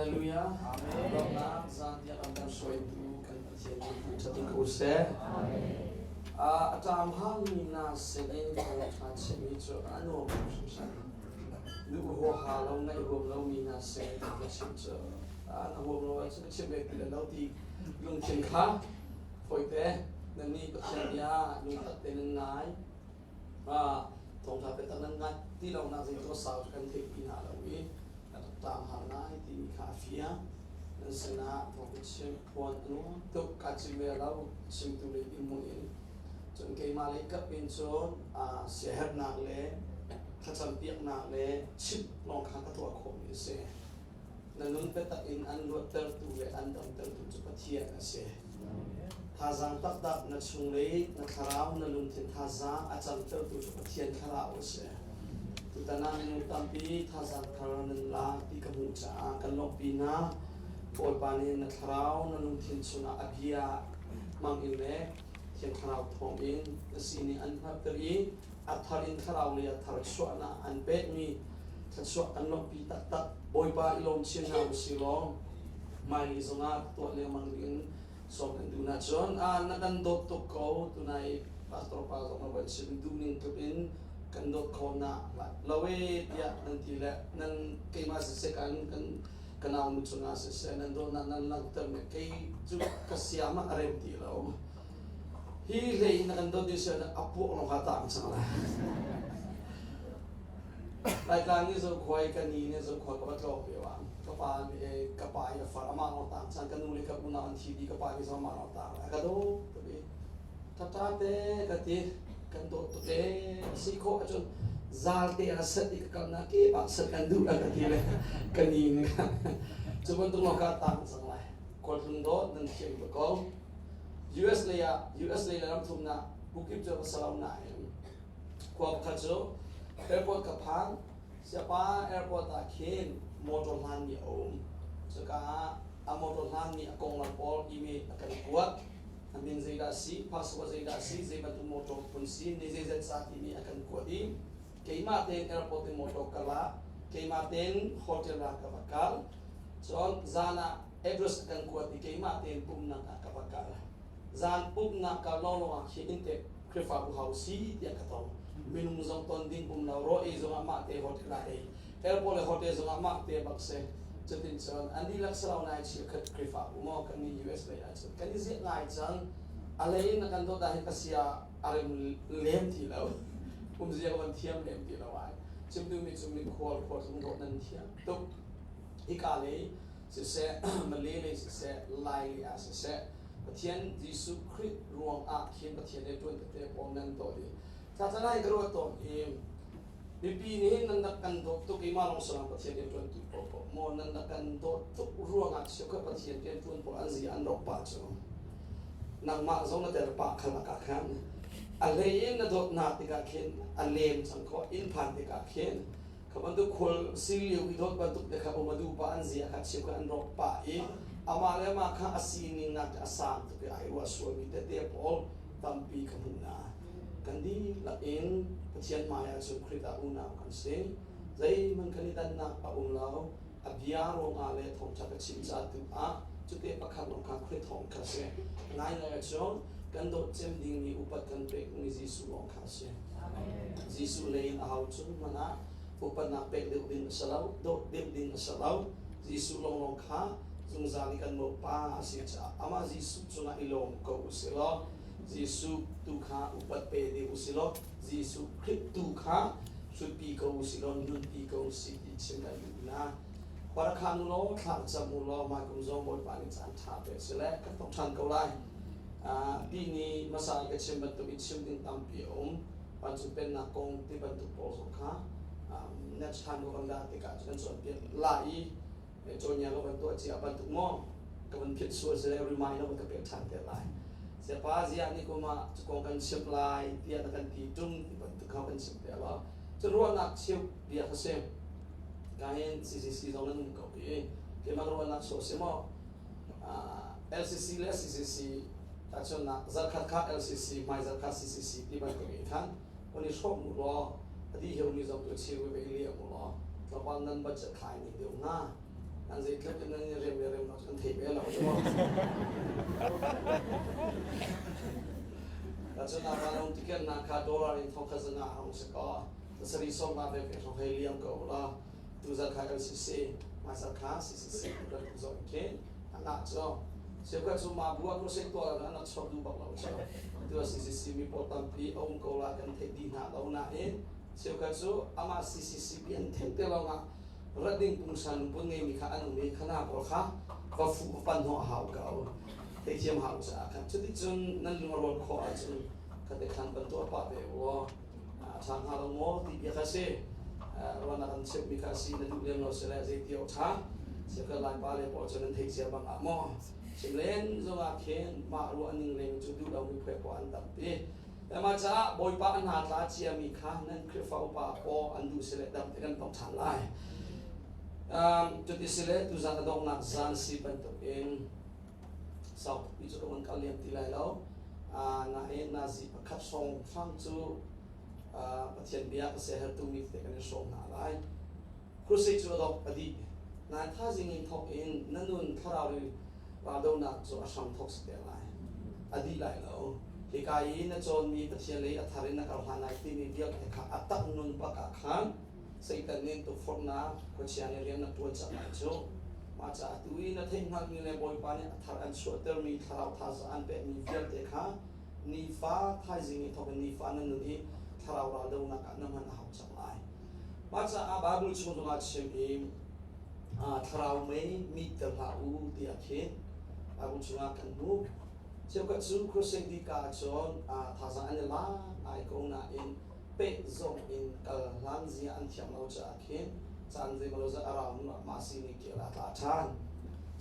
Hallelujah. Lawmhnak zan tiang an kan hruaitu kan Pathian cu thangṭhat in ko seh. A ṭam hangmi hna sinin thawngṭha chimmi cu a nuam tuk hringhran. Duh huaha lo ngaih huam lomi hna sin thawngṭha chim cu na huam lo ahcun ka chim ve ti lo ti lungthin kha fawite nannih Pathian bia lungtak te nan ngai. Thawngṭha biatak nan ngai ti lonak zei sau cu kan theih ti hna lo i a rak ṭam har ngai timi kha a fiang. Nan sinah thawngṭha chim phuan a nuam tuk. Kaa cim ve lo, chimtu lei dirhmun in. Cun keimah lei kap in cun siaherhnak le thlacampiaknak le chimh lawng kha ka tuah khawhmi a si. Na nun biatak in an luattertu le an damtertu cu Pathian a si. Thazaang taktak na chunglei, na thlarau, na lungthin thazaang a camtertu cu Pathian thlarau a si. Tutan ah minung tampi thazaang thar nan la ti ka hmuh caah kan lawmhpi hna. Bawipa nih na thlarau, na lungthin chungah a bia hmang in le Thiang Thlarau thawngin na sining an hngalhter i a thar in thlarau lei ah tharchuahnak an pekmi thluachuah kan lawmhpi taktak. Bawipa i lawm chin hna usih law hmailei zongah tuah lengmang ding sawm kan duh hna. Cun na kan dawt tuk ko tunai pastor pa zong na van chim duhning tluk in kan dawt kho na lo e tiah nan ti le nan keimah siseh kan kan ka nau nu cungah siseh nan dawtnak nan langhter me kei cu ka siam ah a rem ti lo. Hi hlei in na kan dawt ding si a puak lawng kha tang cang lai. Laitlang nih zokhua i ka ni nih zokhua ka va tlawk lio ah ka pa nih ka pa i a far amah lawng tang cang ka nu le ka unau an thi dih ka pa nih zong amah lawng tang lai a ka dawt tuk i ṭhaṭha te ka ti kan dawt tuk ee si khawh ahcun zal te ah sat i ka kalnak kip ah sat kan duh a ka ti le ka ni nih cu bantuk lawng ka tang cang lai khualtlung dawt nan thiam tuk ko. US lei ah US lei le ramthumnak bukip cu ka salam nain khua pakhat cu airport ka phan siapa airport ah khin motor hlanmi a um cuka ah a motor hlanmi a konglam pawl email a kan kuat a min zeidah si passport zeidah si zei bantuk motor phun si ni zeizat ca timi a kan kuat i keimah tein airport in motor ka la keimah tein hotel ah ka va kal cun zan ah address a kan kuat i keimah tein pumhnak ah ka va kal. Zan pumhnak kal lawnglawng ah khin inntek Khrihfabu hau si tiah ka tong. Minung zong ton ding um lo, raw ei zong ah mah te hotel ah ei, airport le hotel zong ah mah te bak si. Cutin cun an dihlak si lo nai chiakhat Khrihfabu maw kan nih US lei ah cun kan i ziah ngai cang. A lei in na kan dawt ah hin ka sia a rem lem ti lo. Umzia ka van thiam lem ti lo ai. Chim duhmi cu mikhual khualtlung dawh nan thiam tuk. Hika lei siseh, Malay lei siseh, Lai lei ah siseh, Pathian Jesuh Khrih ruang ah khin Pathian he ṭuan tete pawl nan tuah dih. Thlacalai ka ruat tawn i mipi nih nan rak kan dawt tuk i mah lawng salang Pathian rian ṭuantu pawl paoh maw nan rak kan dawt tuk ruangah cheukhat Pathian rian ṭuan pawl an zi an rawk pah cu nangmah zong na tel pah kha lakah khan a hlei in na dawt hna tikah khin a lem cang khawh inn phan tikah khin Kha bantuk khual si lio i dawt bantuk te kha um a duh pah an zia kha cheu kha an rawk pah i amah le amah kha a sining nak a sang tuk i ai ruah sualmi tete pawl tampi ka hmuh hna. Kan dihlak in Pathian hmai ah cun Khrih ah unau kan si. Zeihmanh kan i dannak a um lo. A bia ruangah le thawngṭha ka chim ca tu ah cute pakhat lawng kha Khrih thawng kha si. Ngaingai ahcun kan dawt cem dingmi upat kan pekmi Jesuh lawng kha a si. Jesuh lei in aho cung hmanh ah upatnak pek deuh ding a si lo, dawt deuh ding a si lo. Jesuh lawnglawng kha zungzal i kan Pa a si caah amah Jesuh cungah i lawm ko u sih law Jesuh tu kha upat pe deuh u sih law Jesuh Khrih tu kha hrutpi ko u sih law nunpi ko u sih ti chim kan duh hna. Parakhan u law thla cam u law hmaikum zong Bawipa nih caan ṭha pe seh le kan thawk ṭhan ko lai. Tihni hmasa i ka chim bantuk in chim ding tampi a um. Vancung Pennak kong ti bantuk pawl zong kha next time ka van dah tikah kan cawnpiak la i cawngia ka van tuah cia bantuk maw ka van philh sual si le remind na van ka pek ṭhan te lai. Siapa ziah ni kum ah cu kong kan chimh lai tiah na kan ti ṭung ti bantuk kha kan chim te lo. Cu ruahnak cheuh bia kha si. Ka hin CCC zong nan um ko i keimah ruahnak sawh si maw LCC le CCC tahchunhnak zarkhat kha LCC hmaizarh kha CCC ti bantuk in khan on i hrawm u law a dih heumi zong tu cheu ve i liam u law tlawmpal nan budget thlai ning deuh hnga. An zeitluk in nan i rem le rem lo kan thei ve lo. Cun a van tiket na kha dollar in thong kha zanga hong si ko. Pasari som nga ve ve hong hei liam ko la. Tu zan kha LCC, mai zan kha CCC kan tu zo ke. Anga cho. Cheukhat cu ma bua ko se to la na chok du bak lo cho. Tu CCC mi pawl tampi a um ko la kan theih dih hna lo nain cheukhat cu amah CCC pi an theih te lawngah rat ding pungsan pun ngeimi kha an um i khana pawl kha va fuh va pan hnawh a hau ko. Theithiam hau caah khan cuticun nan lung a rual khawh ahcun khate khan van tuah pah ve u a ṭha hnga lo maw ti bia kha si. Ruahnak an chimhmi kha si na duh lem lo si le zeiti awk ṭha cheukhat Laipa le pawl cu nan theih cia bang ah maw chim len zongah khin mah ruah ning leng cu duh lomi phuai pawl an tampi. Mah caah Bawipa a hna tla ciami kha nan Khrihfa upa paw an duh si le dam te kan tong ṭhan lai. Cuti si le tuzan a donghnak zan si bantukin sau tukpi cu ka van kal liam ti lai lo. Nain nazi pakhat hrawng hrang cu Pathian bia ka siahertu mi tete kan i hrawm hna lai. Crusade cu a dongh a dih. Nain thaizing in thawk in na nun thlarau raldohnak cu a hram thawk si te lai. A dih lai lo. Hika i na cawnmi Pathian lei a thar in na kal hlan lai timi vialte kha a tak nun bak ah khan Satan nih tukforhnak khuachia nih rian na ṭuan cang lai cu. Mah caah tu i na theihhngalhmi le Bawipa nih a thar an chuahtermi thlarau thazaang an pekmi vialte kha nifa thaizing i thawk in nifa na nun i thlarau raldohnak ah na hman a hau cang lai. Mah caah Baibal chung zongah chim i thlarau mei mihter hlah u tiah khin Baibal chungah kan hmuh. Cheukhat cu crusade dika ahcun thazaang an i lak ai ko nain peh zong in kal hlan zia an thiam lo caah khin caan zeimaw zat a rau hnu ah mah sining kel ah tla ṭhan.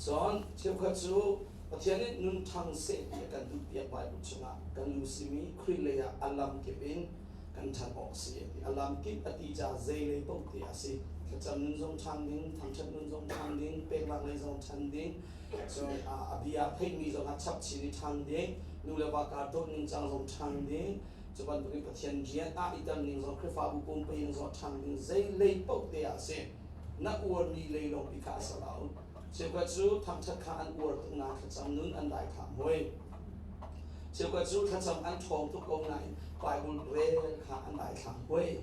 Cun cheukhat cu Pathian nih nun ṭhang seh ti a kan duhpiak Baibal chungah kan lu simi Khrih lei ah a lam kip in kan ṭhan awk a si a ti. A lam kip a ti caah zei lei paoh te a si. Thlacam nun zong ṭhan ding, thangṭhat nun zong ṭhan ding, peknak lei zong ṭhan ding, cun a bia theihmi zong a chap chin i ṭhan ding, nu le va kar dawt ningcang zong ṭhan ding, cu bantukin Pathian rian ah i tel ning zong Khrihfabu pumpi ning zong ṭhan ding zei lei paoh te ah a si. Na uarmi lei lawngpi kha a si lo. Cheukhat cu thangṭhat kha an uar tuk nain thlacam nun an dai kha mui. Cheukhat cu thlacam an ṭhawng tuk ko nain Baibal rel kha an daithlang hui.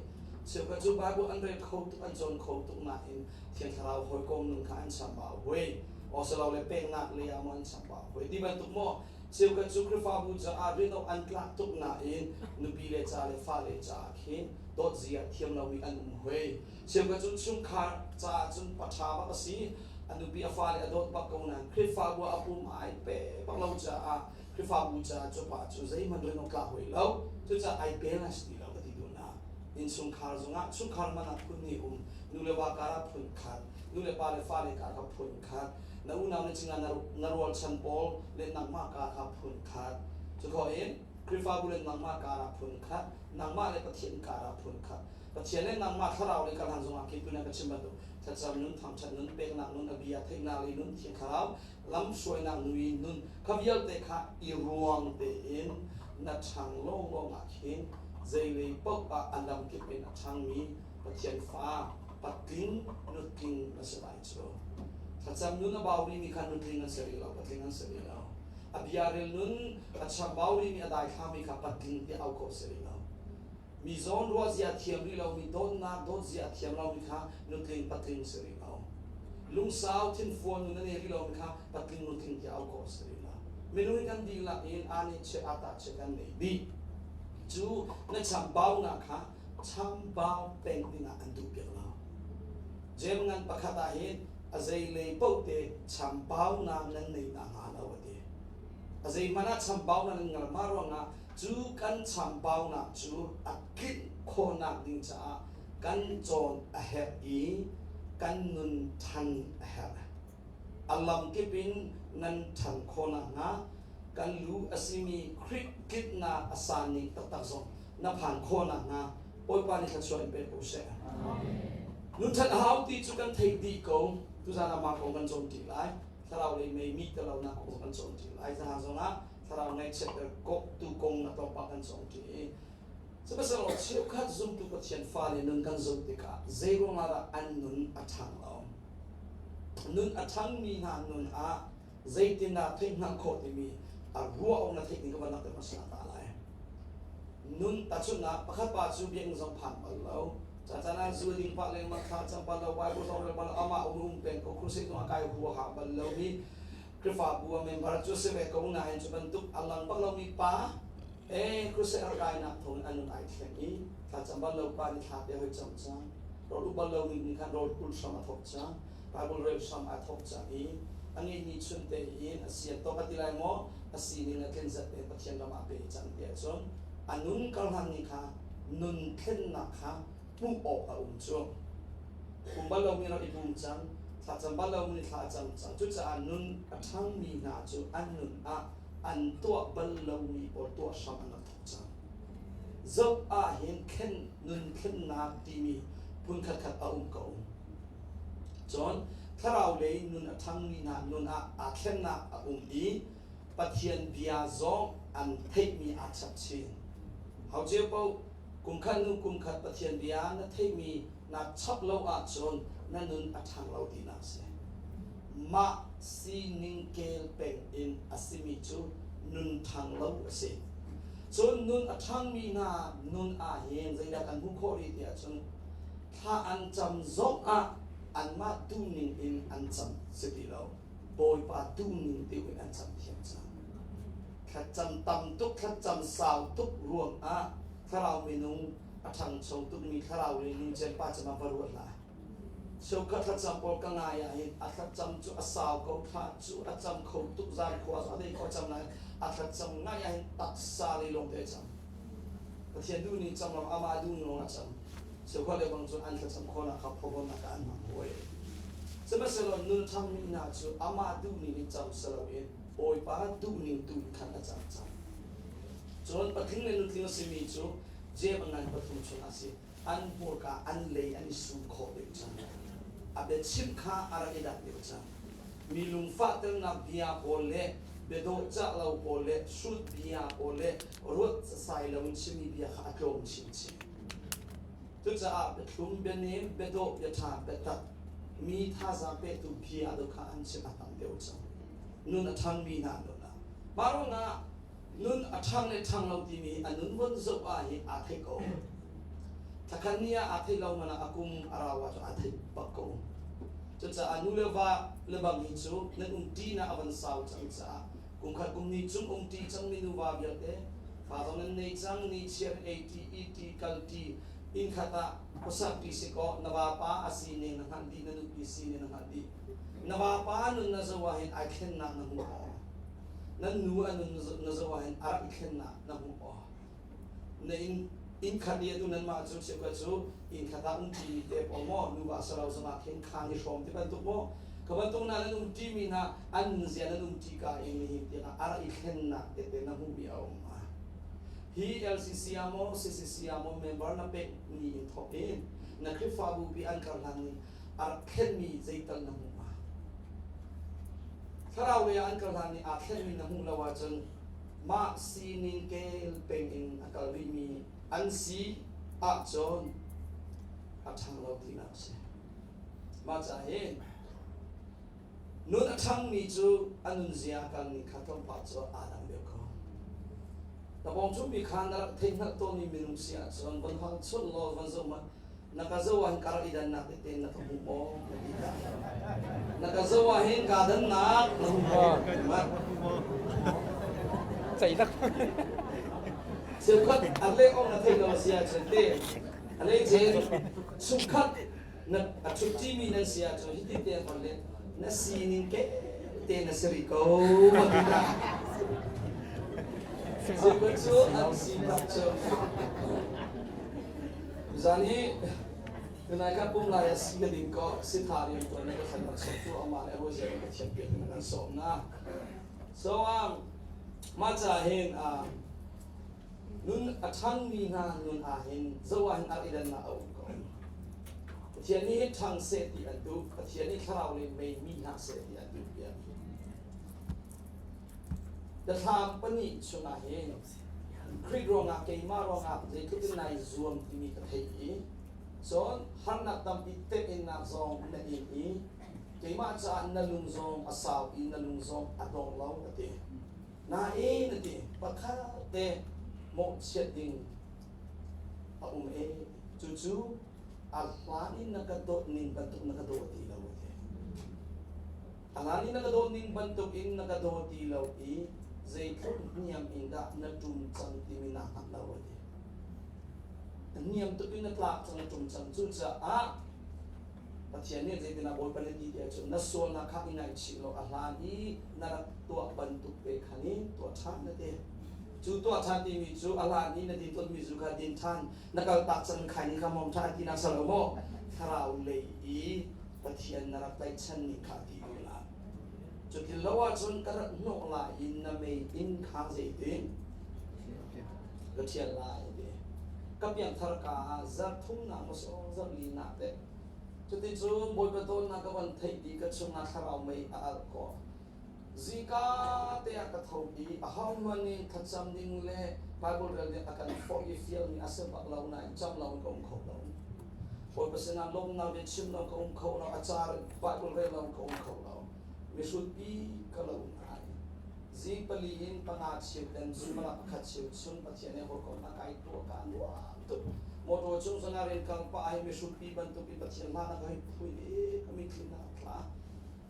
Cheukhat cu Baibal an rel kho tuk, an cawn kho tuk nain Thiang Thlarau hawikom nun kha an chambau hui. Awsalole peknak lei ah maw an chambau hui. Ti bantuk maw cheukhat cu Khrihfabu caah rian an tlak tuk nain nupi le ca le fale caah khin dawt zia thiam lomi an um hui. Cheukhat cu chungkhar caah cun paṭha bak a si. A nupi a fale a dawt bak ko nain Khrihfabu ah a pum ai pe bak lo caah Khrihfabu caah cu pa cu zeihmanh rian awk tlak hoi lo. Cucaah ai pel a si ti lo ka ti duhnak. Innchungkhar zongah chungkhar man ah phun hnih um, nu le va kar ah phun khat, nu le pa le fale kar kha phun khat, na unau na cingah na rualchan pawl le nangmah kar kha phun khat. Cukhawh in Khrihfabu le nangmah kar ah phun khat, nangmah le Pathian kar ah phun khat. Pathian le nangmah thlarau le karhlan zongah khi tunan ka chim bantuk thlacam nun, thangṭhat nun, peknak nun, a bia theihnak le nun, Thiang Thlarau lamhruainak nui nun kha vialte kha i ruang tein na ṭhang lawnglawng ah khin zeilei paoh ah a lamkip in a ṭhangmi Pathian fa patling nutling na si lai cu. Thlacam nun a bau rihmi kha nutling an si rih lo, patling an si rih lo. A bia rel nun a chambau rihmi a daithlangmi kha patling tiah auh khawh si rih lo. Mi zawn ruah zia a thiam rih lomi dawtnak dawt zia a thiam lomi kha nutling patling si rih lo. Lungsau thinfual nun a nei rih lomi kha patling nutling tiah auh khawh a si rih lo. Minung hi kan dihlak in aa nih chiat aa tah chiat kan nei dih. Cu na chambaunak kha chambau peng dingah an duh piak lo. Jeim ngan pakhat ah hin a zeilei paoh te chambaunak nan nei nakhnga lo a ti. A zeihmanh ah chambaunak nan ngal mah ruangah cu kan chambaunak cu a tlinh khawhnak ding caah kan cawn a herh i kan nun ṭhan a herh. A lamkip in nan ṭhan khawh nakhnga kan lu a simi Khrih tlitnak a san ning taktak zong na phan khawh nakhnga Bawipa nih thluachuah in pe ko seh. Nun ṭhat a hau ti cu kan theih dih ko. Tuzan ah mah kong kan cawn ṭi lai. Thlarau lei mei mi te lonak kong kan cawn ṭi lai. Zahan zongah thlarau ngaihchiatter tu kong a tlawmpal kan cawng ṭi i sihmanhsehlaw cheukhat zumtu Pathian fale nun kan zoh tikah zei ruangah dah an nun a ṭhang lo? Nun a ṭhangmi hna nun ah zeitindah theihhngalh khawh timi a ruah awk na theih ding ka van langhter hmasa ta lai. Nun tahchunhnak pakhat pa cu biakinn zong phan bal lo. Caan ah zu ding pah lengmang thla cam bal lo, Bible zong rel bal lo, amah um um peng ko, crusade zong a kai huaha bal lomi Khrihfabu a member cu si ve ko nain cu bantuk a lang bak lomi pa e crusade a kainak thawng in a nun ai thleng i thlacam bal lo pa nih thla te hoi cam cang rawl u bal lomi nih khan rawl ul hram a thawk cang Bible rel hram ai thawk cang i a ngeihmi chun te in a sian tawk a ti lai maw a sining a tlin zat te Pathian ram ah pe cang ti ahcun a nun karhlan ni kha nun thlennak kha hmuh awk a um cu um bal lomi rak i pum cang thlacam bal lomi thla a cam cang cucaah nun a ṭhangmi hna cu an nun ah an tuah bal lomi pawl tuah hram an rak thawk cang zoh ah hin thlen nun thlennak timi phun khatkhat a um ko cun thlarau lei nun a ṭhangmi hna nun ah aa thlennak a um i Pathian bia zong an theihmi aa chap chin. Hau cio paoh kumkhat hnu kumkhat Pathian bia na theihmi na chap lo ahcun na nun a ṭhang lo tinak si. Mah sining kel peng in a simi cu nun ṭhang lo a si. Cun nun a ṭhangmi hna nun ah hin zeidah kan hmuh khawh rih ti ahcun thla an cam zong ah anmah duhning in an cam si ti lo. Bawipa duhning deuh in an cam thiam cang. Thlacam tam tuk, thlacam sau tuk ruangah thlarau minung a ṭhangcho tukmi thlarau le nucem pa cem ah va ruat hlah. Cheukhat thlacam pawl ka ngai ah hin a thlacam cu a sau ko, thla cu a cam kho tuk, zan khua a dei kho cam nain a thlacam ngai ah hin taksa lei lawng te a cam. Pathian duhning cam lo, amah duhning lawng a cam. Cheukhat le bang cun an thlacam khawhnak kha phuabawnnak ah an hmang hawi. Sihmanhsehlaw nun ṭhangmi hna cu amah duhning in cam si loin Bawipa duhning tu in khan a cam cang. Cun patling le nutling a simi cu Jeim a ngan pathum chung a si. An hmurka an lei an i sum khawh deuh cang. A biachim kha a rak i dang deuh cang. Mi lungfahternak bia pawl le biadawhcah lo pawl le hrut bia pawl le ruat sasai loin chimmi bia kha a tlawm chinchin. Cucaah biathlum, bianem, biadawh, biaṭha, biatak, mi thazaang petu bia do kha an chim a tam deuh cang. Nun a ṭhangmi hna nun ah. Mah ruangah nun a ṭhang le ṭhang lo timi a nun von zoh ah hi aa theih ko. Thlakhat ni ah aa theih lo man ah a kum a rau ahcun aa theih bak ko. Cucaah nu le va le bang hi cu nan um ṭinak a van sau cang caah kum khat kum ni cung um ṭi cangmi nuva vialte fa zong nan nei cang ni chiar ei ṭi i ṭi kal ṭi inn khat ah khuasak ṭi si kaw na vapa a sining na hngalh dih na nupi sining na hngalh dih na vapa nun na zoh ah hin ai thlennak na hmu maw nan nu a nun na zoh ah hin a rak i thlennak na hmu maw na inn inn khat i atu nanmah cu cheukhat cu inn khat ah um ṭimi te pawl maw nuva sarau zongah khin khaan i hrawm ti bantuk maw ka bantuk na nan um ṭimi hna an nunzia nan um ṭi ka in nihin tiangah a rak i thlennak tete na hmuhmi a um ma hi LCC ah maw CCC ah maw member na pek ni in thawk in na Khrihfabu pi an kar hlan ning a rak thlenmi zeital na hmu ma thlarau lei ah an kar hlan ning aa thlenmi na hmuh lo ahcun mah sining kel peng in a kal rihmi an si ahcun a ṭhang lo tinak a si. Mah ca hin nun a ṭhangmi cu a nunzia a kalning kha tlawmpal cu aa dang deuh ko. Na pawng cungmi kha na rak theihhngalh tawnmi minung si ahcun von hal chun law von zoh hmanh na ka zoh ah hin ka rak i dannak tete na ka hmu maw na ti ta na ka zoh ah hin kaa dannak na hmu maw Ceilak. Cheukhat a leh awk na theih lo a si ahcun te a lei cen chungkhat na a ṭhutṭimi nan si ahcun hiti te an von leh na sining ke te na si rih ko ma ti ta cheukhat cu an sinak cu Zan hi tunai ka pum lai ah si ka ding ko sitha rian tuan na ka khan rak sawm tu amah le hawi zel ka thiam piak na kan sawm na so mah ca hin nun a ṭhangmi hna nun ah hin zo ah hin ar i dannak a um ko Pathian nih hin ṭhang seh ti an duh Pathian nih thlarau le mei mi hna seh ti an duh piak Biathlam pahnih chungah hin Khrih ruangah keimah ruangah zeitluk in nai zuam timi ka theih i cun harnak tampi temhinnak zong na in i Keimah caah na lung zong a sau i na lung zong a dong lo a ti. Nain a ti, pakhat te mawhchiat ding a um e. Cucu a hlan in na ka dawt ning bantuk na ka daw ti lo a ti. A hlan in na ka dawt ning bantuk in na ka daw ti lo i zeitluk hniam in dah na ṭum cang timi naa hngalh lo a ti. Hniam tuk in na tlak cang na ṭum cang. Cucaah Pathian nih zeitindah Bawipa nih ti ti ahcun na sualnak kha i ngaihchih law a hlan i na rak tuah bantuk te khan in tuah ṭhan na ti. Cu tuah ṭhan timi cu a hlan i na din tawnmi zu kha din ṭhan, na kaltak cang khai ni kha mom ṭhan ti nak si lo maw? Thlarau lei i Pathian na rak tlaihchan ning kha ti duhnak. Cuti lo ahcun ka rat hnawh lai i na mei inn kha zeitin ka ṭhial lai ti. Ka piangthar ka ah zarh thumnak maw zarh linak teh. Cuticun Bawipa dawtnak ka van theih i ka chungah thlarau mei a alh khawh. Zika te ah ka tho i ahohmanh nih thlacam ding le Bible rel ding a kan forh i fialmi a si bak lo nain cam lo in ka um kho lo. Bawipa sinah lawmhnak bia chim lo ka um kho lo, a ca Bible rel lo ka um kho lo. Mihrutpi ka lo ngai. Zing pali in panga cheu ten suimilam pakhat cheu chung Pathian he hawikomhnak kai tuah ka nuam tuk. Motor cung zongah rian kal pah hi mihrutpi bantuk in Pathian hla na ka hei phui i ka mitthli na tla.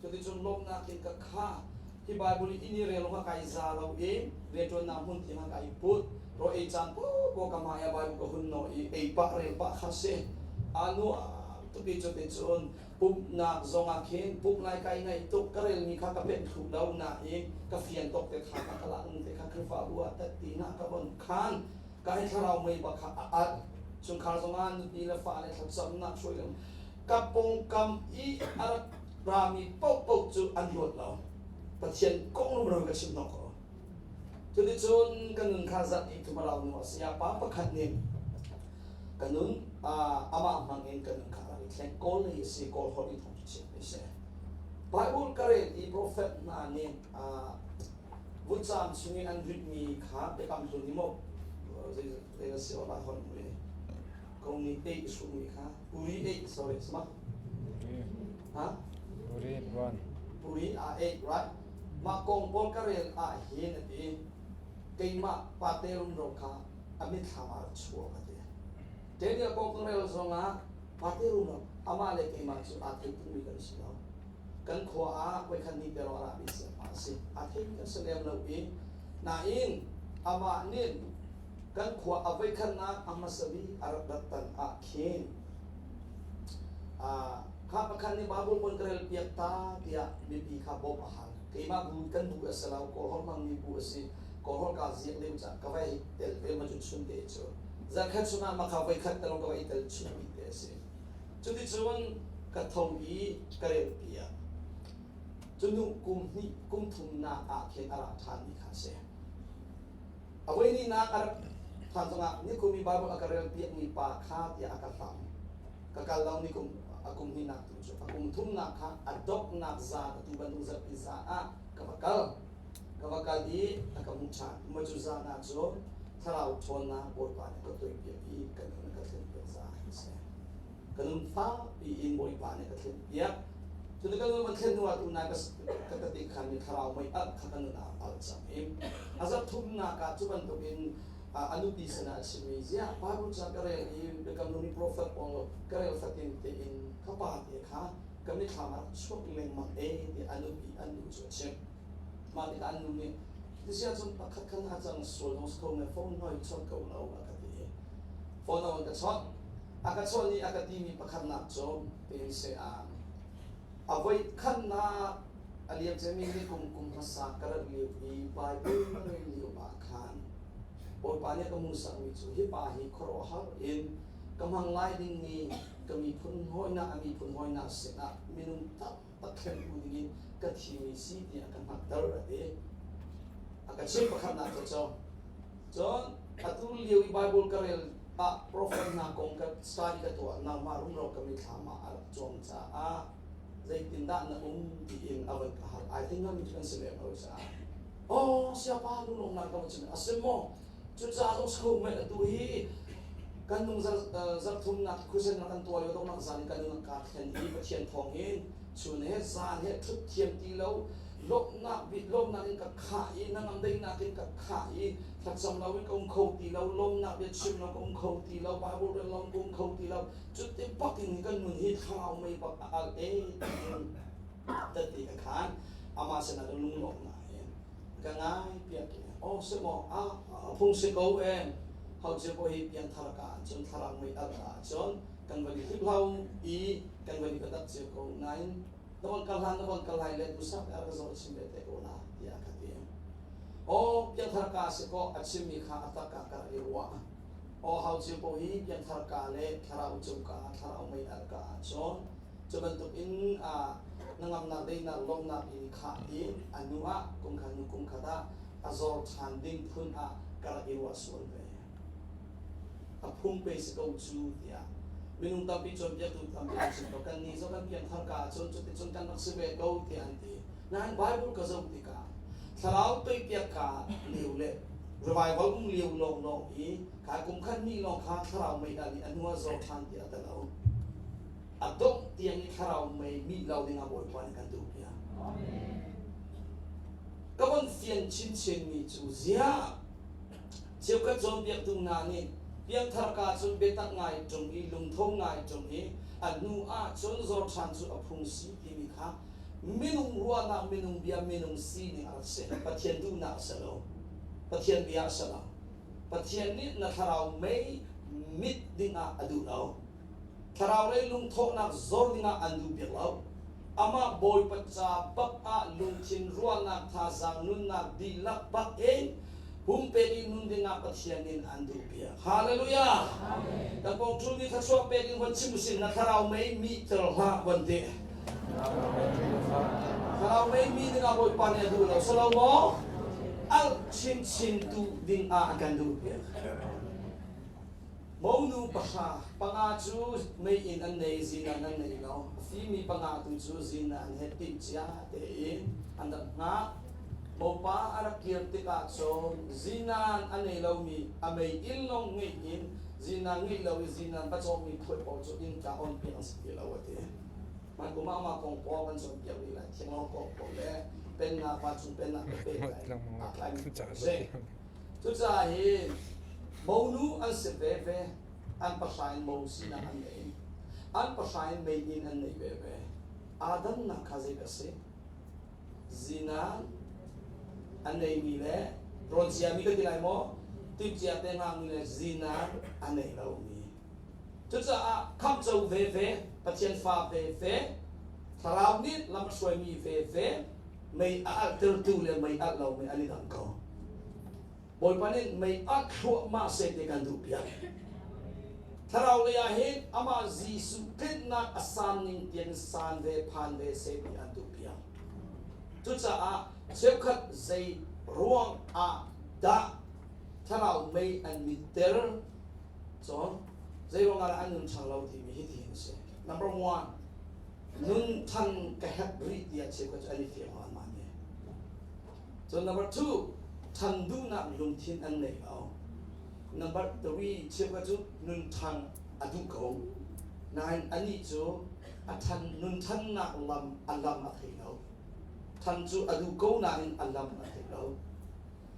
Cuticun lawmhnak in ka kha. Hi Bible i ini rel lawngah kai za lo i rianṭuannak hmun tiangah kai put. Ro ei caan popo ka hmai ah Bible ka hun nawh i ei pah rel pah kha si. Aa nuam tuk i cuticun pumhnak zongah khin pumh lai kai ngaih tuk ka relmi kha ka pet thlu lo nain ka fian tok te kha ka kalak te kha Khrihfabu ah tat ti na ka von khan ka hi thlarau mei bak kha a alh. Chungkhar zongah nupi le fale thlacamnak hruai lo ka pawngkam i a rak rami paohpaoh cu an luat lo. Pathian kong rumro ka chim hnawk ko. Cuticun ka nun kha zat i thumarau nu a si. Pa pakhat nih ka nun amah hmang in ka nun kha rak i thleng. Kawl lei a si, Kawl holh i thawng chim a si. Bible ka rel i profet hna nih vutcaam chung i an ritmi kha biakam hlun ni maw zei a si awla hon mu ko ni ei hrumi kha puri ei sorry sama ha Puri one. Puri a ei, right? Mah kong pawl ka rel ah hin a ti, keimah pate rumro kha a mitthlam ah rak chuak a ti. Daniel kong kan rel zongah pate rumro amah le keimah cu aa thei tukmi kan si lo. Kan khua ah voikhat ni te lawng a rami si a si. Aa theimi kan si lem lo i nain amah nih kan khua a voikhatnak a hmasa bik a rak rat tan ah khin kha pakhat nih Bible pon ka rel piak ta tiah mipi kha bawmh a hal. Keimah bu kan bu a si lo, Kawlholh hmangmi bu a si. Kawlholh kaa ziak lio cah ka vai tel ve ma cu chun te cu. Zarkhat chungah ma kha voikhat te lawng ka vai tel chunmi te a si. Cuticun ka tho i ka rel piak. Cunu kum hnih kum thumnak ah khin a rak ṭhanmi kha a si. A voi hnihnak a rak ṭhan zongah nikum i Bible a ka rel piakmi pa kha tiah a ka hlam. Ka kal lo nikum a kum hnihnak tu cu a kum thumnak kha a donghnak zan atu bantuk zarhpi zan ah ka va kal. Ka va kal i a ka hmuh ṭhan. Mah cu zan ah cun thlarau ṭhawnnak Bawipa nih ka tuaipiak i ka nun a ka thlenpiak zan a si. Ka nun fakpi in Bawipa nih ka thlenpiak. Cun ka nun van thlen hnu ah tunai ka ka ti khan mi thlarau mei alh kha ka nun ah alh cang i a zarh thumnak ah cu bantukin a nupi sinah a chimmi ziah Bible ca ka rel i biakam hlun prophet pawl ka rel fatin tein ka pa te kha ka mitthlam ah chuak lengmang e ti a nupi an nu cu a chimh. Mah tikah an nu nih tisia cun pakhat khan a cang sual zong si kho me phone hoi chawt ko lo a ka ti. Phone a ka chawt. A ka chawt i a ka timi pakhatnak cu tiin se a a voi khatnak a liam cemi ni kum kum hmasa ka rat lio i Bible ka rel lio ah khan Bawipa nih a ka hmuhsakmi cu hi pa hi khuaruahhar in ka hmang lai dingmi ka miphun hawinak a miphun hawinak sinah minung taktak hremtu dingin ka thimi si tiah ka hngalhter a ti. A ka chimh pakhatnak cu cu. Cun atu lio i Bible ka rel ah prophet hna kong ka study ka tuah nangmah rumro ka mithlam ah a rak cuang caah zeitindah na um tiin a van ka hal. I think mi cu kan si lem lo caah. Oh, siapa lunglawmnak ka van chim. A si maw? Cucaah zong si kho men atu hi kan nung zarh thumnak khuasen kan tuah lio donghnak zan in kan nun ka thlen i Pathian thawng in. Chun he zan he ṭhut thiam ti lo, lawmhnak bik lawmhnak in ka khah i hnangam daihnak in ka khah i thlacam lo in ka um kho ti lo, lawmhnak bia chim lo ka um kho ti lo, Bible rel lo ka um kho ti lo. Cuti bak in kan nun hi thlarau mei bak a alh e tiin tette ka khan. Amah sinah ka lunglawmhnak in ka ngai piak i oh si maw a phung si ko em hau cia ko hi piangthar ka ahcun thlarau mei alh ka ahcun kan van i hlip-hlau i kan van i biatak cio ko nain na von kal hlan na von kal lai le duhsak te ka zoh chim ve te ko la tiah ka ti. Aw piangthar ka si ko a chimmi kha a tak ka kar i ruah. Aw hau cio po hi piangthar ka le thlarau cung ka thlarau mei al ka ahcun cu bantuk in a nangamnak deinak lawmnak in khah i a nu ah kum khat nu kum khat ah a zor ṭhan ding phun ah ka rak i ruah sual ve. A phung pe si ko cu tiah minung tampi cawnpiaktu tampi an chim ko. Kannih zong kan piangthar ka ahcun cuticun kan rak si ve ko tiah an ti. Nain Bible ka zoh tikah thlarau toipiak ka lio le revival um lio lawnglawng i kha kum khat hnih lawng kha thlarau mei dah nih a hnu ah zor ṭhan tiah a lo. A dongh tiang i thlarau mei mih lo ding ah Bawipa nih kan duh piak. Ka von fian chinchin mi cu ziah Cheukhat cawnpiaktu hna nih piangthar ka cun biatak ngai ṭung i lungtho ngai ṭung i a hnu ah cun zor ṭhan cu a phung si timi kha minung ruahnak, minung bia, minung sining a rak si. Pathian duhnak a si lo. Pathian bia a si lo. Pathian nih na thlarau mei mit dingah a duh lo. Thlarau lei lungthawhnak zor dingah an duh piak lo. Amah Bawipa ca bak ah lungthin ruahnak thazaang nunnak dihlak bak in pumpek i nun dingah Pathian in an duh piak. Hallelujah! Kan pawng ṭhumi thluachuah pek in von chim usih na thlarau mei mihter hlah von ti. Thlarau mei mi dingah Bawipa nih a duh lo. Si lo maw? Alh chinchin tu dingah a kan duh piak. Monu pahra panga cu meiinn an nei, zinan an nei lo. A fimi panga tu cu zinan he timhcia tein an rak hngak. Mopa a rak kir tikah cun zinan a nei lomi a meiinn lawng ngeih in zinan ngeih lo i zinan va cawkmi phuai paoh cu innka on piak an si ti lo a ti. Hmai kum ah mah kong pawl kan cawnpiak rih lai. Thianglawng kong pawl le pennak vancung pennak le pehtlai aa tlaimi a si. Cucaah hi monu an si veve, an pahra in mo sinak an ngei. An pahra in meiinn an nei veve. Aa dannak kha zeidah a si? Zinan a neimi le rawn ciami ka ti lai maw? Timhcia te hngakmi le zinan a nei lomi. Cucaah khamhco veve, Pathian fa veve, Thlarau nih lam a hruaimi veve, mei a alhtertu le mei alh lo mei an i dang ko. Bawipa nih mei alh thluahmah seh ti kan duh piak. Thlarau lei ah hin amah Jesuh tlinhnak a san ning tiang san ve phan ve seh ti an duh piak. Cucaah cheukhat zei ruang ah dah thlarau mei an mitter cun zei ruang ah dah an nun ṭhang lo timi hi ti hin a si. Number one, nun than ka herh rih tiah cheukhat cu an i fiang lo anmah nih. Cun number two, than duhnak lungthin an nei lo. Number three, cheukhat cu nun than a duh ko. Nain anih cu a than nun thannak lam a lam a thei lo. Than cu a duh ko nain a lam a thei lo.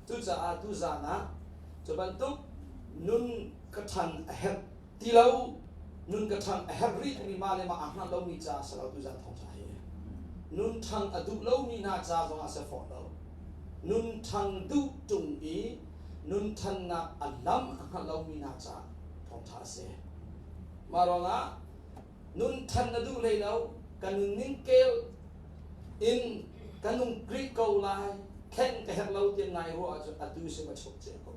Cucaah tuzaan ah cu bantuk nun ka than a herh ti lo nun ka ṭhang a herh rih timi mah le mah aa hngal lomi ca si lo tuzan thawngṭha hi nun ṭhang a duh lomi hna ca zongah si fawn lo nun ṭhang duh ṭung i nun ṭhannak a lam a hngal lomi hna ca thawngṭha a si. Mah ruangah nun ṭhan na duh hlei lo, ka nunning kel in ka nung Khrih ko lai, thlen ka herh lo tiah nai ruah ahcun atu si ma chuk cia ko.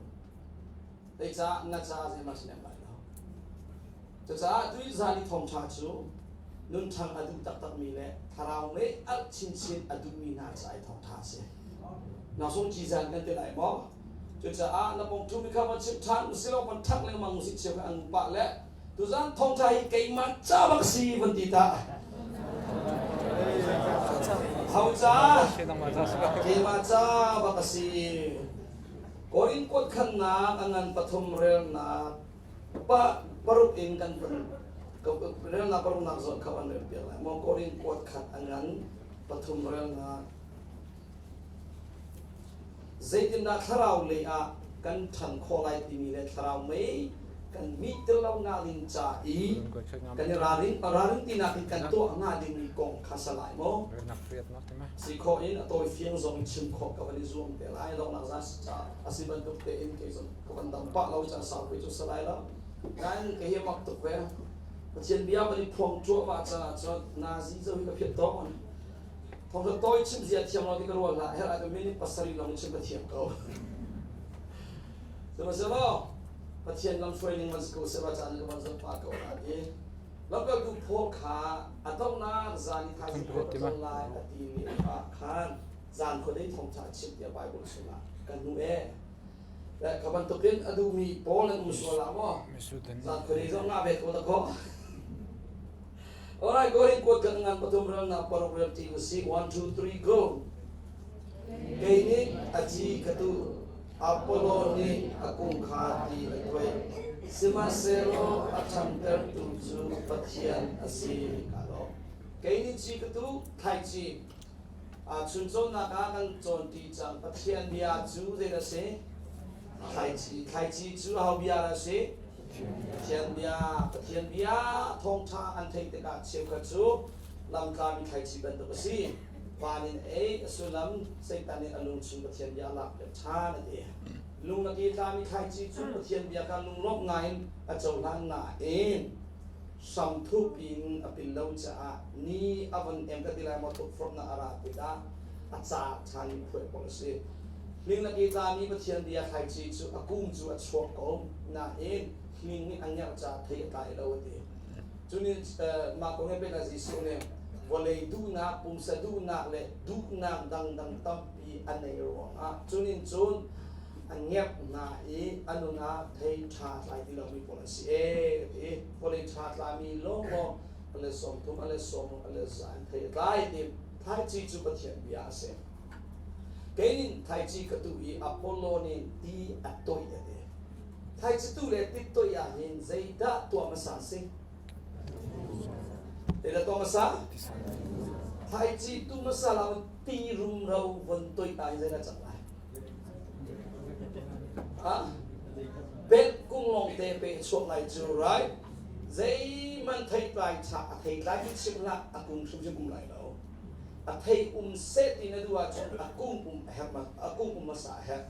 Zeicah na ca zeihmanh si lem lai lo. Cucaah tui zan i thawngṭha cu nunṭhang a duh taktakmi le thlarau mei alh chinchin a duhmi hna ca i thawngṭha a si. Na sung ci zan kan ti lai maw? Cucaah na pong ṭhumi kha van chim ṭhan usih law van ṭhangh lengmang usih cheu kha an pah le tuzan thawngṭha hi keimah ca bak si van ti ta. Ho ca? Keimah ca bak a si. Korin kuatkhannak a ngan pathum relnak pa paruk in kan vun Relnak paruknak zawn kha an rel piak lai. Maw Korin kuat khat a ngan pathum relnak. Zeitindah thlarau lei ah kan ṭhan khawh lai timi le thlarau mei kan mih ti lo nak ding ca i kan i ralring ralring tinak in kan tuah hnga dingmi kong kha sa lai maw? Si khawh in a tawi fiang zong in chim khawh ka van i zuam te lai. Donghnak zan a si bantuk tein kei zong ka van dam pah lo ca saupi cu sa lai lo. Nain kei hi mak tuk ve. Pathian bia van i phuang cuahmah caah cun nazi zo hi ka phiat tawn. Thawngtha tawi chim zia thiam lo ti ka rual hlah. Herh ah minute 7 lawng chim ka thiam ko. Sihmanhsehlaw Pathian lamhruai ning man si ko seh caan ka van zon pa ko la ti. Lamkaltu Paul kha a donghnak zan i thaizing khua ka tlung lai a ti ni ah khan zan khuadei thawngtha a chim tiah Bible chungah kan hmu e. Le kha bantukin a duhmi Paul an um sual ah maw zan khuadei zong ngah ve ko da kaw. Alright, Korin kuat kan ngan pathum rel na paruk rel ti usih. One, two, three, go. Kei nih a ci ka tuh, Apollo nih a kung kha ti a tuai. Sihmanhsehlaw a ṭhamtertu cu Pathian a si. Ka lawm. Kei nih ci ka tuh, thlaici. Chuncawnnak ah kan cawnṭi cang. Pathian bia cu zeidah a si? Thlaici. Thlaici cu aho bia dah a si? Pathian bia. Pathian bia thawngṭha an theih tikah cheukhat cu lamtlami thlaici bantuk a si. Van in ei a sullam Satan nih a lung chung Pathian bia a lakpiak ṭhan a ti. Lung lak i tlami thlaici cu Pathian bia kha lunglawmh ngaiin a cohlan nain hram thup in a pil lo caah ni a von em ka ti lai maw tukforhnak a ra tikah a ca ṭhan in phuai pawl a si. Hling lak i tlami Pathian bia thlaici cu a kung cu a chuak ko nain hling nih a ngerh caah thei a tlai lo a ti. Cunin mah kong he pehtlai Jesuh nih vawlei duhnak, pumsa duhnak le duhnak dangdang tampi a nei ruangah cunin cun a ngerh hna i a nun ah thei ṭha tlai ti lomi pawl an si ee a ti. Vawlei ṭha tlami lawnglawng a let 30, a let 60, a let 100 in thei a tlai ti. Thlaici cu Pathian bia a si. Kei nih thlaici ka tuh i Apollo nih ti a toih a ti. Thlaici tu le tittoih ah hin zeidah tuah hmasa a si? Zeidah tuah hmasa? Thlaici tu hmasa lo ti rumro von toih ta hi zeidah cang lai? Ha? Belh kung lawng te pe chuak lai cu, right? Zeihmanh theitlai cha a theitlai hi chim hlah, a kung hrimhrim um lai lo. A thei um seh ti na duh ahcun a kung um a herh, a kung um hmasa a herh.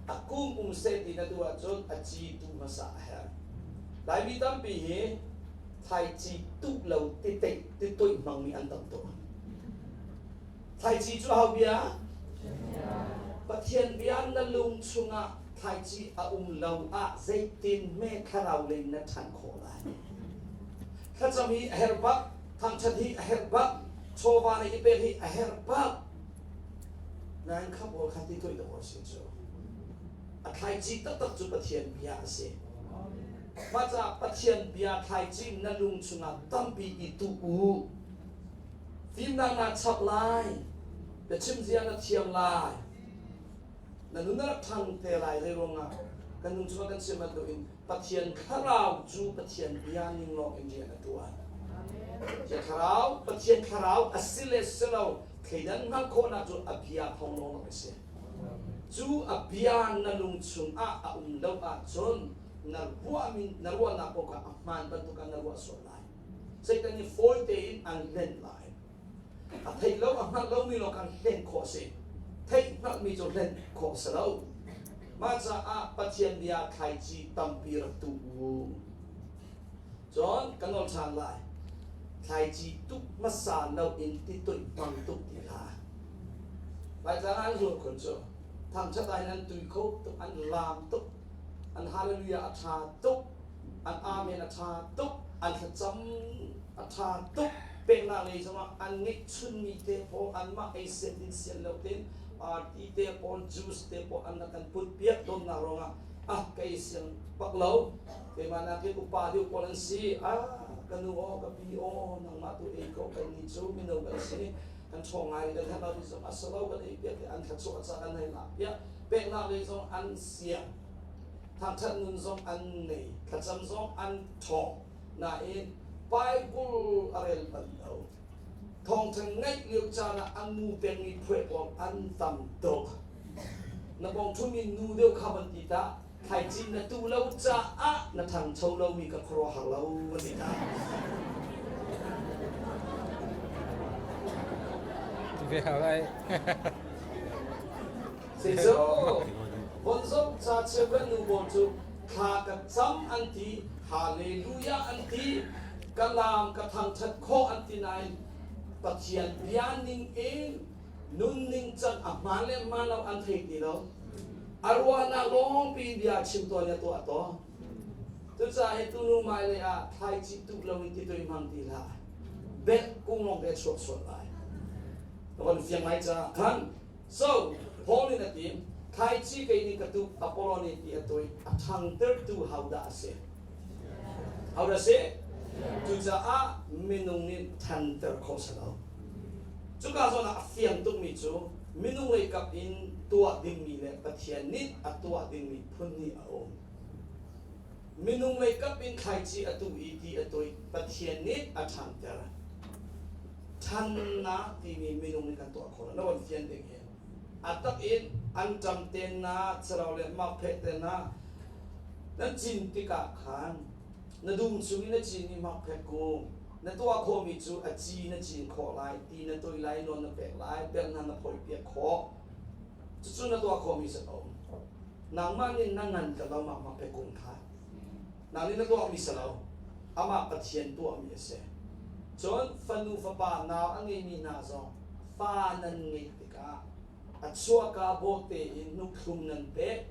A kung um seh ti na duh ahcun a ci tuh hmasa a herh. Laimi tampi hi thlaici tuh lo titeih titoih hmangmi an tam tuk. Thlaici cu aho bia? Pathian bia na lung chungah thlaici a um lo ah zeitin hme thlarau lei na ṭhan khawh lai? Thlacam hi a herh bak, thangṭhat hi a herh bak, chawva le i pek hi a herh bak. Nain kha pawl kha ti toih dawh a si cu. A thlaici taktak cu Pathian bia a si. Mah caah Pathian bia thlaici na lung chungah tampi i tuh u. Fimnak naa chap lai, biachim zia na thiam lai, na nun na rak ṭhang te lai zei ruangah kan lung chungah kan chim bantukin Pathian thlarau cu Pathian bia ning lawng in rian a ṭuan. Pathian thlarau, Pathian thlarau a si le si lo thleidan hngalh khawhnak cu a bia thawng lawnglawng a si. Cu a bia na lung chungah a um lo ahcun na ruahmi na ruahnak paoh kha a hmaan bantuk ah na ruah sual lai. Satan nih fawi tein an hlen lai. A theih lo, a hngalh lomi lawng khan hlen khawh a si. Theih hngalhmi cu hlen khawh a si lo. Mah caah Pathian bia thlaici tampi rak tuh u. Cun ka nawl ṭhan lai. Thlaici tuk hmasa loin titoih hmang tuk ti hlah. Laitlang ah an zual khun cu. Thangṭhat ah hin an tui kho tuk, an laam tuk, an hallelujah a ṭha tuk, an amen a ṭha tuk, an thlacam a ṭha tuk. Peknak lei zongah an ngeihchunmi te pawl anmah ei sian din sian lo tein party te pawl, juice te pawl an rak kan put piak tawnnak ruangah ah kei siang bak lo. Keimah nakin upa deuh pawl an si. Ah, ka nu aw, ka pi aw, nangmah tu ei ko, kan nih cu mino kan si. Kan ṭhawng ngai kan herh lo ti zong a si lo, kan ei piak i an thluachuah a ca kan hei lak piak. Peknak lei zong an siang. Thangṭhat nun zong an nei. Thlacam zong an ṭhawng. Nain Bible a rel bal lo. Thawngṭha ngaih lio caan ah an nu pengmi phuai pawl an tam tuk. Na pawng ṭhumi nu deuh kha van ti tah, thlaici na tu lo caah na ṭhangcho lomi ka khuaruahhar lo van ti tah. Ve hau lai. Seico, von zong ca cheukhat nu pawl cu thla ka cam an ti, hallelujah an ti, ka laam ka thangṭhat khawh an ti nain Pathian bia ning in nunning cang a hmaan le hmaan lo an thei ti lo. A ruahnak lawngpi in bia chim tawn i a tuah tawn. Cucaah hi tunu hmailei ah thlaici tuh loin titui hmang ti hlah. Belh kung lawng te chuak sual lai. Ka von fiang lai caah khan So, Paul nih a ti, thlaici kei nih ka tuk, Apollo nih ti a tuih, a ṭhangtertu hodah a si? Hodah a si? Cucaah minung nih ṭhanter khawh si lo. Cuka zawn ah a fiang tukmi cu minung lei kap in tuah dingmi le Pathian nih a tuah dingmi phun hnih a um. Minung lei kap in thlaici a tuh i ti a tuih, Pathian nih a ṭhanter. Ṭhannak timi minung nih kan tuah khawh lo. Na von fian ding hi. A tak in an ṭam te na, carau le makpheh te na nan cin tikah khan na dum chung i na cinmi makphek kung na tuah khawhmi cu a ci na cin khawh lai, ti na toih lai, nawn na pek lai, belh hna na phawih piak khawh. Cucu na tuah khawhmi si ko. Nangmah nih na ngan ka lo mak makphek kung kha. Nang nih na tuahmi si lo. Amah Pathian tuahmi a si. Cun fanu fapa nau a ngeimi hna zong fa nan ngeih tikah a chuahka bawhte in hnukthlum nan pek.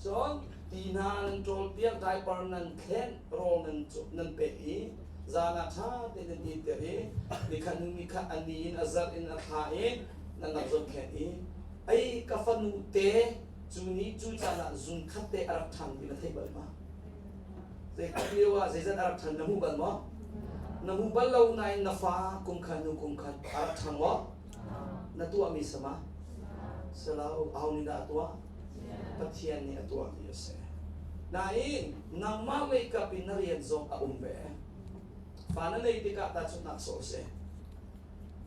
Cun ti hna nan ṭawlpiak, diaper nan thlen, rawl nan, nan pek i zan ah ṭha tein nan inter i nikhat hnu nikhat a ni in a zarh in a thla in nan rak zohkhenh i ei ka fanu te cu ni cu caan ah zung khat te a rak ṭhang ti na thei bal ma? Zeitik lio ah zeizat a rak ṭhan na hmu bal maw? Na hmu bal lo nain na fa kum khat hnu kum khat a rak ṭhang maw? Na tuahmi sama? Silo, aho nih dah a tuah? Pathian nih a tuahmi a si. Nain nangmah leikap in na rian zong a um ve. Fa na nei tikah tahchunhnak sawh a si.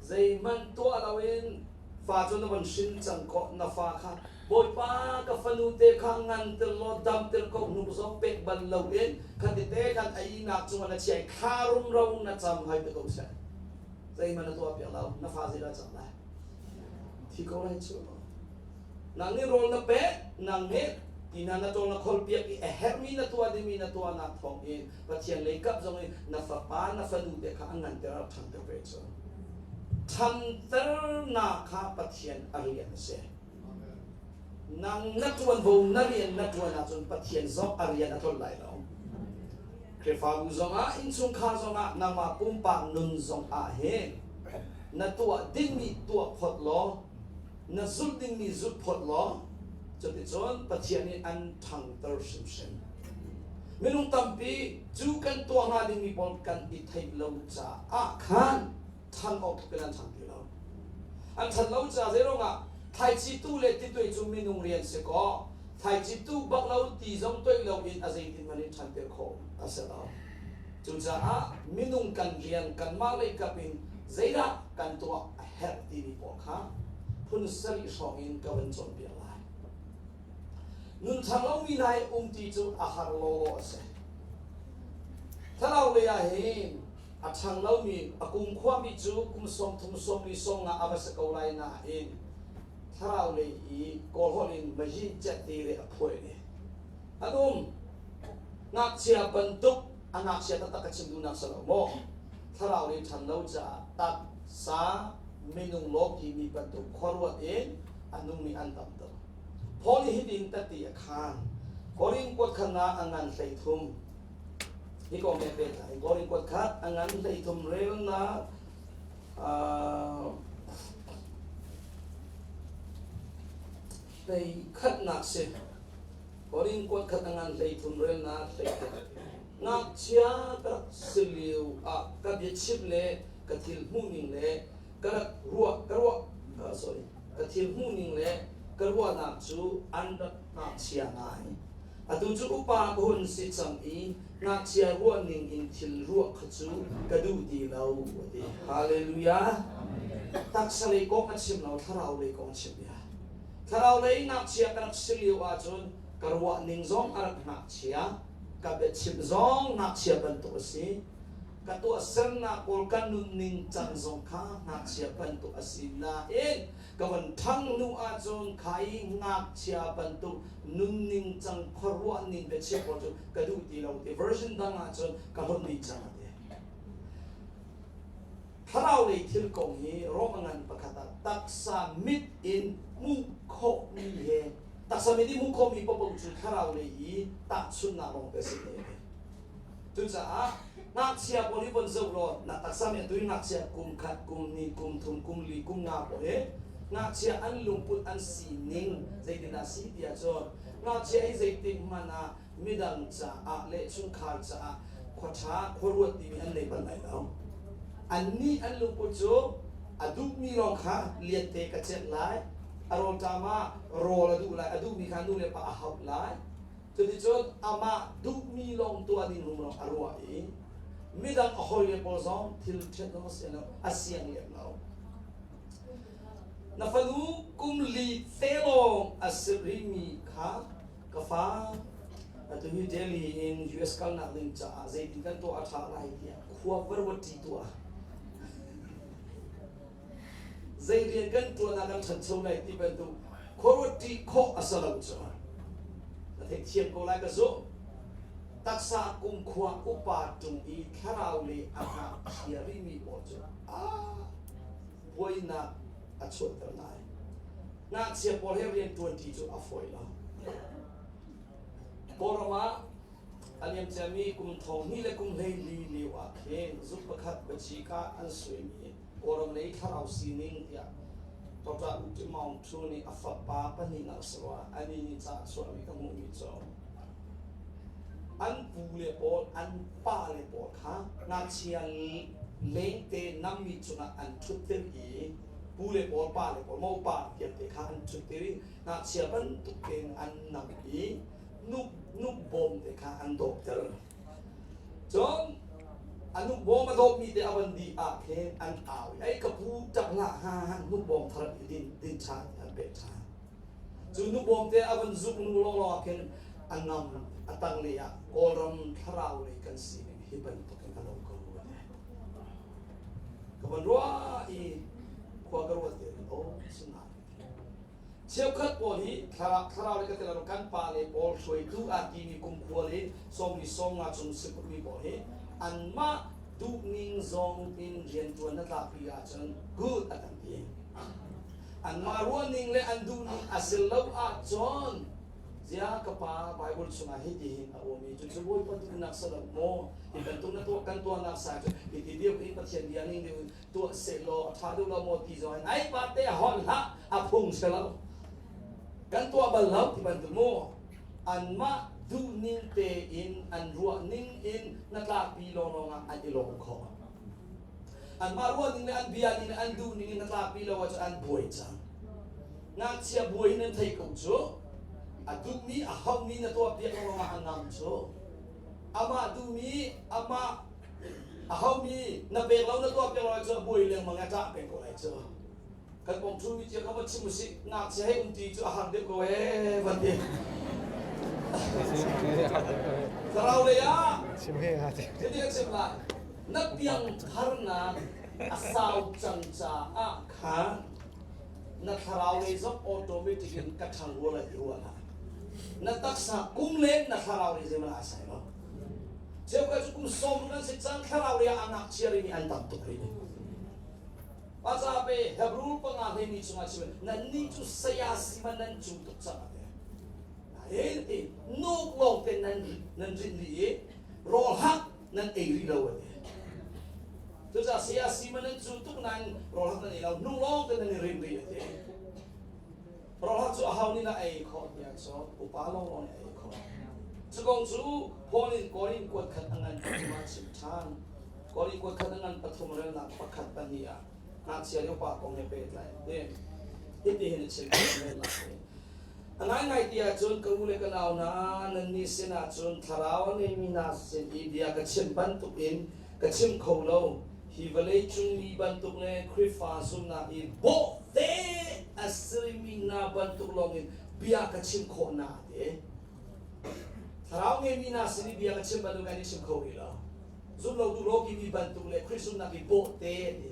Zeihmanh tuah loin fa cu na von hrin cang khawh na fa kha Bawipa ka fanu te kha ngan tir law dam tir ko hnuk zong pek bal loin kha tete khan a ihnak cungah na chia i thla rumro na cam hoi te ko seh. Zeihmanh na tuah piak lo na fa zeidah cang lai? Thi ko lai cu. Nang nih rawl na pek, nang nih ti na na ṭawl na khol piak i a herhmi na tuah dingmi na tuahnak thawng in Pathian lei kap zong in na fapa na fanu te kha a nganter a ṭhanter ve cu. Ṭhanternak kha Pathian a rian a si. Nang na ṭuanvo na rian na ṭuan ahcun Pathian zong a rian a tlolh lai lo. Khrihfabu zongah innchungkhar zongah nangmah pumpak nun zongah hin na tuah dingmi tuah phot law na zulh dingmi zulh phot law cuticun Pathian nih an ṭhangter hrimhrim. Minung tampi cu kan tuah hnga dingmi pawl kan i theih lo caah khan ṭhan awk tluk in an ṭhang ti lo. An ṭhan lo caah zeiruangah thlaici tu le titui cu minung rian si kaw thlaici tu bak lo ti zong toih lo in a zeitin hmanh in ṭhanter khawh a si lo. Cucaah minung kan rian kanmah lei kap in zeidah kan tuah a herh timi pawl kha phun sarih hrawng in ka van cawnpiak lai. Nunthar lomi hna he umti cu a har lawlaw a si. Thlarau lei ah hin a ṭhang lomi a kumkhuami cu kum 30 sawmli 50 a va si ko lai nain thlarau lei i kawlhawl in mayin cet te le a phuai ne. An um. Ngakchia bantuk a ngakchia taktak ka chim duhnak si lo maw? Thlarau lei ṭhan lo caah taksa minung lawki mi bantuk khuaruat in a nungmi an tam tuk. Paul nih hitin tati a khaan. Korin kuat khatnak a ngan 13. Hi kong he pehtlai Korin kuat khat a ngan 13 relnak hlei khatnak si. Korin kuat khat a ngan 13 relnak 13. Ngakchia ka rak si lio ah ka biachim le ka thil hmuhning le ka rak ruah ka ruah sorry ka thil hmuhning le ka ruahnak cu an rak ngakchia ngai. Atu cu upa ka hun si cang i ngakchia ruah ning in thil ruah kha cu ka duh ti lo, a ti. Hallelujah. Taksa lei kong a chim lo, thlarau lei kong a chim bia. Thlarau lei ngakchia ka rak si lio ahcun ka ruah ning zong a rak ngakchia, ka biachim zong ngakchia bantuk a si. Ka tuahsernak pawl ka nunning cang zong kha ngakchia bantuk a si nain ka von ṭhang hnu ahcun kha i ngakchia bantuk nunning cang khuaruahning biachim pawl cu ka duh ti lo ti version dang ahcun ka hlawt dih cang a ti. Thlarau lei thil kong hi Rom a ngan pakhat ah taksa mit in hmuh khawhmi he taksa mit in hmuh khawhmi paohpaoh cu thlarau lei i tahchunhnak lawng te a si te. Cucaah ngakchia pawl hi von zoh law na taksa mi atu hi ngakchia kum khat, kum hnih, kum thum, kum li, kum nga pawl hi ngakchia an lungput an sining zeitindah a si ti ahcun ngakchia hi zeitik hmanh ah midang caah le chungkhar caah khua ṭha khua ruat timi an nei bal lai lo. Annih an lungput cu a duhmi lawng kha liante ka celh lai, a rawlṭam ah rawl a duh lai, a duhmi kha nu le pa a hauh lai. Cuticun amah duhmi lawng tuah ding rumro a ruah i midang a hawile pawl zong thil ṭhiat zong a siang lo, a siang lem lo. Na fanu kum li te lawng a si rihmi kha ka fa atu hi Delhi in US kalnak ding caah zeitin kan tuah a ṭha lai tiah khua varwati tuah. Zei rian kan ṭuan ah kan ṭhancho lai ti bantuk khuaruat ṭih khawh a si lo cu. Na theihthiam ko lai ka zumh. Taksa kumkhua upa ṭung i thlarau le a ngakchia rihmi pawl cu ah buainak a chuahter lai. Ngakchia pawl he rian ṭuanṭi cu a fawi lo. Kawlram ah A liamciami kum 2000 le kum 14 lio ah khin zuk pakhat biacik ah an suaimi Kawlram lei thlarau sining tiah Dr. U Ti Maung Thu nih a fapa pahnihnak a si rua. Anih nih ca a chuahmi ka hmuhmi cu an pu le pawl an pa le pawl kha ngakchia lengte nammi cungah an ṭhutter i pu le pawl pa le pawl mopa tiangte kha an ṭhutter i ngakchia bantuk tein an nam i nuk nuk bawm te kha an dawpter. Cun a nuk bawm a dawpmi te a van dih ah khin an au i ei ka pu ṭap hlah ha ha nuk bawm thar i din din ṭhan an pek ṭhan. Cu nuk bawm te a van zuk nu lawnglawng ah khin a ngam a tang lei ah Kawlram thlarau lei kan sining hi bantuk in a lo ko a ti. Ka van ruah i khua ka ruat te oh sinah Cheukhat pawl hi thlarau le ka tel kan pale pawl hruaitu aa timi kumkhua le sawmli sawmnga chung siputmi pawl hi anmah duhning zong in rianṭuan na tlakpi ahcun good a kan ti. Anmah ruahning le an duhning a si lo ahcun Zia ka pa Bible chungah hiti hin a um i cucu Bawipa duhnak si lo maw hi bantuk na tuah kan tuahnak sa cu hiti deuh hi Pathian bia ning deuh in tuah sehlaw a ṭha deuh lo maw ti zong in ai pa te holh hlah a phung si lo kan tuah bal lo ti bantuk mu anmah duhning tein an ruah ning in na tlakpi lawnglawng ah an i lawm khawh anmah ruah ning le an bia ning le an duh ning in na tlakpi lo ahcun an buai cang ngakchia buai in an thei ko cu a duhmi a haumi na tuah piak lawnglawng ah a ngam cu amah duhmi amah Aho mi na pek lo na tuah piak lo cu a buai lengmang a ṭah peng ko lai cu. Kan pong ṭhu mi cia kha va chim usih ngakchia hei um ti cu a har deuh ko ee van ti. Thlarau lei ah Chim he ha ti. Cuti a chim lai. Na piang tharnak a sau cang caah khan na thlarau lei zong automatic in ka ṭhang rua lai ti rua hlah. Na taksa kum len na thlarau lei zeimal aa sai lo. Cheukhat cu kum 60 an si cang thlarau lei ah a ngakchia rimi an tam tuk rih. Paca pe Hebrew panga hleimi chungah chim nannih cu saya si man nan cu tuk cang a ti. Nain ti nuk lawng te nan nan rinh rih i rawl hak nan ei rih lo a ti. Cucaah saya si man nan cu tuk nain rawl hak nan ei lo hnung lawng te nan i rin rih a ti. Rawl hak cu a hau nih dah ei khawh tiah cun upa lawnglawng nih a ei khawh. Cu kong cu Paul in Korin kuat khat a ngan pathum ah chim ṭhan. Korin kuat khat a ngan pathum relnak pakhat pahnih ah ngakchia le upa kong he pehtlai in hitihin a chim relnak hi. A ngaingai ti ahcun ka u le ka nau hna, nannih sinah cun thlarau a ngeimi hna sin i bia ka chim bantukin ka chim kho lo. Hi vawlei cung mi bantuk le Khrihfa zumhnak i bawhte a simi hna bantuk lawngin bia ka chim khawh hna a ti. Thlarau ngeimi hna sin i bia ka chim bantuk kan i chim kho rih lo. Zum lo tu lawki mi bantuk le Khrih zumhnak i bawhte a ti.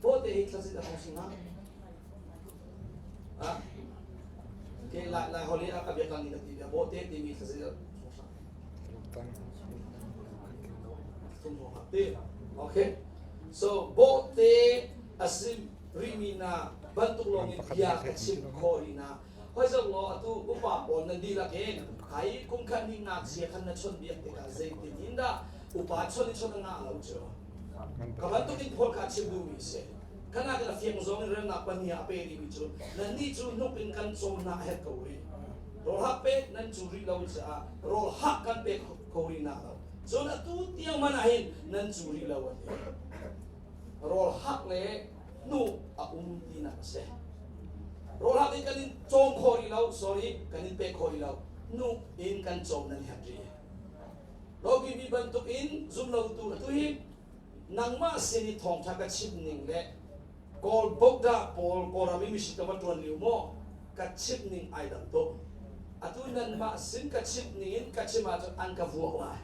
Bawhte hi thlazit a hong si hnga? Ah, ke lai lai holi a ka biak lang ni ka ti bia bawhte timi thlazit a Okay. So bawhte a si rihmi na bantuk lawng in bia ka chim khawh rih na. Hoi zong law atu upa pawl nan dihlak in hai kum khat hnih ngakchia khan na chawnh biak tikah zeitin in dah upa chawnh i chawnh a ngah lo cu. Ka bantuk in Paul kha chim duhmi si. Kana kan a fiang zong in relnak pahnih ah a pe rihmi cu nannih cu hnuk in kan cawm hna a herh ko rih. Rawl hak pek nan cu rih lo caah rawl hak kan pek kho rih na lo. Cun atu tiang hmanh ah hin nan cu rih lo a ti. Rawl hak le hnu a um tinak a si. Rawl hak in kan in cawm kho rih lo, sorry, kan in pek kho rih lo. Hnu in kan cawm nan herh rih. Rogi mi bantuk in zumlotu atu hi nangmah sin i thawngtha ka chim ning le Kawl bokdah pawl Kawlram i mission ka va ṭuan lio maw ka chimh ning ai dang tuk. Atu nanmah sin ka chimh ning in ka chim ahcun an ka vuak lai.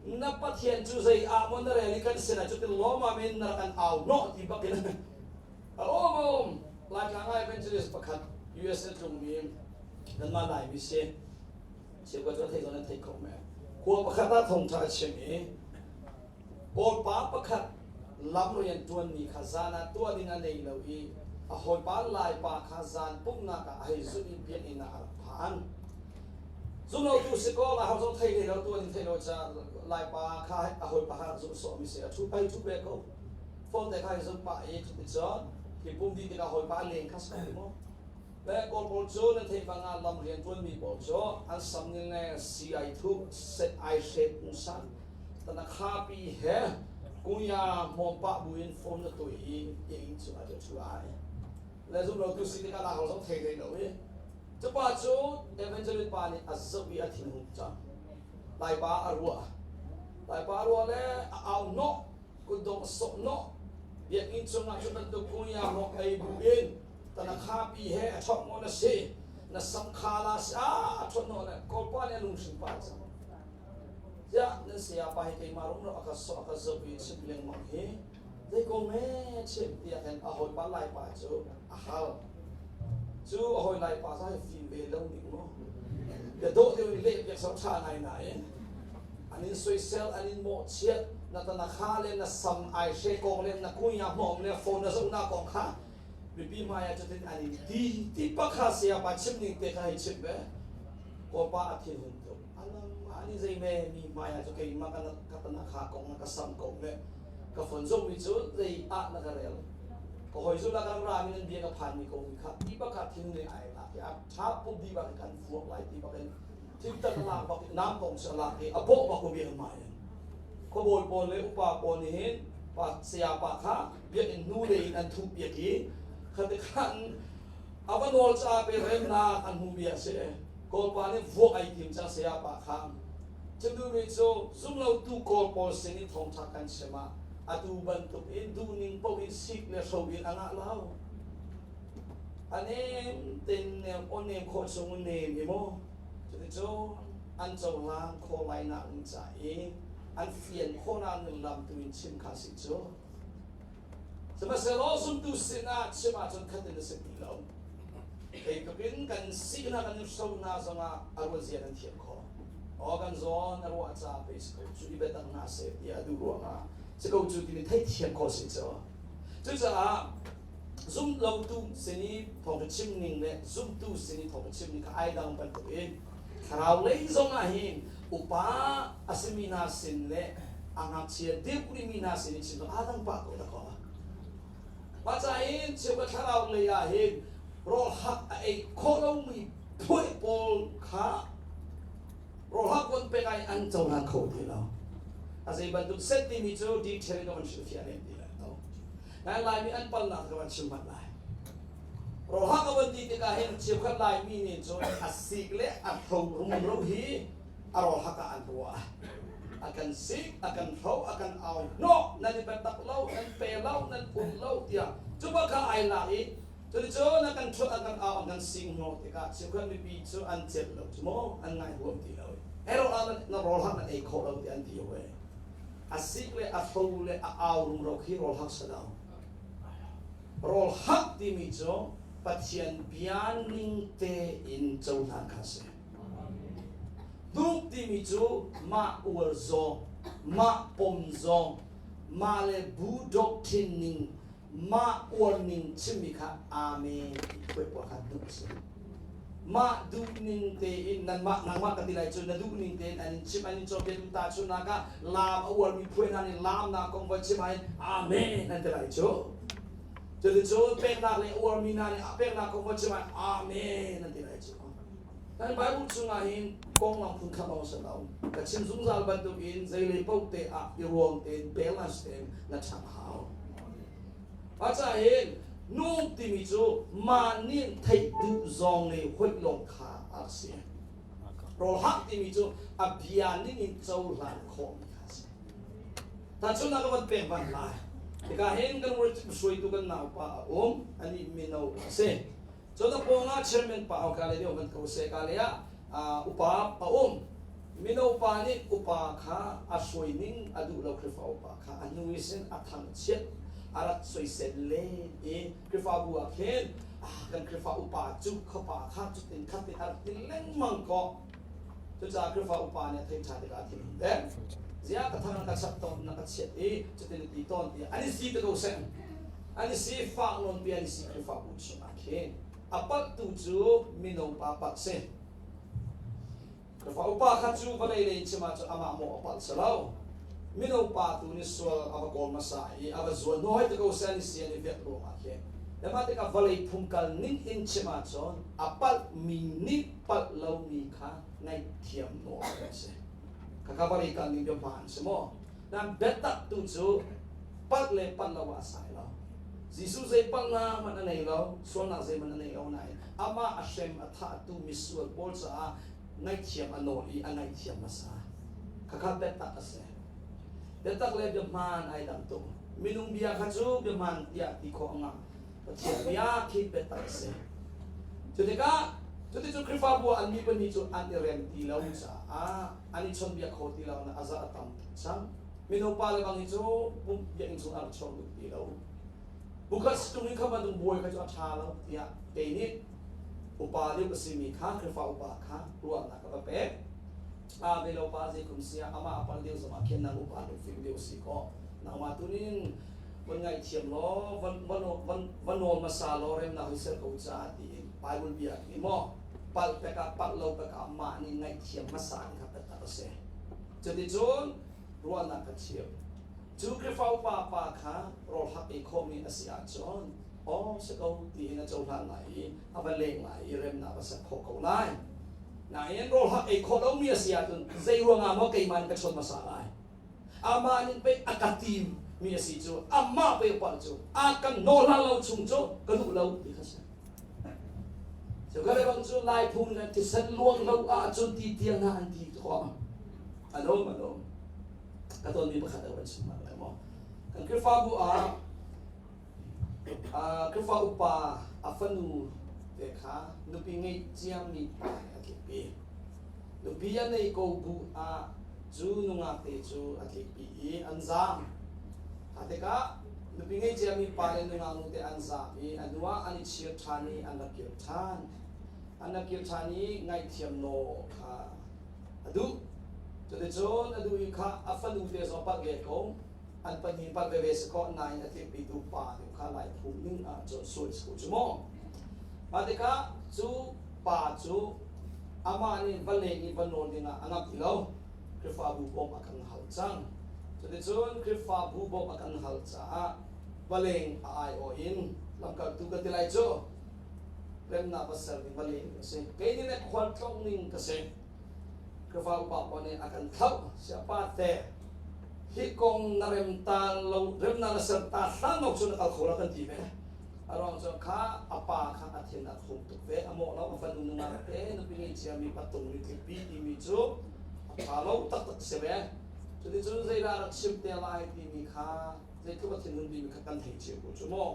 Na Pathian cu zei ah maw na rel i kan sinah cutin lawmam in na rak an au hnawh ti bak in a um a um. Laitlang ah evangelist pakhat USA tlungmi kanmah Laimi si cheukhat cu a theih zong nan theih kho men. Khua pakhat ah thawngṭha a chim i Kawlpa pakhat lam rianṭuanmi kha zan ah tuah ding a nei lo i a hawipa Laipa kha zan pumhnak ah a hei zulh i biakinn ah a rak phan. Zumlotu si kaw Laiho zong thei hlei lo tuah ding thei lo caah Laipa kha a hawipa kha rak zulh sawhmi si. A ṭhu pei ṭhu ve ko. Phone te kha hei zulh pah i cuticun hi pum dih tikah hawipa leng kha si ko maw? Le Kawl pawl cu nan theih bang ah lam rianṭuanmi pawl cu an sam ning le si ai thup, set ai hret pungsan tanakhapi he kuya hmawm pah buin phone na tuih i inn cungah cu ṭhu ai. Le zum lo tu si tikah lak zong thei hlei lo i cupa cu evangelist pa nih a zoh i a thinhung cang. Laipa a ruah. Laipa a ruah le a au hnawh, kutdong a sawh hnawh. Biakinn cungah cu bantuk kuya hmawk ei buin tanakhapi he a chawk maw na si na sam kha la si a ṭhawt hnawh le Kawlpa nih a lunghrinh pah cang. Tiah nan saya pa hi keimah rumro a ka sawh a ka zoh i chimh lengmang hi zei ko me chimh tiah khin a hawipa Laipa cu a hal. Cu a hawi Laipa cu hei fim ve lo ning mu. Bia dawh deuh in leh piak sau ṭha ngai nain an in soisel an in mawhchiat na tanakha le na sam ai hre kong le na kunya hmawm le phone na zohnak kong kha mipi hmai ah cutin an in ti ti pakha saya pa chim ning te kha hei chimh ve. Kawlpa a thinhun tuk. Anangmah nih zeime mi hmai ah cu keimah ka ka tanakha kong na ka sam ko le ka phone zong mi cu zei ah na ka rel. Ka hoi zul ah kan ra mi nan bia ka phan mi ko mi kha ti bak thin nih ai lak i a tha pup di bak in kan vuak lai ti bak in thil tak lak bak nam kong si lak i a bawh bak ko bia hmai in khuabawi pawl le upa pawl nih hin pa saya pa kha biakinn hnu lei in an thuh piak i khati khan a va nawl caah pe remnak an hmuh bia a si. Kawlpa nih vuak ai tim cang saya pa kha. Cuduhmi cu zumlotu Kawl pawl sin i thawngṭha kan chim ah atu bantuk in duhning paoh in sik le hro in a ngah lo. A nem ten nem aw nem khawh chung in nem i maw cuticun an cohlang khawh lai nak ding ca i an fian khawhnak ning lam tu in chim kha si cu. Sihmanhsehlaw zumtu sinah chim ahcun khat in a si ti lo. Zeitluk in kan sinak kan in hro hna zongah a ruahzia kan thiam khawh. Aw kan zawn a ruah caah pei si ko cu i biatak hna seh tiah a duh ruangah si ko cu timi theihthiam khawh si cu. Cucaah zumlotu sin i thawngṭha chim ning le zumtu sin i thawngṭha chim ning kha ai dang bantukin thlarau lei zongah hin upa a simi hna sin le a ngakchia deuh rihmi hna sin i chim zong aa dang pah ko dakaw. Mah ca in cheukhat thlarau lei ah hin rawl hak a ei khawh lomi phuai pawl kha rawl hak von pek ai an cohlan kho ti lo. A zei bantuk set timi cu detail in ka van hrilhfiah lem ti lai lo. Nain Laimi an palnak ka van chim hmanh lai. Rawlhak a van ti tikah hin cheukhat Laimi nih cun a sik le a hro rumro hi a rawlhak ah an ruah. A kan sik, a kan hro, a kan au hnawh, nan i biatak lo, nan pe lo, nan pum lo tiah cu bak kha ai lak i cuticun a kan ṭhuat, a kan au, a kan sing hnawh tikah cheukhat mipi cu an celh lo cu maw, an ngai huam ti lo. Hei rawl ah na rawlhak nan ei khawh lo tiah an ti hawi. A sik le a hro le a au rumro khi rawlhak si lo. Rawl hak timi cu Pathian bia ning tein cohlan kha a si. Duk timi cu mah uar zawng, mah pom zawng, mah le bu doctrine ning, mah uar ning chimmi kha amen ti phuai pawl kha duh a si. Mah duh ning tein nanmah nangmah ka ti lai cu na duh ning tein an in chim an in cawnpiak duh tahchunhnak ah laam a uarmi phuai hna nih laamnak kong van chim ahhin amen an ti lai cu. Cuticun peknak le uarmi hna nih a peknak kong van chim ahhin amen an ti lai cu. Kan Bible chungah hin konglam phun khat lawng si lo. Ka chim zungzal bantukin zeilei paoh te ah i ruang tein balance tein na ṭhang hau. Aca hin nu timi cu mah nih theih duh zawng le hoih lawng kha a si. Rawlhak timi cu a bia ning in cohlan khawhmi kha a si. Tahchunhnak ka van pek van lai. Hika hin kan hruaitu kan naupa a um, anih mino a si. Cun a pawngah chairman pa au ka le deuh van ko seh ka le ah upa a um. Mino pa nih upa kha a hruai ning a duh lo Khrihfa upa kha a hnu i sin a thangchiat a rak soisel len i Khrihfabu ah khin kan Khrihfa upa cu khuapa kha cutin khatin a rak ti lengmang ko. Cucaah Khrihfa upa nih a theih ṭhan tikah a thin dek. Ziah ka thang na ka chap tawn na ka chiat i cutin na ti tawn tiah an i si te ko seh. An i si fak nawn pi an i si Khrihfabu chungah khin a palhtu cu mino pa palh si. Khrihfa upa kha cu vawlei lei in chim ahcun amah mawh a palh si lo. Mino pa tu nih sual a va kawl hmasa i a va zuan hnu hoi te ko seh an i si an i viak ruangah khin. Mah tikah vawlei phungkal ning in chim ahcun a palhmi nih palh lomi kha ngaihthiam nawl a si. Khakha vawlei kal ning bia hmaan si maw? Nan biatak tu cu palh le palh lo ah a sai lo. Jesuh zei palhnak hmanh a nei lo, sualnak zeihmanh a nei lo nain amah a hrem a thahtu misual pawl caah ngaihthiam a nawl i a ngaihthiam hmasa. Khakha biatak a si. Biatak le biahmaan ai dang tuk. Minung bia kha cu biahmaan tiah ti khawh a ngah. Pathian bia khi biatak a si. Cu tikah cuticun Khrihfabu ah an mi pahnih cu an i rem ti lo caah an i chawnbia kho ti lo na a za a tam tuk cang. Mino pa le bang hi cu pumh biakinn chung ah rak chuak duh ti lo. Bukhat situng in kha bantuk buai kha cu a ṭha lo tiah kei nih upa deuh a simi kha Khrihfa upa kha ruahnak ka va pek. A ve lo pa zei kum sia amah a pal deuh zongah khin nang upa deuh fim deuh si kaw nangmah tu nin van ngaihthiam law van van van van nawl hmasa law remnak hi ser ko ca tiin Bible bia hi maw palh pek ah palh lo pek ah mah nih ngaihthiam hmasa ni kha biatak a si. Cuticun ruahnak ka chim. Cu Khrihfa upa pa kha rawl hak ei khawhmi a si ahcun aw si ko tiin a cohlan lai i a va leng lai i remnak a ser khawh ko lai. Nain rawl hak ei khawh lomi a si ahcun zei ruangah maw keimah in ka chawnh hmasa lai? Amah nih pei a ka tim mi a si cu amah pei palh cu a kan nawl hlan lo chung cu ka duh lo ti kha si. Cu ka le bang cu Lai phung le thisen luang lo ahcun ti tiang hna an ti khawh. A lawm a lawm. Ka tonmi pakhat a van chim lai maw. Kan Khrihfabu ah Khrihfa upa a fanu te kha nupi ngeih ciami pa nih a tlikpi. Nupi a nei ko bu ah cu nungak te cu a tlikpi i an zaam. Kha tikah nupi ngei ciami pa le nungak nu te an zaam i a hnu ah an i chir ṭhan i an rak kir ṭhan. An rak kir ṭhan i ngaihthiam naw kha a duh. Cuticun a duh i kha a fanu te zong palh ve ko. An pahnih palh veve si khawh nain a tlikpitu pa nih kha Lai phung ning ah cun sual si ko cu maw. Mah tikah cu pa cu amah nih va leng i va nawl dingah a ngamh ti lo. Khrihfabu bawmh a kan hal cang. Cuticun Khrihfabu bawmh a kan hal caah va leng a aiawh in lamkaltu ka ti lai cu remnak va ser ding va leng a si. Kei nih le khualtlawng ning ka si. Khrihfa upa pawl nih a kan thlauh. Siapa te hi kong na rem ta lo remnak na ser ta hlan lo cun na kal kho lo kan ti ve. A ruang cu kha a pa kha a thin a khum tuk ve. A mawh lo, a fanu nungak te nupi ngei ciami patung nih tlikpi timi cu a ṭha lo taktak si ve. Cuticun zeidah rak chim te lai timi kha zeitluk a thinhun timi kha kan thei cio ko cu maw.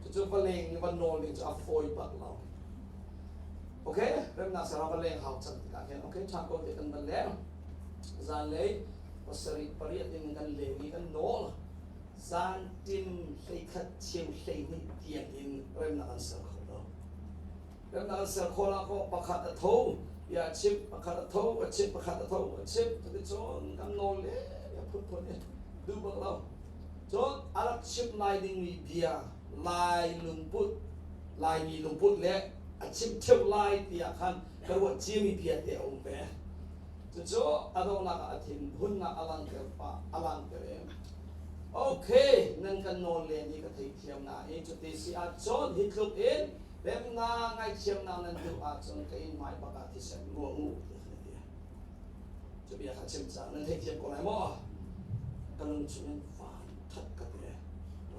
Cucu va leng i va nawl ding cu a fawi bak lo. Okay, remnak ser ah va leng hau cang tikah khin okay ṭha ko te kan van leng. Zanlei pasarih pariat in kan leng i kan nawl. Zanṭim 11 cheu 12 tiang in remnak an ser kho lo. Remnak an ser khawh ah kaw pakhat a tho, bia a chimh, pakhat a tho, a chimh, pakhat a tho, a chimh. Cuticun kan nawl le a phunphun i duh bak lo. Cun a rak chimh lai dingmi bia Lai lungput, Laimi lungput le a chimh ṭheo lai tiah khan ka ruah ciami bia te a um ve. Cucu a donghnak ah a thin hunnak a langhter pah, a langhter i Okay, nan kan nawl len i ka theithiam nain cuti si ahcun hi tluk in remnak ngaihthiamnak nan duh ahcun ka inn hmai bak ah thisen luang u tiah khan a ti. Cu bia kha chim cang nan theithiam ko lai maw? Ka lung chungin van that ka ti.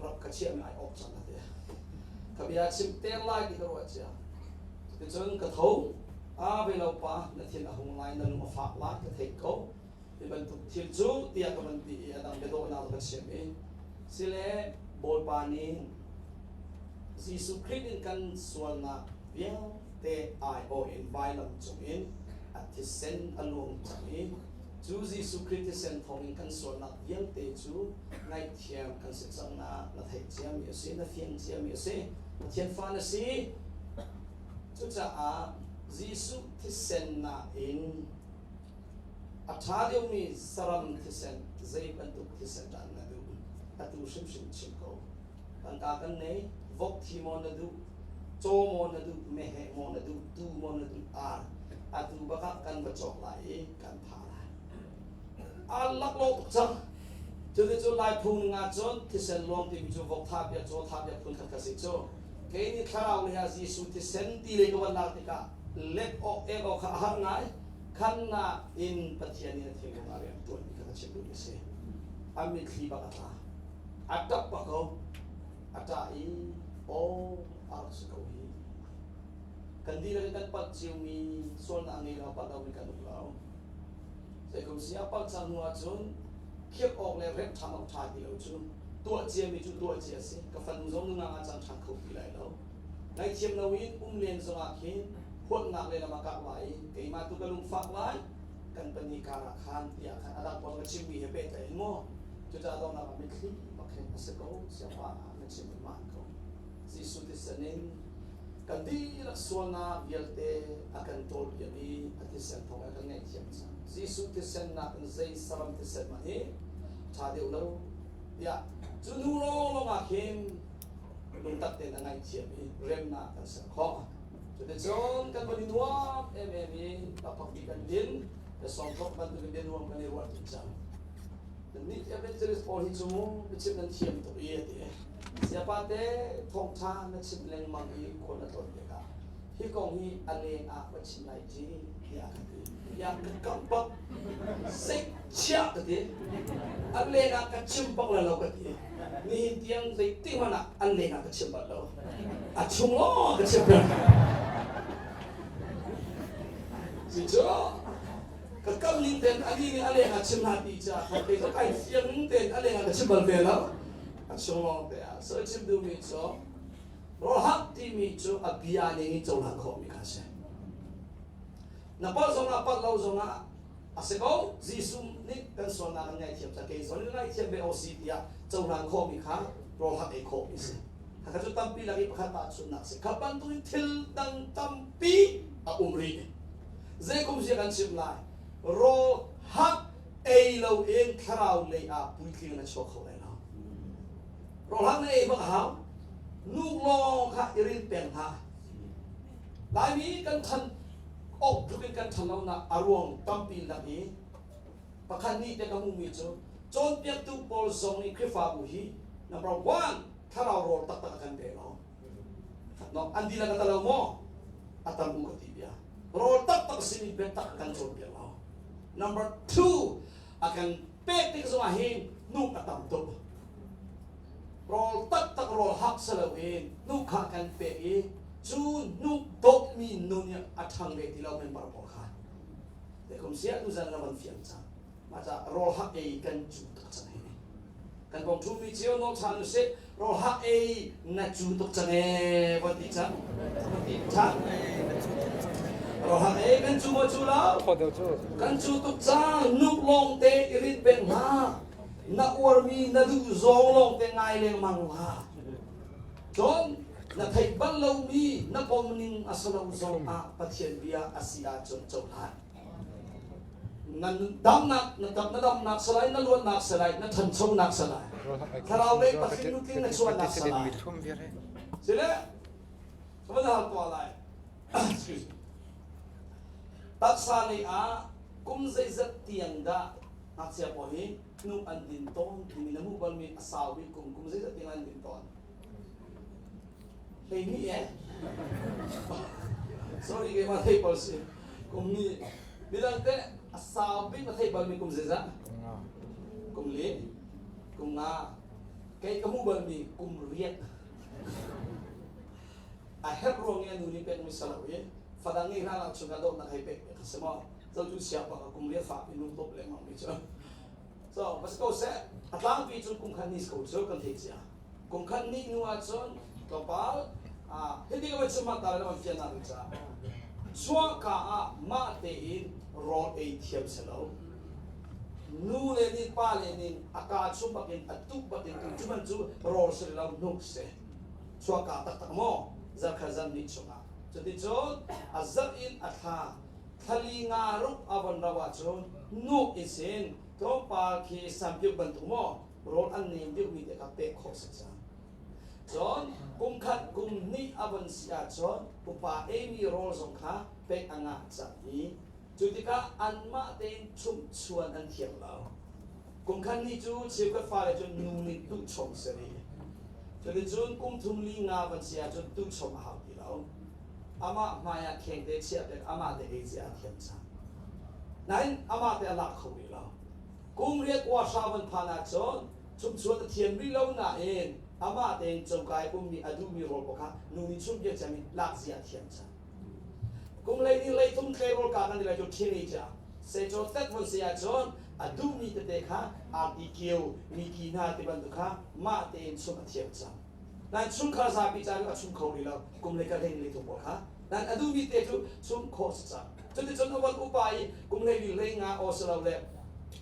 Rap ka chiahmi ai awk cang ka ti. Ka bia chim te lai ti ka ruah cia. Cuticun ka tho. A ve lo pa, na thin a hung lai, na lung a fak lai, ka theih ko. Hi bantuk thil cu tiah ka van ti i a dang biadawhnak ka chim i sile Bawipa nih Jesuh Khrih in kan sualnak vialte aiawh in vailam cungin a thisen a luang cang i cu Jesuh Khrih thisen thawngin kan sualnak vialte cu ngaihthiam kan si cang na na theih ciami a si, na fiang ciami a si, Pathian fa na si. Cucaah Jesuh thisen nain A ṭha deuhmi saram thisen zei bantuk thisen dah na duh? Atu hrimhrim chim ko. Tangka kan nei, vok thi maw na duh, caw maw na duh, meheh maw na duh, tuu maw na duh, ar. Atu bak ah kan va cawk lai i kan thah lai. Aa laklawh tuk cang. Cuticun Lai phung ning ahcun thisen luang timi cu vok thah piak, caw thah piak phun khat kha si cu. Kei nih thlarau lei ah Jesuh thisen ti lei ka van lak tikah let awk ek awk kha a har ngai. Khannak in Pathian nih a thinlung ah rian ṭuanmi kha ka chim duhmi a si. A mitthli bak a tla. A ṭap bak ko. A ṭah i, aw, a rak si ko hi. Kan dihlak in kan palh ciomi sualnak ngei lo palh lomi kan um lo. Zeikum si a palh cang hnu ahcun khirh awk le remh ṭhan awk ṭha ti lo cu tuah ciami cu tuah cia a si. Ka fanu zong nungak ah cang ṭhan kho ti lai lo. Ngaihthiam loin um len zongah khin huatnak lehlam ah kah lai i keimah tu ka lungfak lai kan pahnih karah khan tiah khan a dang pawl ka chimmi he pehtlaih in maw cucaah donghnak ah mitthli bak hin a si ko siangpa na chim in maan ko. Jesuh thisen in kan dihlak sualnak vialte a kan ṭawlpiak i a thisen thawng in a kan ngaihthiam cang. Jesuh thisen nakin zei saram thisen hmanh hi ṭha deuh lo tiah cu hnu lawnglawng ah khin lungtak tein a ngaihthiam i remnak kan ser khawh. Cuticun kan van i nuam emem i pakpakpi kan din, biasawngthawk bantukin bianuam kan i ruah dih cang. Nih evangelist pawl hi cu biachim nan thiam tuk i a ti. Siapa te thawngṭha na chim lengmang i khua na tlawn tikah hi kong hi a leng ah va chim lai ci tiah ka ti. Tiah ka kamh bak. Seihchiah ka ti. A leng ah ka chim bak lai lo ka ti. Nihin tiang zeitik hmanh ah an leng ah ka chim bal lo. A chung law ka chim peng. Cucu ka kam ning ten ali nih a leng ah chim hlah ti ca kha kei cu kai fiang tein a leng ah ka chim bal ve lo. A chung lawng te ah so chim duhmi cu rawlhak timi cu a bia ning in cohlan khawhmi kha a si. Na palh zongah palh lo zongah a si ko. Jesuh nih kan sualnak kan ngaihthiam ca kei zong in ngaihthiam ve awk si tiah cohlan khawhmi kha rawlhak ei khawhmi a si. Khakha cu tampi lak i pakhat tahchunhnak a si. Kha bantukin thil dang tampi a um rih. Zei kum zia kan chim lai? Rawl hak ei loin thlarau lei ah puitling na chuak kho lai lo. Rawl hak na ei bak a hau. Nuk lawng kha i rin peng hna. Laimi kan than awk tluk in kan than lonak a ruang tampi lak i pakhat nih te ka hmuhmi cu cawnpiaktu pawl zong nih Khrihfabu hi number one thlarau rawl taktak a kan pe lo. No, an dihlak a ta lo maw? A tam u ka ti bia. Rawl taktak simi biatak kan cawnpiak lo. Number two, a kan pek tik zongah hin nuk a tam tuk. Rawl taktak Rawl hak si loin hnuk kha kan pek i cu hnuk dawpmi nu nih a ṭhang ve ti lo member pawl kha. Te kum sia tu zan na van fiang cang. Mah ca rawl hak ei kan cu tuk cang hi. Kan kong ṭhumi cio nawl ṭhan usih. Rawl hak ei na cu tuk cang ee von ti cang. Von ti cang. Rawl hak ei kan cu maw cu lo? Kan cu tuk cang. Nuk lawng te i rit peng hna. Na uarmi na duh zawng lawng te ngai lengmang hlah. Cun na theih bal lomi na pom ning a si lo zong ah Pathian bia a si ahcun cohlan. Na damnak na dam na damnak si lai, na luatnak si lai, na ṭhanchonak si lai. Thlarau lei patling nutling na chuahnak si lai. Sile, van hal tuah lai. Excuse me. Taksa lei ah kum zeizat tiang dah ngakchia pawl hi hnuk an din tawn timi na hmuh balmi a sau bik kum kum zeizat tiang an din tawn? 12 eh. Sorry, keimah thei bal si. Kum ni midang te a sau bik na thei balmi kum zeizat? Kum li, kum nga. Kei ka hmuh balmi kum riat. A herh ruang i a nu nih pekmi si lo i fadang i hlan ah chung ah dawtnak hei pek ka si maw? Zotu sia pa ka kum riat fa pi nu top lengmang mi cu. So, va si ko seh, a tlangpi cu kum khat ni si ko cu kan thei cia. Kum khat ni hnu ahcun tlawmpal hiti ka van chim ah ta le van fian nak ca chuahka ah mah tein rawl ei thiam si lo. Nu le nih pa le nih a ka chung bakin a tuk bakin tu cu man cu rawl si lo hnuk si. Chuahka taktak maw zarkhat zan ni chungah. Cuticun a zarh in a thla thlali nga ruk a von ro ahcun nuk in sin tlawmpal khi sampiuk bantuk maw rawl an nem deuhmi te kha pek khawh si cang. Cun kum khat kum hnih a von si ahcun upa eimi rawl zong kha pek a ngah cang i cu tikah anmah tein chumhchuan an thiam lo. Kum khat hnih cu cheukhat fale cu nu nih duhchom si rih. Cuticun kum thum li nga van si ahcun duhchom a hau ti lo. Amah hmai ah khengte chiah pek amah te ei cia a thiam cang. Nain amah te a lak kho rih lo. Kum riat uahra van phan ahcun chumchuan a thiam rih lo nain amah tein coka i ummi a duhmi rawl paoh kha nu nih chumh bia cem in lak zia a thiam cang. Kum 12 13 tleirawl ka kan ti lai cu teenager secaw tet von si ahcun a duhmi tete kha arti kio miki hna ti bantuk kha mah tein chumh a thiam cang. Nain chungkhar zapi ca a chum kho rih lo kum le ka hlei le thum pawl kha. Nain a duhmi te cu chum khawh si cang. Cuticun a van upa i kum 12 hlei nga aw si lo le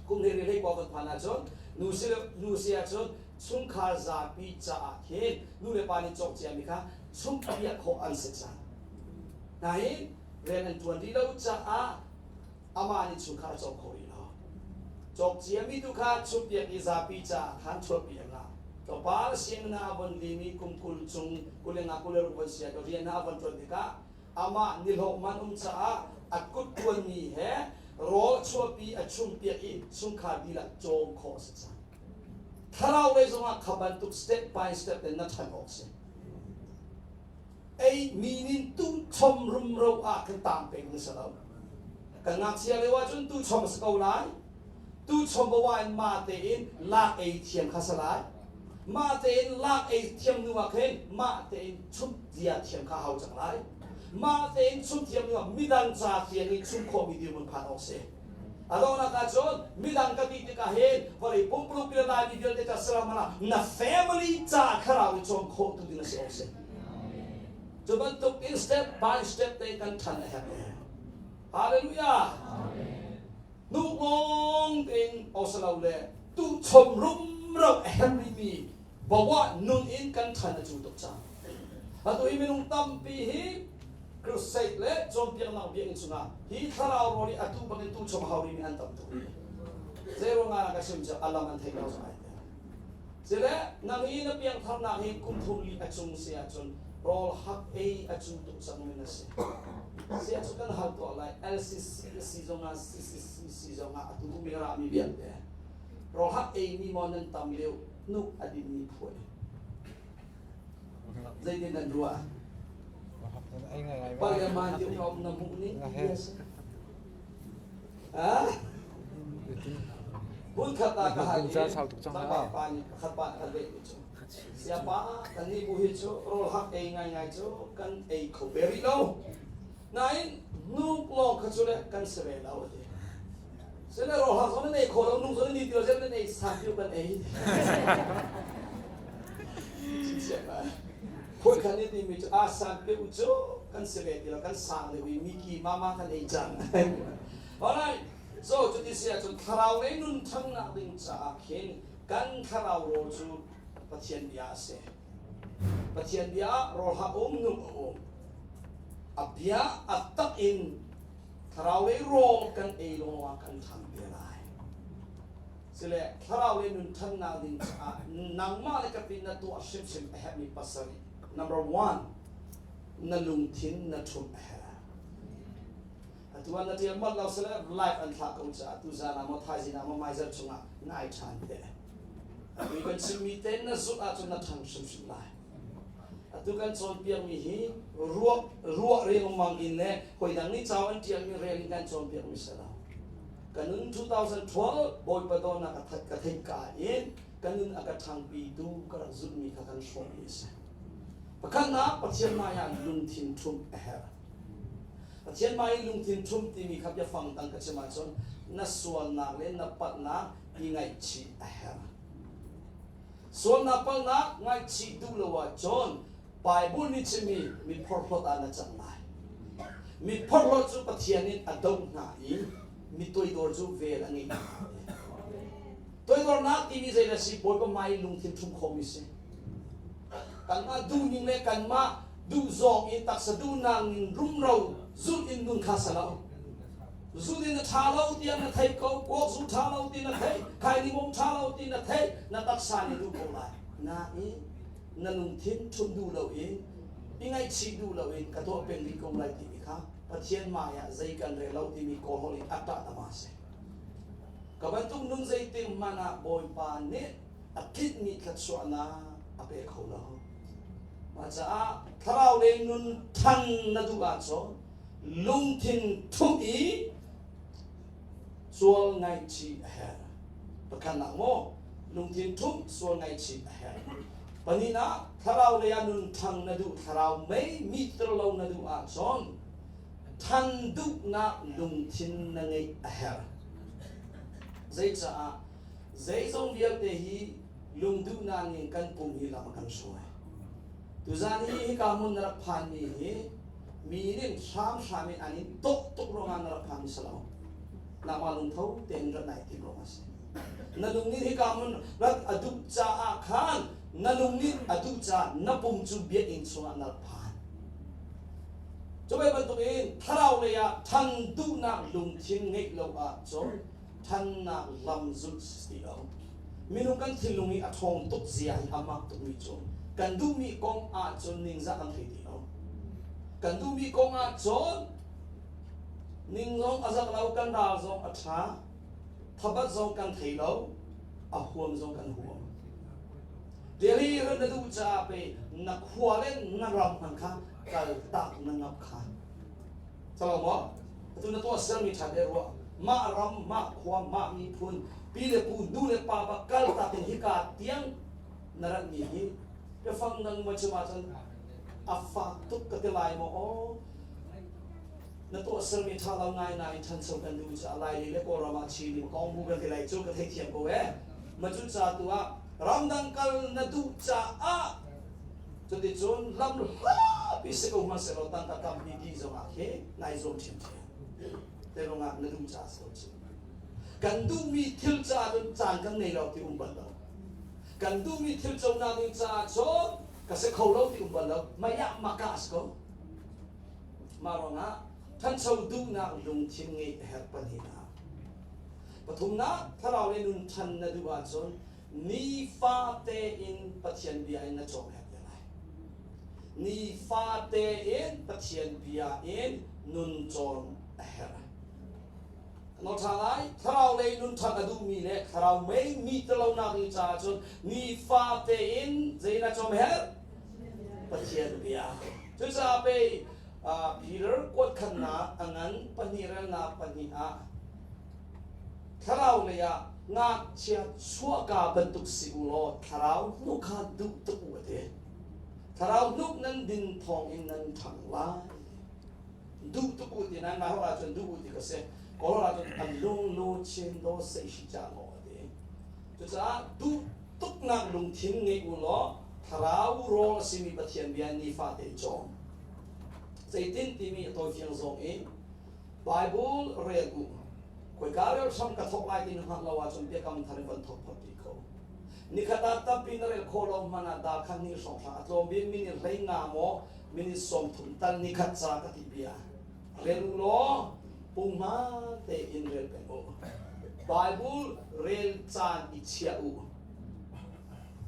kum 12 hlei kua van phan ahcun nu si nu si ahcun chungkhar zapi caah khin nu le pa nih cawk ciami kha chumh piak khawh an si cang. Nain rian an ṭuan rih lo caah amah nih chungkhar a cawk kho rih lo. Cawk ciami tu kha chumhpiak i zapi caah khan chuahpi a ngah. Tlawmpal sianginn ah a von lim i kum 20 cung 25 26 von si ah rian ah a von ṭuan tikah amah nihlawh man um caah a kut ṭuanmi he rawl chuahpi a chumhpiak i chungkhar dihlak cawm khawh a si cang. Thlarau lei zongah kha bantuk step by step in na ṭhan awk si. Ei mi nin tu chom rumro ah kan tang peng na si lo. Kan ngakchia lio ahcun tu chom a si ko lai. Tu chom bawa in ma tein lak ei thiam kha si lai. Ma tein lak ei thiam hnu ah khin mah tein chumh zia thiam kha hau cang lai. Mah tein chumh thiam hnu ah midang ca tiang in chumh khawhmi dirhmun phan awk si. A donghnak ahcun midang ka ti tikah hin vawlei pumpuluk le Laimi vialte ca saram ah na family ca thlarau i cawm khawh tu ding a si awk si. Cu bantuk in step by step te kan ṭhan a herh. Hallelujah. Nu lawng tein osalo le tu chom rumro a herh rihmi bawa nun in kan ṭhan a cu tuk cang. Atu hi minung tampi hi crusade le cawnpiaknak biakinn chungah hi thlarau rawl i atu bangin tu chom hau rimi an tam tuk. Zei ruangah ka chim cu a lam an theih lo zong ai tel. Sile nang hi na piangtharnak hi kum thum li a cung si ahcun rawl hak ei a cu tuk cang mi na si. Si ahcun kan hal tuah lai LCC si zongah CCC si zongah atu mi ra mi vialte rawl hak ei mi maw nan tam deuh nuk a din mi phuai. Zeitin nan ruah? Parliament ti um na hmuh ning ti Ha? Hmun khat ah ka hal i tlangval pa nih pakhat pa nih a leh mi cu. Siapa kan nih bu hi cu rawl hak ei ngaingai cu kan ei kho ve rih lo. Nain hnuk lawng kha cu le kan si ve lo a ti. Sile rawl hak zong nan ei kho lo, nung zong nan ni ti lo, zel nan ei sang kan ei. Phun khan i timi cu a sang pe u cu kan si ve ti lo, kan sang deuh i miki mama kan ei cang. Alright, so cuti si ahcun thlarau lei nun ṭhangnak ding caah khin kan thlarau rawl cu Pathian bia a si. Pathian bia ah rawl ha um nung a um. A bia a tak in thlarau lei rawl kan ei lawngah kan ṭhang te lai. Sile thlarau lei nun ṭhannak ding caah nangmah le ka pin na tuah hrimhrim a herhmi pasarih. Number one, na lungthin na ṭhumh a herh. Atu ah na ṭial manh lo sile live an thlah ko caah tuzaan ah maw thaizing ah maw maizarh chungah ngai ṭhan te. Atu kan chimmi te na zulh ahcun na ṭhang hrimhrim lai. Atu kan cawnpiakmi hi ruah ruah riangmang in le hawi dang nih cau an ṭialmi rel in kan cawnpiakmi si lo. Ka nun 2012 Bawipa dawtnak a that ka theih ka in ka nun a ka ṭhangpitu ka rak zulhmi kha kan hrawmmi a si. Pakhatnak Pathian hmai ah lungthin ṭhumh a herh. Pathian hmai i lungthin ṭhumh timi kha biafang dang ka chim ahcun na sualnak le na palhnak i ngaihchih a herh. Sualnak palhnak ngaihchih duh lo ahcun Bible nih chimmi mi phorhlawt ah na cang lai. Mi phorhlawt cu Pathian in a doh hna i mi toidor cu vel a ngei hna. Toidornak timi zei na si Bawipa hmai i lungthin ṭhum khomi si. Kanmah duhning le kanmah duh zawng in taksa duhnak ning rumro zulh in nun kha sa lo. Zu nih na ṭha lo tiah na theih ko, kuak zu ṭha lo ti na theih, khaini ṭha lo ti na theih, na taksa nih duh ko lai. Nain na lungthin ṭhumh duh loin, i ngaihchih duh loin ka tuah peng rih ko lai timi kha Pathian hmai ah zei kan rel lo timi kawlhawl in a ṭah dama a si. Ka bantuk nun zeitik hmanh ah Bawipa nih a tlinhmi thluachuahnak a pe kho lo. Mah caah thlarau lei nun ṭhan na duh ahcun lungthin ṭhumh i sual ngaihchih a herh. Pakhatnak maw lungthin ṭhumh sual ngaihchih a herh. Pahnihnak thlarau lei ah nun ṭhang na duh thlarau mei mihter lo na duh ahcun ṭhan duhnak lungthin na ngeih a herh. Zeicaah zeizong vialte hi lungduhnak ning kan pum hi lam a kan hruai. Tuzan hi hika hmun na rak phanmi hi mi nih hramhram in an in tuk tuk ruangah na rak phanmi si lo. Nangmah lungtho tein rat nai tim ruangah a si. Na lung nih hika hmun rat a duh caah khan na lung nih a duh caah na pum cu biakinn chungah na rak phan. Cu ve bantukin thlarau lei ah ṭhan duhnak lungthin ngeih lo ahcun ṭhannak lam zulh si ti lo. Minung kan thinlung i a ṭhawng tuk zia hi a mak tukmi cu kan duhmi kong ahcun ningzah kan thei ti lo. Kan duhmi kong ahcun ning zong a zak lo, kan ral zong a ṭha, thabat zong kan thei lo, a huam zong kan huam. Delhi ran na duh caah pe na khua le na ram hmanh kha kal tak na ngap kha. Calo maw? Atu na tuah sermi ṭha te ruah. Mah ram, mah khua, mah miphun, pi le pu, nu le pa bak kal tak in hika tiang na rat mi hi biafang nang ma chim ahcun a fak tuk ka ti lai maw aw na tuah sermi ṭha lo ngai nain ṭhancho kan duh caah Laili le Kawlram ah Chin nih kong bu kan ti lai cu ka theithiam ko ee ma cu ca tu ah ramdang kal na duh caah Cuticun lam hlapi si ko hmanhsehlaw tangka tampi dih zongah khi nai zuam ṭhiamṭhiam. Te ruangah na duh caah si ko cu. Kan duhmi thil caah cun caan kan nei lo ti um bal lo. Kan duhmi thil conak ding caah cun ka si kho lo ti um bal lo. Maya maka a si ko. Mah ruangah ṭhancho duhnak lungthin ngeih a herh pahnihnak. Pathumnak, thlarau le nun ṭhan na duh ahcun Nifate in Pathian bia in na cawm herh te lai. Nifate in Pathian bia in nun cawn a herh. No ṭha lai, thlarau lei nun ṭhan a duhmi le thlarau mei mi telonak ding caah cun nifate in zei na cawm herh? Pathian bia. Cucaah pei Peter kuatkhannak a ngan pahnih relnak pahnih ah thlarau lei ah. Ngakchia chuahka bantuk si u law thlarau hnuk kha duh tuk u a ti. Thlarau hnuk nan din thawngin nan ṭhang lai. Duh tuk u ti nan Lai ahcun duh u ti ka si. Kawl ahcun an lung lu chin do sei shi cha law a ti. Cucaah duh tuknak lungthin ngei u law thlarau rawl a simi Pathian bia nifate in cawm. Zeitin timi a tawifiang zong in Bible rel u. Khoika rel hram ka thawk lai ti na hngalh lo ahcun biakam thar in van thawk phot ti ko. Nikhat ah tampi na rel khawh lo hmanh ah dal khat hnih hrawnghrang a tlawm bik minute 15 maw minute 30 tal nikhat ca ka ti bia. Rel u law punghma tein rel peng u. Bible rel caan i chiah u.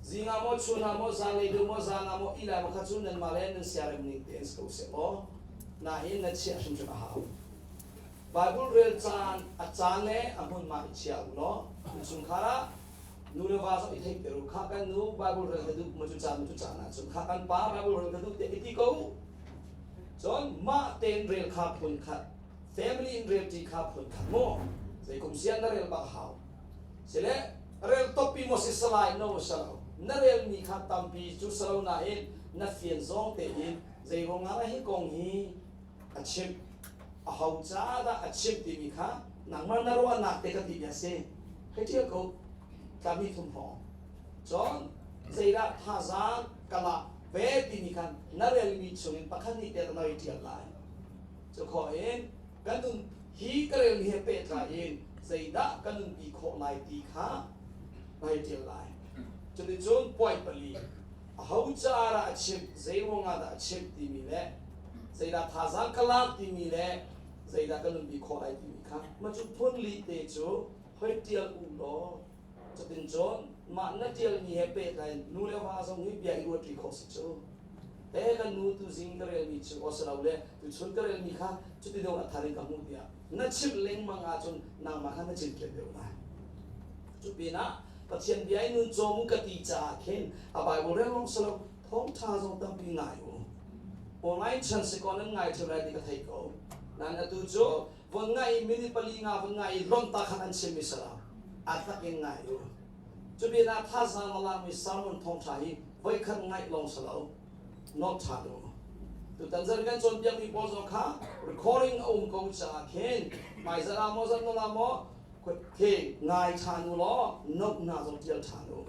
Zing ah maw chun ah maw zanlei deuh maw zan ah maw ilai maw kha cu nanmah le nan siarem ning tein si ko seh law nain na chiah hrimhrim a hau. Bible rel caan a caan le a hmunhma i chia u law innchungkhar ah nu le va zong i theihter u. Khah kan nu Bible rel ka duh ma cu caan ma cu caan ah cun khah kan pa Bible rel ka duh tiah i ti ko u. Cun mah tein rel kha phun khat, family in rel ṭi kha phun khat mu. Zei kum sian na rel bak hau. Sile rel topi maw si salai no salo. Na relmi kha tampi cu salo nain na fian zawng tein zei ruangah hi kong hi a chimh aho ca dah a chimh timi kha nangmah na ruahnak te ka ti a si hei ṭial ko tlami thum hrawng cun zeidah thazaang ka lak ve timi khan na relmi chungin pakhat nih te na ṭial lai cu khawh in kan nun hi ka relmi he pehtlai in zeidah ka nunpi khawh lai ti kha na hei ṭial lai cuticun point pali aho ca dah a chimh zei ruangah dah a chimh timi le zeidah thazaang ka lak timi le zeidah ka nunpi khawh lai timi kha mah cu phun li te cu hoi ṭial u law cutin cun mah na ṭialmi he pehtlai in nu le va zong hi bia i ruatṭi khawh si cu he kan nu tu zing ka relmi cu aw le tuchun ka relmi kha cuti deuh a thar in ka hmuh tiah na chimh lengmang ahcun nangmah kha na cinken deuh lai. Cu pinah Pathian bia in nun cawm u ka ti caah khin a Bible rel lawng si lo thawngṭha zong tampi ngai u. Online chan si kaw nan ngai ṭheu lai ti ka thei ko. Nain atu cu von ngai i minute pali nga von ngai i lawmh ta khan an chimmi si lo. A tak in ngai u. Cu pinah thazaang a lakmi sermon thawngṭha hi voikhat ngaih lawng si lo not ṭhan u. Tutan zan kan cawnpiakmi pawl zong kha recording a um ko caah khin hmaizarh ah maw zarh nawl ah maw Khi ngai ṭhan u law note hna zong ṭial ṭhan u.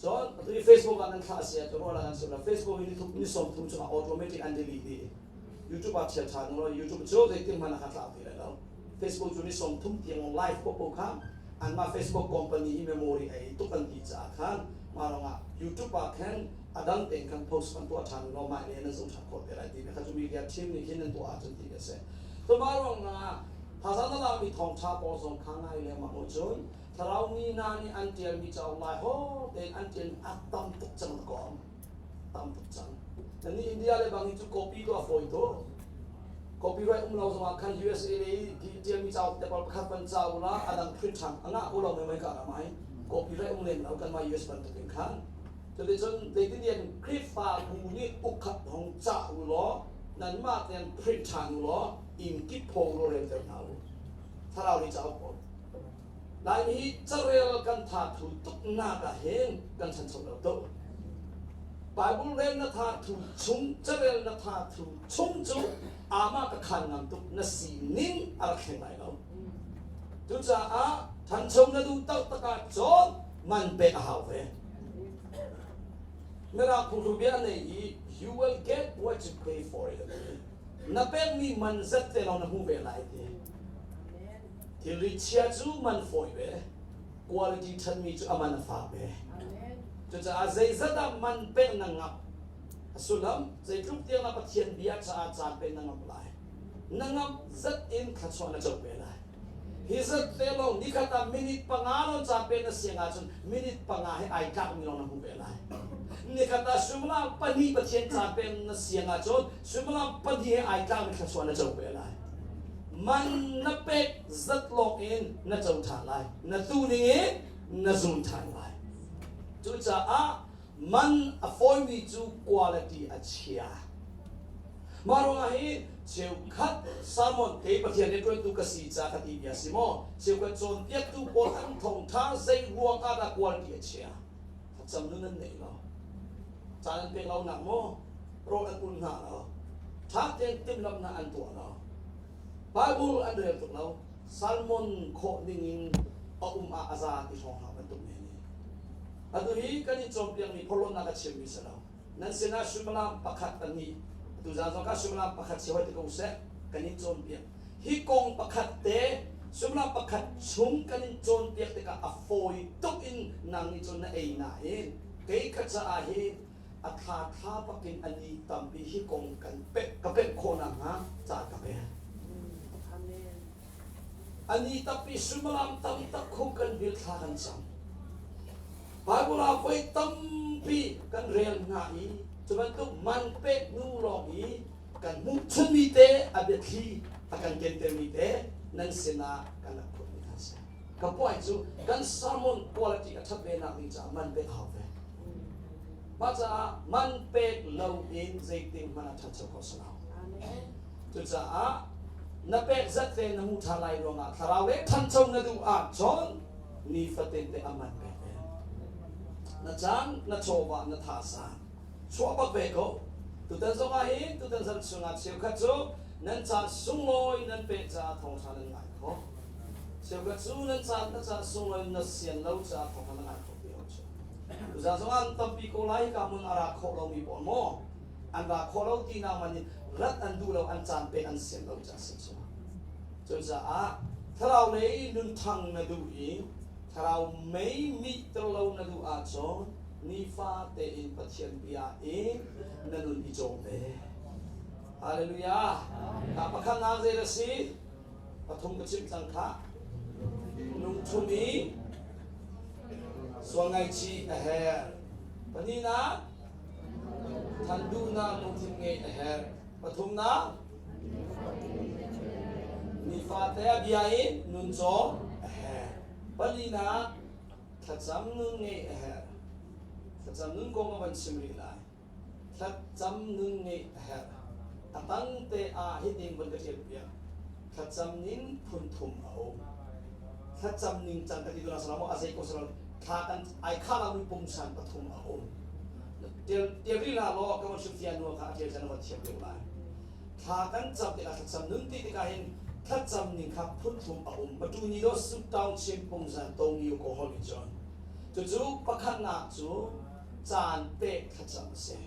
Cun atu i Facebook ah nan thlah si ah ruah nan sim la Facebook hi ni 30 chungah automatic an delete dih. YouTube ah ṭhial ṭhan u law YouTube cu zeitin hmanh a kha tlau ti lai lo. Facebook cu ni 30 tiang live popo kha anmah Facebook company i memory ei tuk an ti caah khan mah ruangah YouTube ah khan a dang tein khan post kan tuah ṭhan u law mah le nan zoh ṭhan khawh te lai ti kha cu media team nih khin nan tuah ahcun ti a si. Tumah ruangah Thazaang na lakmi thawngṭha pawl zong kha ngai lengmang u. Cun thlarau mi hna nih an ṭialmi cauk lai haw tein an ṭialmi a tam tuk cang dakaw. Tam tuk cang. Nannih India le bang hi cu copy tuah fawi tuk. Copyright um lo zongah khan USA lei ṭialmi cauk te pawl pakhat van ca u la a dang print ṭhan a ngah ko lo mai mai ka ram ai. Copyright um lem lo kanmah US bantuk in khan. Cuticun zeitintiah Khrihfabu nih ukkhat hong cah u law nanmah tein print ṭhan u law inn kip phawng law relter hna u. Thlarau nih cauk pawl. Laimi hi carel kan tha thu tuk nak ah hin kan chancho lo tuk. Bible rel na tha thu chung, carel na tha thu chung cu amah ka khan ngam tuk na sining a rak thleng lai lo. Cucaah thancho na duh taktak ah cun man pek a hau ve. Mirang phungthluk bia nei i you will get what you pay for it. Na pekmi man zat te lawng na hmu ve lai ti. Thilri chia cu man fawi ve. Quality ṭhatmi cu a man a fak ve. Cucaah zeizat ah man pek na ngap. A sullam zeitluk tiang ah Pathian bia caah caan pe na ngamh lai. Na ngamh zat in thluachuah na co ve lai. Hi zat te lawng nikhat ah minute 5 lawng caan pe na siang ahcun minute 5 he ai tlakmi lawng na hmu ve lai. Nikhat ah suimilam 2 Pathian caan pe na siang ahcun suimilam 2 he ai tlakmi thluachuah na co ve lai. Man na pek zat lawng in na co ṭhan lai. Na tu ning in na zun ṭhan lai. Cucaah man a fawimi cu quality a chia. Mah ruangah hi cheukhat sermon kei Pathian rianṭuantu ka si ca ka ti bia si maw cheukhat cawnpiaktu pawl an thawngṭha zei ruang ah dah quality a chia? Thlacam nun an nei lo. Caan an pek lo nak maw? Rawl an ul hna lo. Ṭha tein timhlamhnak an tuah lo. Bible an rel tuk lo. Salmon khawh dingin a um ah a za ti hrawng hna bantuk men i. Atu hi kan i cawnpiakmi phorhlawtnak a chimmi si lo. Nan sinah suimilam pakhat pahnih atu zan zong kha suimilam pakhat si hoi te ko seh kan in cawnpiak. Hi kong pakhat te suimilam pakhat chung kan in cawnpiak tikah a fawi tuk in nang nih cun na ei nain kei ka caah hi a thla thla bakin a ni tampi hi kong kan pek ka pek khawh nakhnga caan ka pek. A ni tampi suimilam tam tak khung kan bil thla kan cam. Bible ah voi tampi kan rel hna i cu bantuk man pek hnu lawng i kan hmuh chunmi te a biathli a kan kentermi te nan sinah kan rak phurhmi hna si. Ka puai cu kan sermon quality a ṭhat ve nak ding caah man pek a hau ve. Mah caah man pek lo in zeitin hmanh a ṭhancho kho si lo. Cucaah na pek zat te na hmu ṭhan lai ruangah thlarau le ṭhancho na duh ahcun nifatin te a man pek ve. Na caan, na chawva, na thazaang chuah bak ve ko. Tutan zong ah hin tutan zarh chungah cheukhat cu nan caan sunglawi nan pek caah thawngṭha nan ngai khawh. Cheukhat cu nan caan na caan sunglawi na sian lo caah thawngṭha na ngai khawh ti lo cu. Tuzaan zong ah an tampi ko lai hika hmun a ra khawh lomi pawl maw an ra khawh lo ti nak man in rat an duh lo an caan pek an sian lo caah si cu. Cucaah thlarau lei nunthang na duh i thlarau mei mihter lo na duh ahcun nifa tein Pathian bia in na nun i cawm ve. Hallelujah. Ka pakhat nak zei a si? Pathum ka chimh cang khah. Lungthum i sual ngaihchih a herh. Pahnihnak than duhnak lungthin ngeih a herh. Pathumnak nifate a bia in nun cawm a herh. Palinak thlacam nun ngeih a herh. Thlacam nun kong a van chim rih lai. Thlacam nun ngeih a herh. A tang te ah hitin von ka ṭial piak. Thlacam ning phun thum a um. Thlacam ning cang ka ti tu na a zei ko salo thla kan ai kha lo mi pungsan pathum a um. Tial tial rih la law ka van hrilhfiah nu kha a ṭial chan van thiam deuh lai. Thla kan cam tikah thlacam nun ti tikah hin thlacam ning kha phun thum a um. Matu ni do su taung chim pungsan to ngiu ko hol ni chon. Cucu pakhatnak cu caan pek thlacam a si.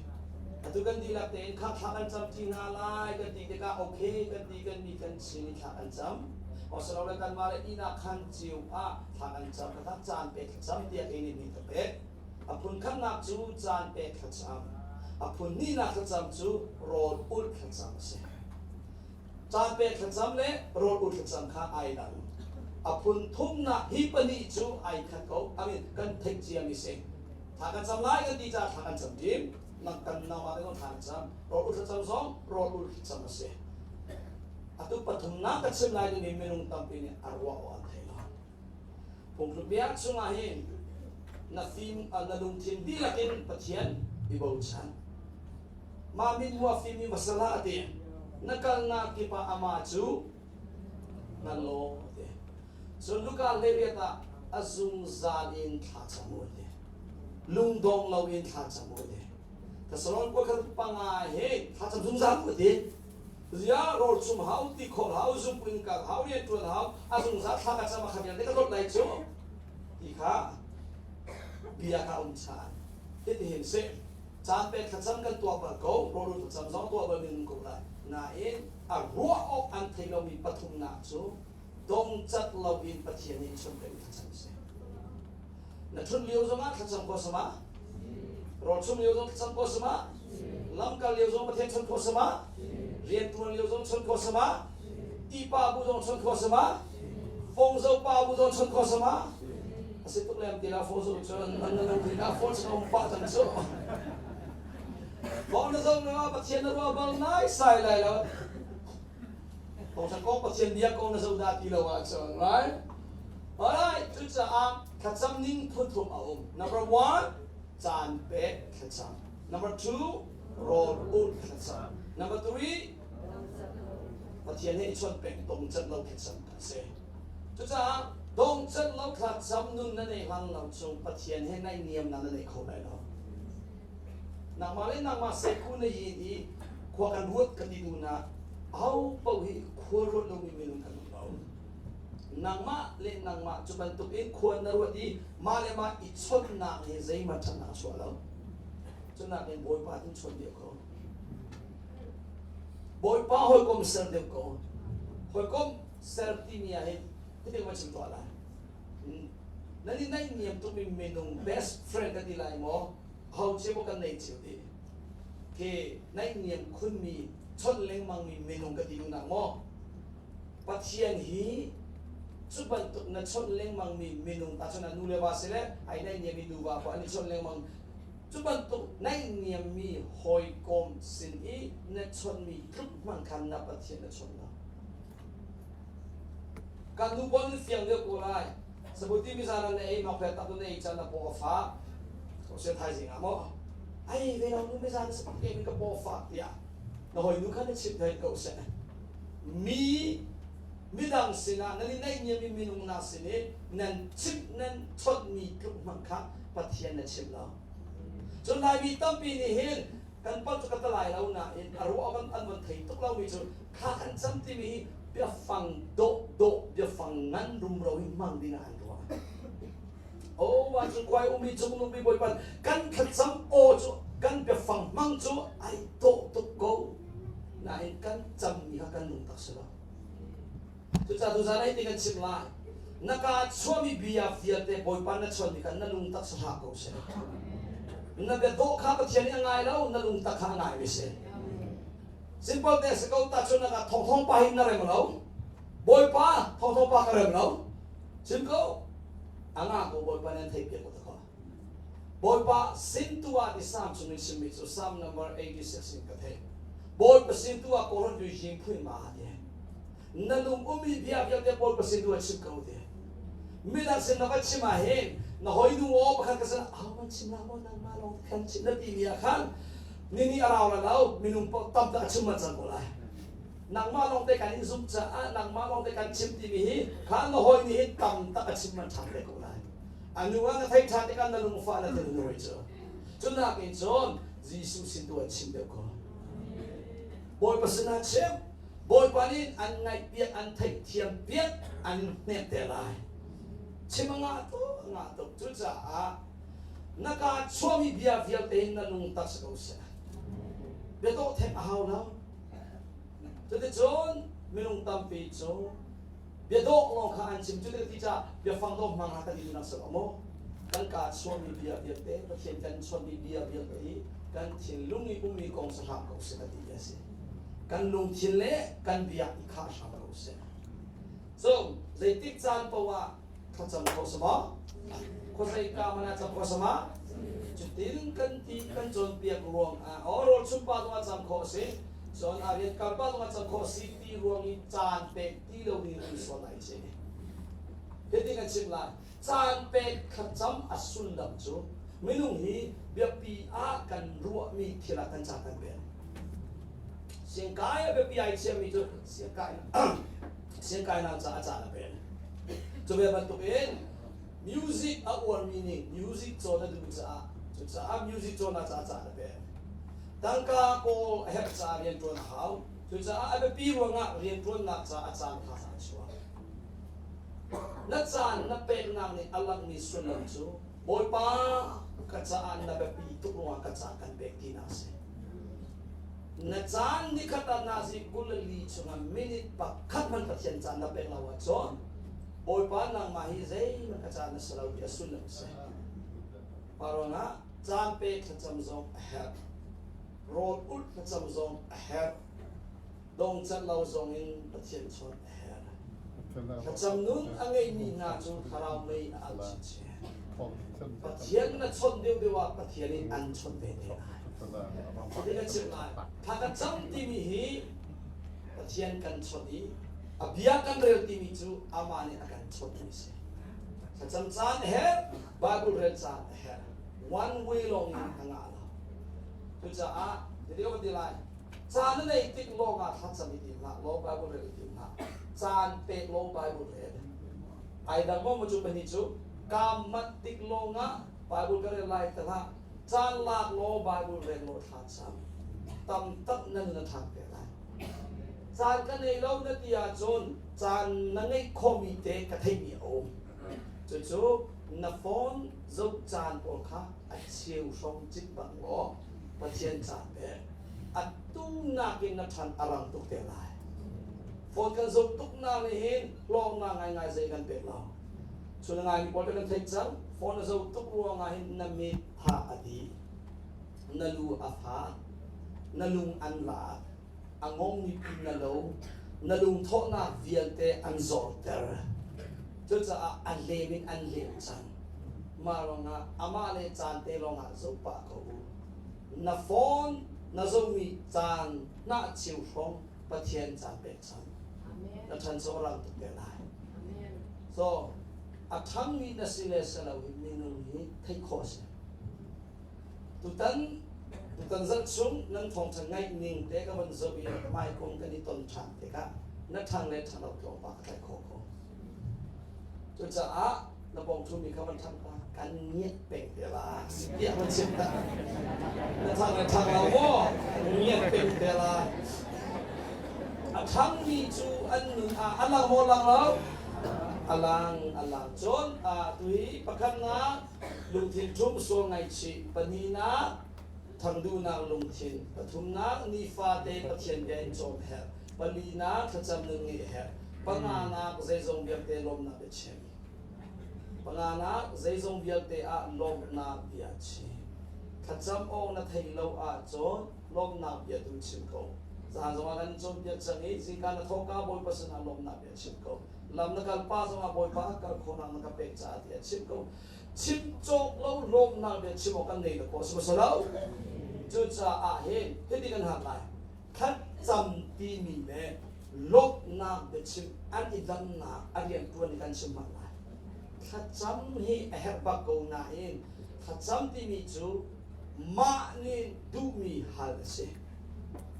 Atu kan dihlak tein kha thla kan cam ṭi hna lai kan ti tikah okay kan ti kan mi kan chin i thla kan cam. Osalole kanmah le ihnak khan cio ah thla kan cam kha caan pek thlacam tiah kei nih mi ka pek. A phun khatnak cu caan pek thlacam. A phun hnihnak thlacam cu rawl ulh thlacam a si. Caan pek thlacam le rawl ulh thlacam kha ai dang. A phun thumnak hi pahnih cu ai khat ko. I mean, kan theih ciami si. Thla kan cam lai kan ti caah thla kan cam ṭim. Nang kan nangmah te zong thla kan cam. Rawl ulh thlacam zong rawl ulh thlacam a si. Atu pathumnak ka chim lai dingmi minung tampi nih a ruah awk an thei lo. Phungthluk chungah hin na fim na lungthin dihlak in Pathian i bochan. Mah mithmuh a fimmi va si hlah a ti. Na kalnak kip ah amah cu na law a ti. Cun Luka hleiriat ah a zungzal in thla cam u a ti. Lungdong loin thla cam u a ti. Thessalon khua khat panga hi thla cam zungzal u a ti. Zia rawl chum hau, ti khawl hau, zumpu in kal hau, rian ṭuan hau, a zungzal thla ka cam a khat vialte ka dawt lai cu ti kha bia kha um chan. Hitihin si, caan pek thlacam kan tuah bal ko, rawl thlacam zong tuah bal min ko lai. Nain a ruah awk an thei lomi pathumnak cu dongcat loin Pathian nih chun peng thlacam si. Na ṭhut lio zongah thlacam ko sama, rawl chum lio zong thlacam ko sama, lamkal lio zong Pathian chon ko sama, rian ṭuan lio zong chon ko sama, tipa bu zong chon ko sama, fongzo pa bu zong chon ko sama. A si tuk lem ti la fo zo cun an na lo ri na fo chom pa cang cu. Fong na zo na Pathian na ruah bal nai sai lai lo. Thawngṭha kong Pathian bia kong na zoh dah ti lo ahcun, right? Alright, cucaah thlacam ning phun thum a um. Number one, caan pek thlacam. Number two, rawl ulh thlacam. Number 3, Pathian he i chawnh peng dong cat lo thlacam kan si. Cucaah dong cat lo thlacam nun na nei hlang lo chung Pathian he naihniam na na nei kho lai lo. Nangmah le nangmah seku na yin i khua kan ruat ka ti tu na aho paoh hi khua ruat lomi minung kan um lo. Nangmah le nangmah cu bantuk in khua na ruat i mah le mah i chawnhnak hi zeihmanh ṭhatnak a chuah lo. Cu nakin Bawipa tin chawn deuh ko. Bawipa hawikom ser deuh ko. Hawikom ser timi ah hin hitin va chim tuah lai. Nan i naihniam tukmi minung best friend kan ti lai maw? Ho cio maw kan nei cio ti? Khi naihniam khunmi chawnh lengmangmi minung ka ti duhnak maw? Pathian hi cu bantuk na chawnh lengmangmi minung ta cun nu le va si le ai naihniammi nuva pa an i chawnh lengmang Cu bantuk naihniammi hawikom sin i na chawnhmi tluk hmanh khan na Pathian na chawnh lo. Kan nu pawl nan fiang deuh ko lai. Sabuti mizan na ei mak tak na ei can na paw a fak. Ko se thaizing ah maw? Ai ve lo nu mizan sapak ke min ka paw fak tiah na hawi nu kha na chimh thai ko seh. Mi midang sinah nan i naihniammi minung na sin i nan chimh nan chawnhmi tluk hmanh kha Pathian na chimh lo. Cun Laimi tampi nih hin kan palh cu ka ta lai lo nain a ruah van an van thei tuk lomi cu kha kan cam timi hi biafang dawh dawh biafang ngan rumro hi hmang ding ah an ruah. Oh, vancung khuai ummi cungnung mi Bawipa kan thlacam aw cu kan biafang hmang cu ai dawh tuk ko nain kan cammi kha kan lungtak si lo. Cucaah tuzan ai ti kan chim lai. Na ka chuahmi bia vialte Bawipa na chuanmi kha na lungtak si hlah ko seh. Na bia dawh kha Pathian nih a ngai lo, na lungtak kha a ngai mi si. Simple te si ko ta cun na ka thongthong pa hin na rem lo. Bawipa thongthong pa ka rem lo. Chim ko. A nga ko Bawipa nan theih piak ko ta ko. Bawipa sin tu ah ti Psalm chung in chimmi cu Psalm number 86 in ka theih. Bawipa sin tu ah kawlrawn tu jing phuin ma ti. Na lung ummi bia vialte Bawipa sin tu ah chim ko ti. Midang sin na va chim ah hin na hoi nu aw pakhat ka sin ah man chim la maw nangmah lawng kan chim na ti mi ah khan nini a rau la lo minung tam ta chim man cang ko lai. Nangmah lawng te kan in zumh caah nangmah lawng te kan chim timi hi kha na hawi nih hin tam tak a chim man ṭhan te ko lai. A nu ah na theih ṭhan tikah na lungfah na tel nuai cu. Cu nakin cun Jesuh sin tu ah chim deuh ko. Bawipa sinah chim. Bawipa nih an ngaihpiak, an theihthiam piak, an hnek te lai. Chim a ngah tuk, a ngah tuk. Cucaah na kaa chuahmi bia vialte hin na lung tak si ko seh. Biadawh theng a hau lo. Cuticun minung tampi cu biadawh lawng kha an chim. Cuti ti caah biafang dawh hmang ah kan i duhnak si lo maw? Kan kaa chuahmi bia vialte, Pathian kan chawnhmi bia vialte hi kan thinlung i ummi kong si hram ko seh ka ti a si. Kan lungthin le kan biak i khah hram ko seh. So, zeitik caan paoh ah thlacam kho sama? Khuazei ka man ah cam kho sama? Cutin kan ti kan cawnpiak ruang ah oh rawl chumpa zong ah cam khawh a si. Cun a rian kalpa zong ah cam khawh a si ti ruang i caan pek ti lo ding in sual ai ci. Hitin kan chim lai. Caan pek thlacam a sullam cu minung hi biapi ah kan ruahmi thil ah kan caan kan pek. Siangkai a biapi ai chiami cu siangkai siangkainak caah caan a pek. Cu ve bantukin music a uarmi nih music cawn a duh caah cucaah music cawnnak caah caan a pek. Tangka kawl a herh caah rianṭuan a hau. Cucaah a biapi ruangah rianṭuannak caah a caan kha a chuak. Na caan na peknak nih a langhmi sullam cu Bawipa ka caah na biapi tuk ruangah ka caan kan pek tinak a si. Na caan nikhat ah nazi 24 chungah minute pakhat hmanh Pathian caan na pek lo ahcun Bawipa nangmah hi zeihmanh ka caan na si lo ti a sullam a si. Paruangah caan pe thlacam zong a herh. Rawl ulh thlacam zong a herh. Dongcat lo zong in Pathian chawnh a herh. Thlacam nun a ngeimi hna cu thlarau mei a alh chinchin. Pathian na chawnh deuhdeuh ah Pathian nih an chawnh ve te lai. Cutin a chimh lai. Thla ka cam timi hi Pathian kan chawnh i a bia kan rel timi cu amah nih a kan chawnhmi a si. Thlacam caan a herh, Bible rel caan a herh. One way lawng in a ngah lo. Cucaah hitin ka van ti lai. Caan na neih tik lawngah thlacam i tim hlah law Bible rel i tim hlah. Caan pek law Bible rel. Ai dang maw cu pahnih cu kaam manh tik lawngah Bible ka rel lai ti hlah. Caan lak law Bible rel law thla cam. Tam tak na nun a ṭhang te lai. Caan ka nei lo na ti ahcun caan na ngeih khawhmi te ka theihmi a um. Cucu na phone zoh caan pawl kha a cheu hrawng cit bang law Pathian caan pek. Atu nakin na ṭhan a rang tuk te lai. Phone kan zoh tuk na nih hin hlawknak ngaingai zei kan pek lo. Chun ngai mi pawl kan theih cang. Phone a zoh tuk ruangah hin na mit tha a dih, na lu a fak, na lung an laak, a ngongmi pi na lo, na lungthawhnak vialte an zorter. Cucaah a lem in an lem cang. Mah ruangah amah le caan te lawngah zoh pah ko u. Na phone na zohmi caan hnah cheu hrawng Pathian caan pek cang. Na ṭhancho a rang tuk te lai. So, a ṭhangmi na si le si lo hi minung hi theih khawh a si. Tutan tutan zarh chung nan thawngṭha ngaih ning te ka van zoh i hmaikung kan i ton ṭhan tikah na ṭhang le ṭhang lo tlawmpal ka tlaih khawh ko. Cucaah na pawng ṭhumi kha van ṭhang ta kan ngiat peng te la tiah van chim ta. Na ṭhang le ṭhang lo maw ngiat peng te la. A ṭhangmi cu an nun ah a lang maw lang lo? A lang a lang. Cun tuhi pakhatnak lungthin ṭhum sual ngaihchih pahnihnak thangduhnak lungthin pathumnak nifate Pathian bia in cawm herh palinak thlacam nun ngeih herh panganak zeizong vialte lawmnak bia chim panganak zeizong vialte ah lawmhnak bia chim thlacam awk na thei lo ahcun lawmhnak bia tu chim ko zan zongah kan cawnpiak cang i zingka na thawhka Bawipa sinah lawmhnak bia chim ko lam na kal pa zongah Bawipa kal khawhnak na ka pek caah tiah chim ko chim cawk lo lawmnak bia chim awk kan nei lo ko si lo cucaah hin hiti kan hak lai thlacam timi le lawmhnak biachim an i dannak a rian ṭuan i kan chim hmang lai thlacam hi a herh bak ko nain thlacam timi cu mah nih duhmi hal a si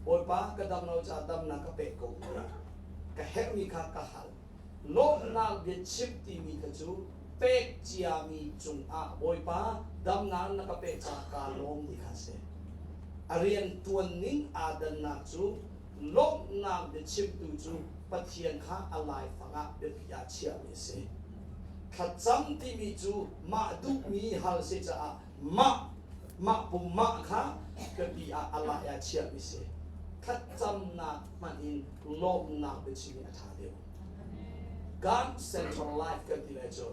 Bawipa ka dam lo caah damnak ka pek ko tiah ka herhmi kha ka hal. Lawmhnak biachim timi kha cu pek ciami cungah Bawipa damnak na ka pek caah kaa lawm ti kha a si. A rian ṭuan ning aa dannak cu lawmhnak biachimtu cu Pathian kha a laifang ah biapi ah chiahmi a si. Thlacam timi cu mah duhmi hal si caah mah mah pum mah kha biapi ah a lai ah chiahmi si. Thlacamnak hmanh in lawmhnak biachim hi a ṭha deuh. God central life kan ti lai cu.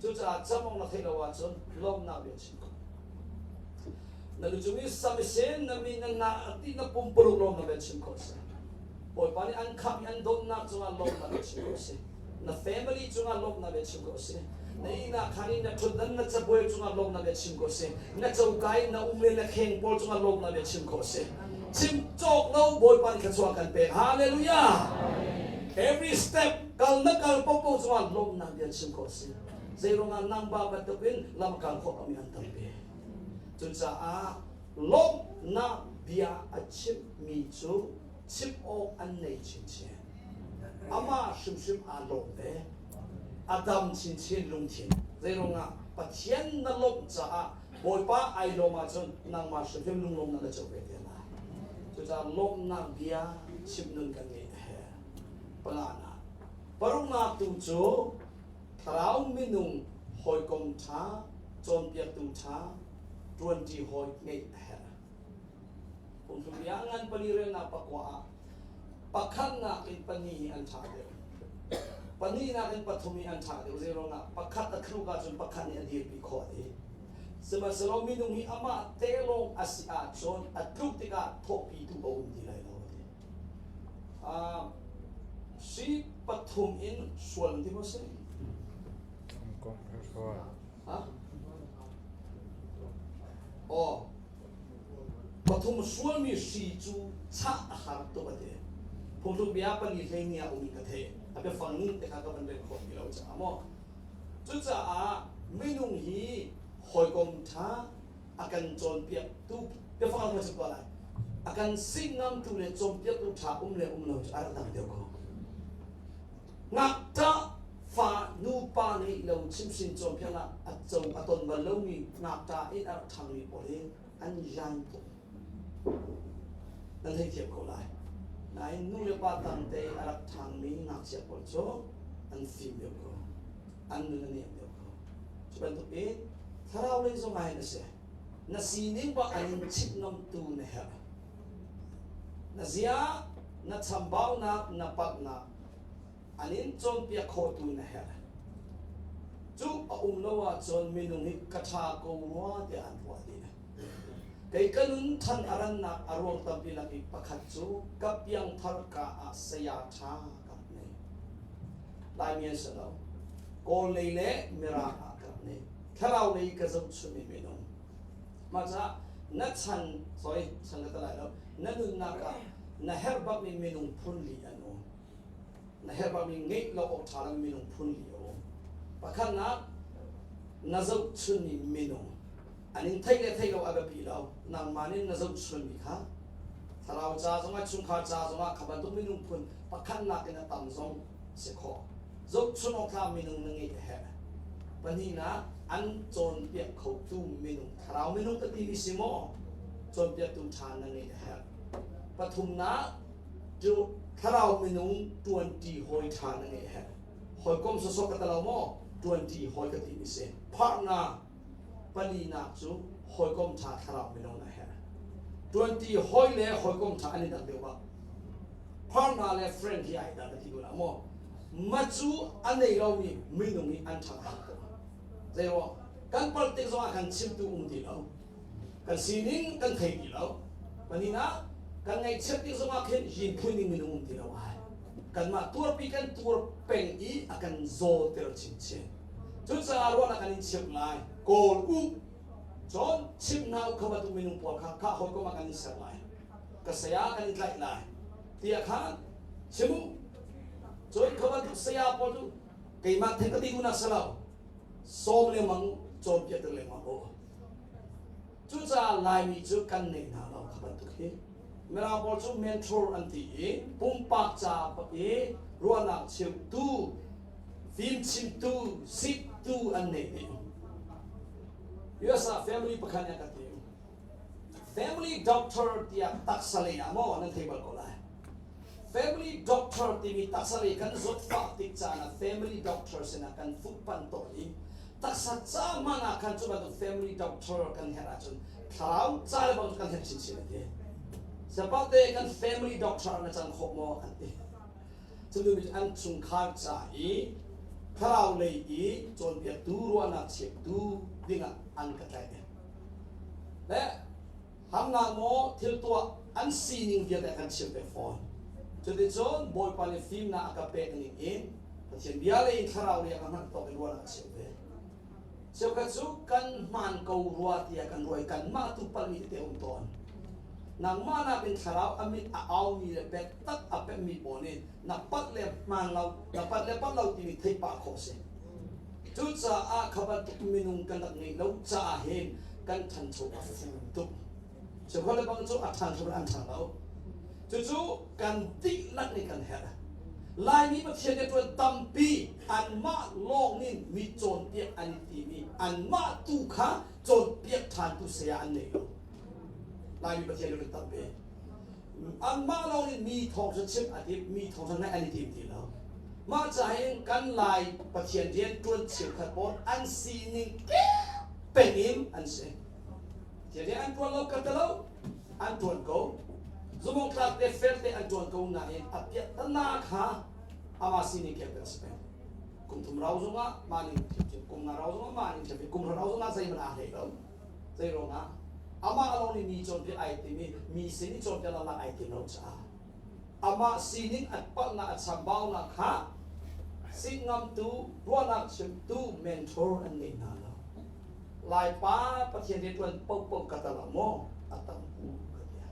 Cucaah cam awk na theih lo ahcun lawmhnak bia chim ko. Na lucung i sam i sen na mi na na ti na pumpuluk lawmhnak bia chim ko si. Bawipa nih an khamh i an dawtnak cungah lawmhnak bia chim ko si. Na family cungah lawmhnak bia chim ko si. Na ihnak khan i na ṭhutdan na cabuai cungah lawmhnak bia chim ko si. Na coka i na um le na kheng pawl cungah lawmhnak bia chim ko si. Chim cawk lo Bawipa nih thluachuah kan pek. Hallelujah! Every step kal na kal popo cungah lawmhnak bia chim ko si. Zeiruangah nangmah bantukin lam kal khawh lomi an tampi. Cucaah lawmhnak bia a chimmi cu chim awk an nei chinchin. Amah hrimhrim aa lawm ve. A dam chinchin lungthin. Zeiruangah Pathian na lawmh caah Bawipa ai lawm ahcun nangmah hrimhrim lunglawmnak na co ve te lai. Cucaah lawmhnak bia chim nun kan ngeih a herh. Panganak. Paruknak tu cu thlarau minung hawikom ṭha, cawnpiaktu ṭha, ṭuanṭi hawi ngeih a herh. Phungthluk bia ngan pali relnak pakua ah pakhatnak in pahnih hi an ṭha deuh. Pahnihnak in pathum hi an ṭha deuh. Zeiruangah pakhat a thluk ahcun pakhat nih a dirpi khawh dih. Sihmanhsehlaw minung hi amah te lawng a si ahcun a tluk tikah thawhpitu a um ti lai lo a ti. Hri pathum in hrual ti maw si? Ha? Aw. Pathum hrualmi hri cu chah a har tuk a ti. Phungthluk bia pali hleini ah um in ka theih. A biafang ning te kha ka van rel khawh ti lo caah maw. Cucaah minung hi hawikom ṭha a kan cawnpiaktu biafang ka chim tuah lai. A kan sik ngamtu le cawnpiaktu ṭha um le um lo cu a rak dang deuh ko. Ngakṭah fa nupa ngeih lo chimhhrin cawnpiaknak a co a ton bal lomi ngakṭah in a rak ṭhangmi pawl hi an yan tuk. Nan theithiam ko lai. Nain nu le pa tangte i a rak ṭhangmi ngakchia pawl cu an fim deuh ko. An nun a nem deuh ko. Cu bantuk in thlarau lei zong ah hin a si. Na sining bak an in chimh ngamtu na herh. Na zia, na chambaunak, na palhnak an in cawnpiak khawhtu na herh. Cu a um lo ahcun minung hi ka ṭha ko rua tiah an ruah dih. Kei ka nun ṭhan a rannak a ruang tampi lak i pakhat cu ka piangthar ka ah saya ṭha ka rak nei. Laimi an si lo. Kawl lei le Mirang ah ka rak nei. Thlarau lei ka zohchunmi minung. Mah caah na chan, sorry, chan ka ta lai lo, na nunnak ah na herh bakmi minung phun li an um. Na herh bakmi ngeih lo awk ṭha lomi minung phun li a um. Pakhatnak, na zohchunmi minung. An in theih le theih lo a biapi lo. Nangmah nih na zohchunmi kha thlarau ca zongah chungkhar ca zongah kha bantuk minung phun pakhatnak in a tam zong si khawh. Zohchun awk tlak minung na ngeih a herh. Pahnihnak, an cawnpiak khotu minung thlarau minung ka timi si maw? Cawnpiaktu ṭha na ngeih a herh. Pathumnak, cu thlarau minung ṭuanṭi hawi ṭha na ngeih a herh. Hawikom sawsawh ka talo maw? Ṭuanṭi hawi ka timi si. Partner palinak cu hawikom ṭha thlarau minung na herh. Ṭuanṭi hawi le hawikom ṭha an i dang deuh bak. Partner le friend hi ai dang ka ti ko la maw? Ma cu a nei lomi minung nih an ṭhang hang tuk. Zeiruang? Kan palh tik zongah kan chimtu um ti lo. Kan sining kan thei ti lo. Pahnihnak, kan ngaihchiat tik zongah khin yin phun ning minung um ti lo ai. Kanmah tuarpi kan tuar peng i a kan zawter chinchin. Cucaah ruahnak kan in chimh lai. Kawl u. Cun chimh hna u kha bantuk minung pawl kha kha hawikom ah kan in ser lai. Ka saya kan in tlaih lai. Tiah khan chim u. Cun kha bantuk saya pawl cu keimah theng ka ti duhnak si lo. Sawm lengmang u, cawnpiak lengmang u. Cucaah Laimi cu kan nei hna lo kha bantuk hi. Mirang pawl cu mentor an ti i pumpak ca i ruahnak cheutu, fimchimtu, siktu an nei dih. US ah family pakhat nih a ka ti. Family doctor tiah taksa lei ah maw nan thei bal ko lai. Family doctor timi taksa lei kan zawtfah tik caan ah family doctor sinah kan fuhpanh tawn i taksa ca hmanh ah khan cu bantuk family doctor kan herh ahcun thlarau ca le bang cu kan herh chinchin a ti. Siapate kan family doctor na cang khawh maw an ti. Cu an chungkhar ca i thlarau lei i cawnpiaktu ruahnak chimtu dingah an ka tlaih. Le Harnak maw thil tuah an sining vialte a kan chimh ve fawn. Cuticun Bawipa nih fimnak a ka pek ning in Pathian bia lei in thlarau lei a ka hngalh tawk in ruahnak a chimh ve. Cheukhat cu kan hmaan ko rua tiah kan ruah i kanmah tu palhmi tete a um tawn. Nangmah nakin thlarau a mit a aumi le biatak a pemmi pawl nih na palh le hmaan lo, na palh le palh lo timi theih pah khawh a si. Cucaah kha bantuk minung kan rak ngeih lo caah hin kan ṭhancho a fum tuk. Cheukhat le bang cu a ṭhancho an ṭhang lo. Cucu kan dihlak nih kan herh. Laimi Pathian nih ṭuan tampi anmah lawng in mi cawnpiak an i timi anmah tu kha cawnpiak ṭhantu saya an nei lo. Laimi Pathian nih ṭuan tampi. Anmah lawng nih mi thawngṭha chim a timh, mi thawngṭha ngaih an i tim ti lo. Mah ca hin kan Lai Pathian rian ṭuan cheukhat pawl an sining peng in an si. Pathian rian an ṭuan lo ka ti lo, an ṭuan ko. Zumawngtlak te fel te an ṭuan ko nain a piahtana kha amah sining kep a si peng. Kum thum rau zongah mah ning ṭhiamṭhiam, kum nga rau zongah mah ning ṭhiamṭhiam, kum hra rau zongah zeihmanh aa hlei lo. Zei ruangah? Amah lawng nih mi cawnpiak ai tim i mi sin i cawnpiak lo ai tim lo caah amah sining a palhnak a chambaunak kha sitngamtu ruahnak chimtu mentor an ngei hna lo. Laipa Pathian rianṭuan paohpaoh ka tal ah maw a tam u ka ti.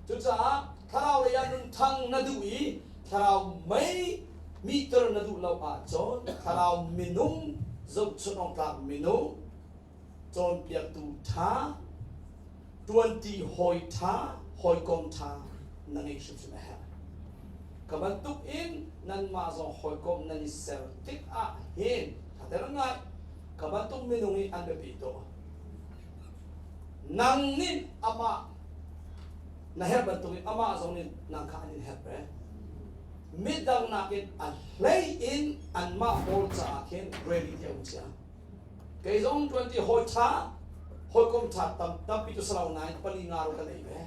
Cucaah thlarau lei ah nunthang na duh i thlarau mei mihter na duh lo ahcun thlarau minung zohchunh awk tlak minung cawnpiaktu ṭha, ṭuanṭi hawi ṭha, Hawikom ṭha na ngeih hrimhrim a herh. Ka bantuk in nanmah zong hawikom nan i ser tikah hin ṭhater ngai ka bantuk minung hi an biapi tuk. Nang nih amah na herh bantuk in amah zong nih nang kha an in herh ve. Midang nakin a hlei in anmah pawl caah khin ready ti a um cia. Kei zong 20 hawi ṭha, hawikom ṭha tam tampi cu salo nain pali nga ro kan ei ve.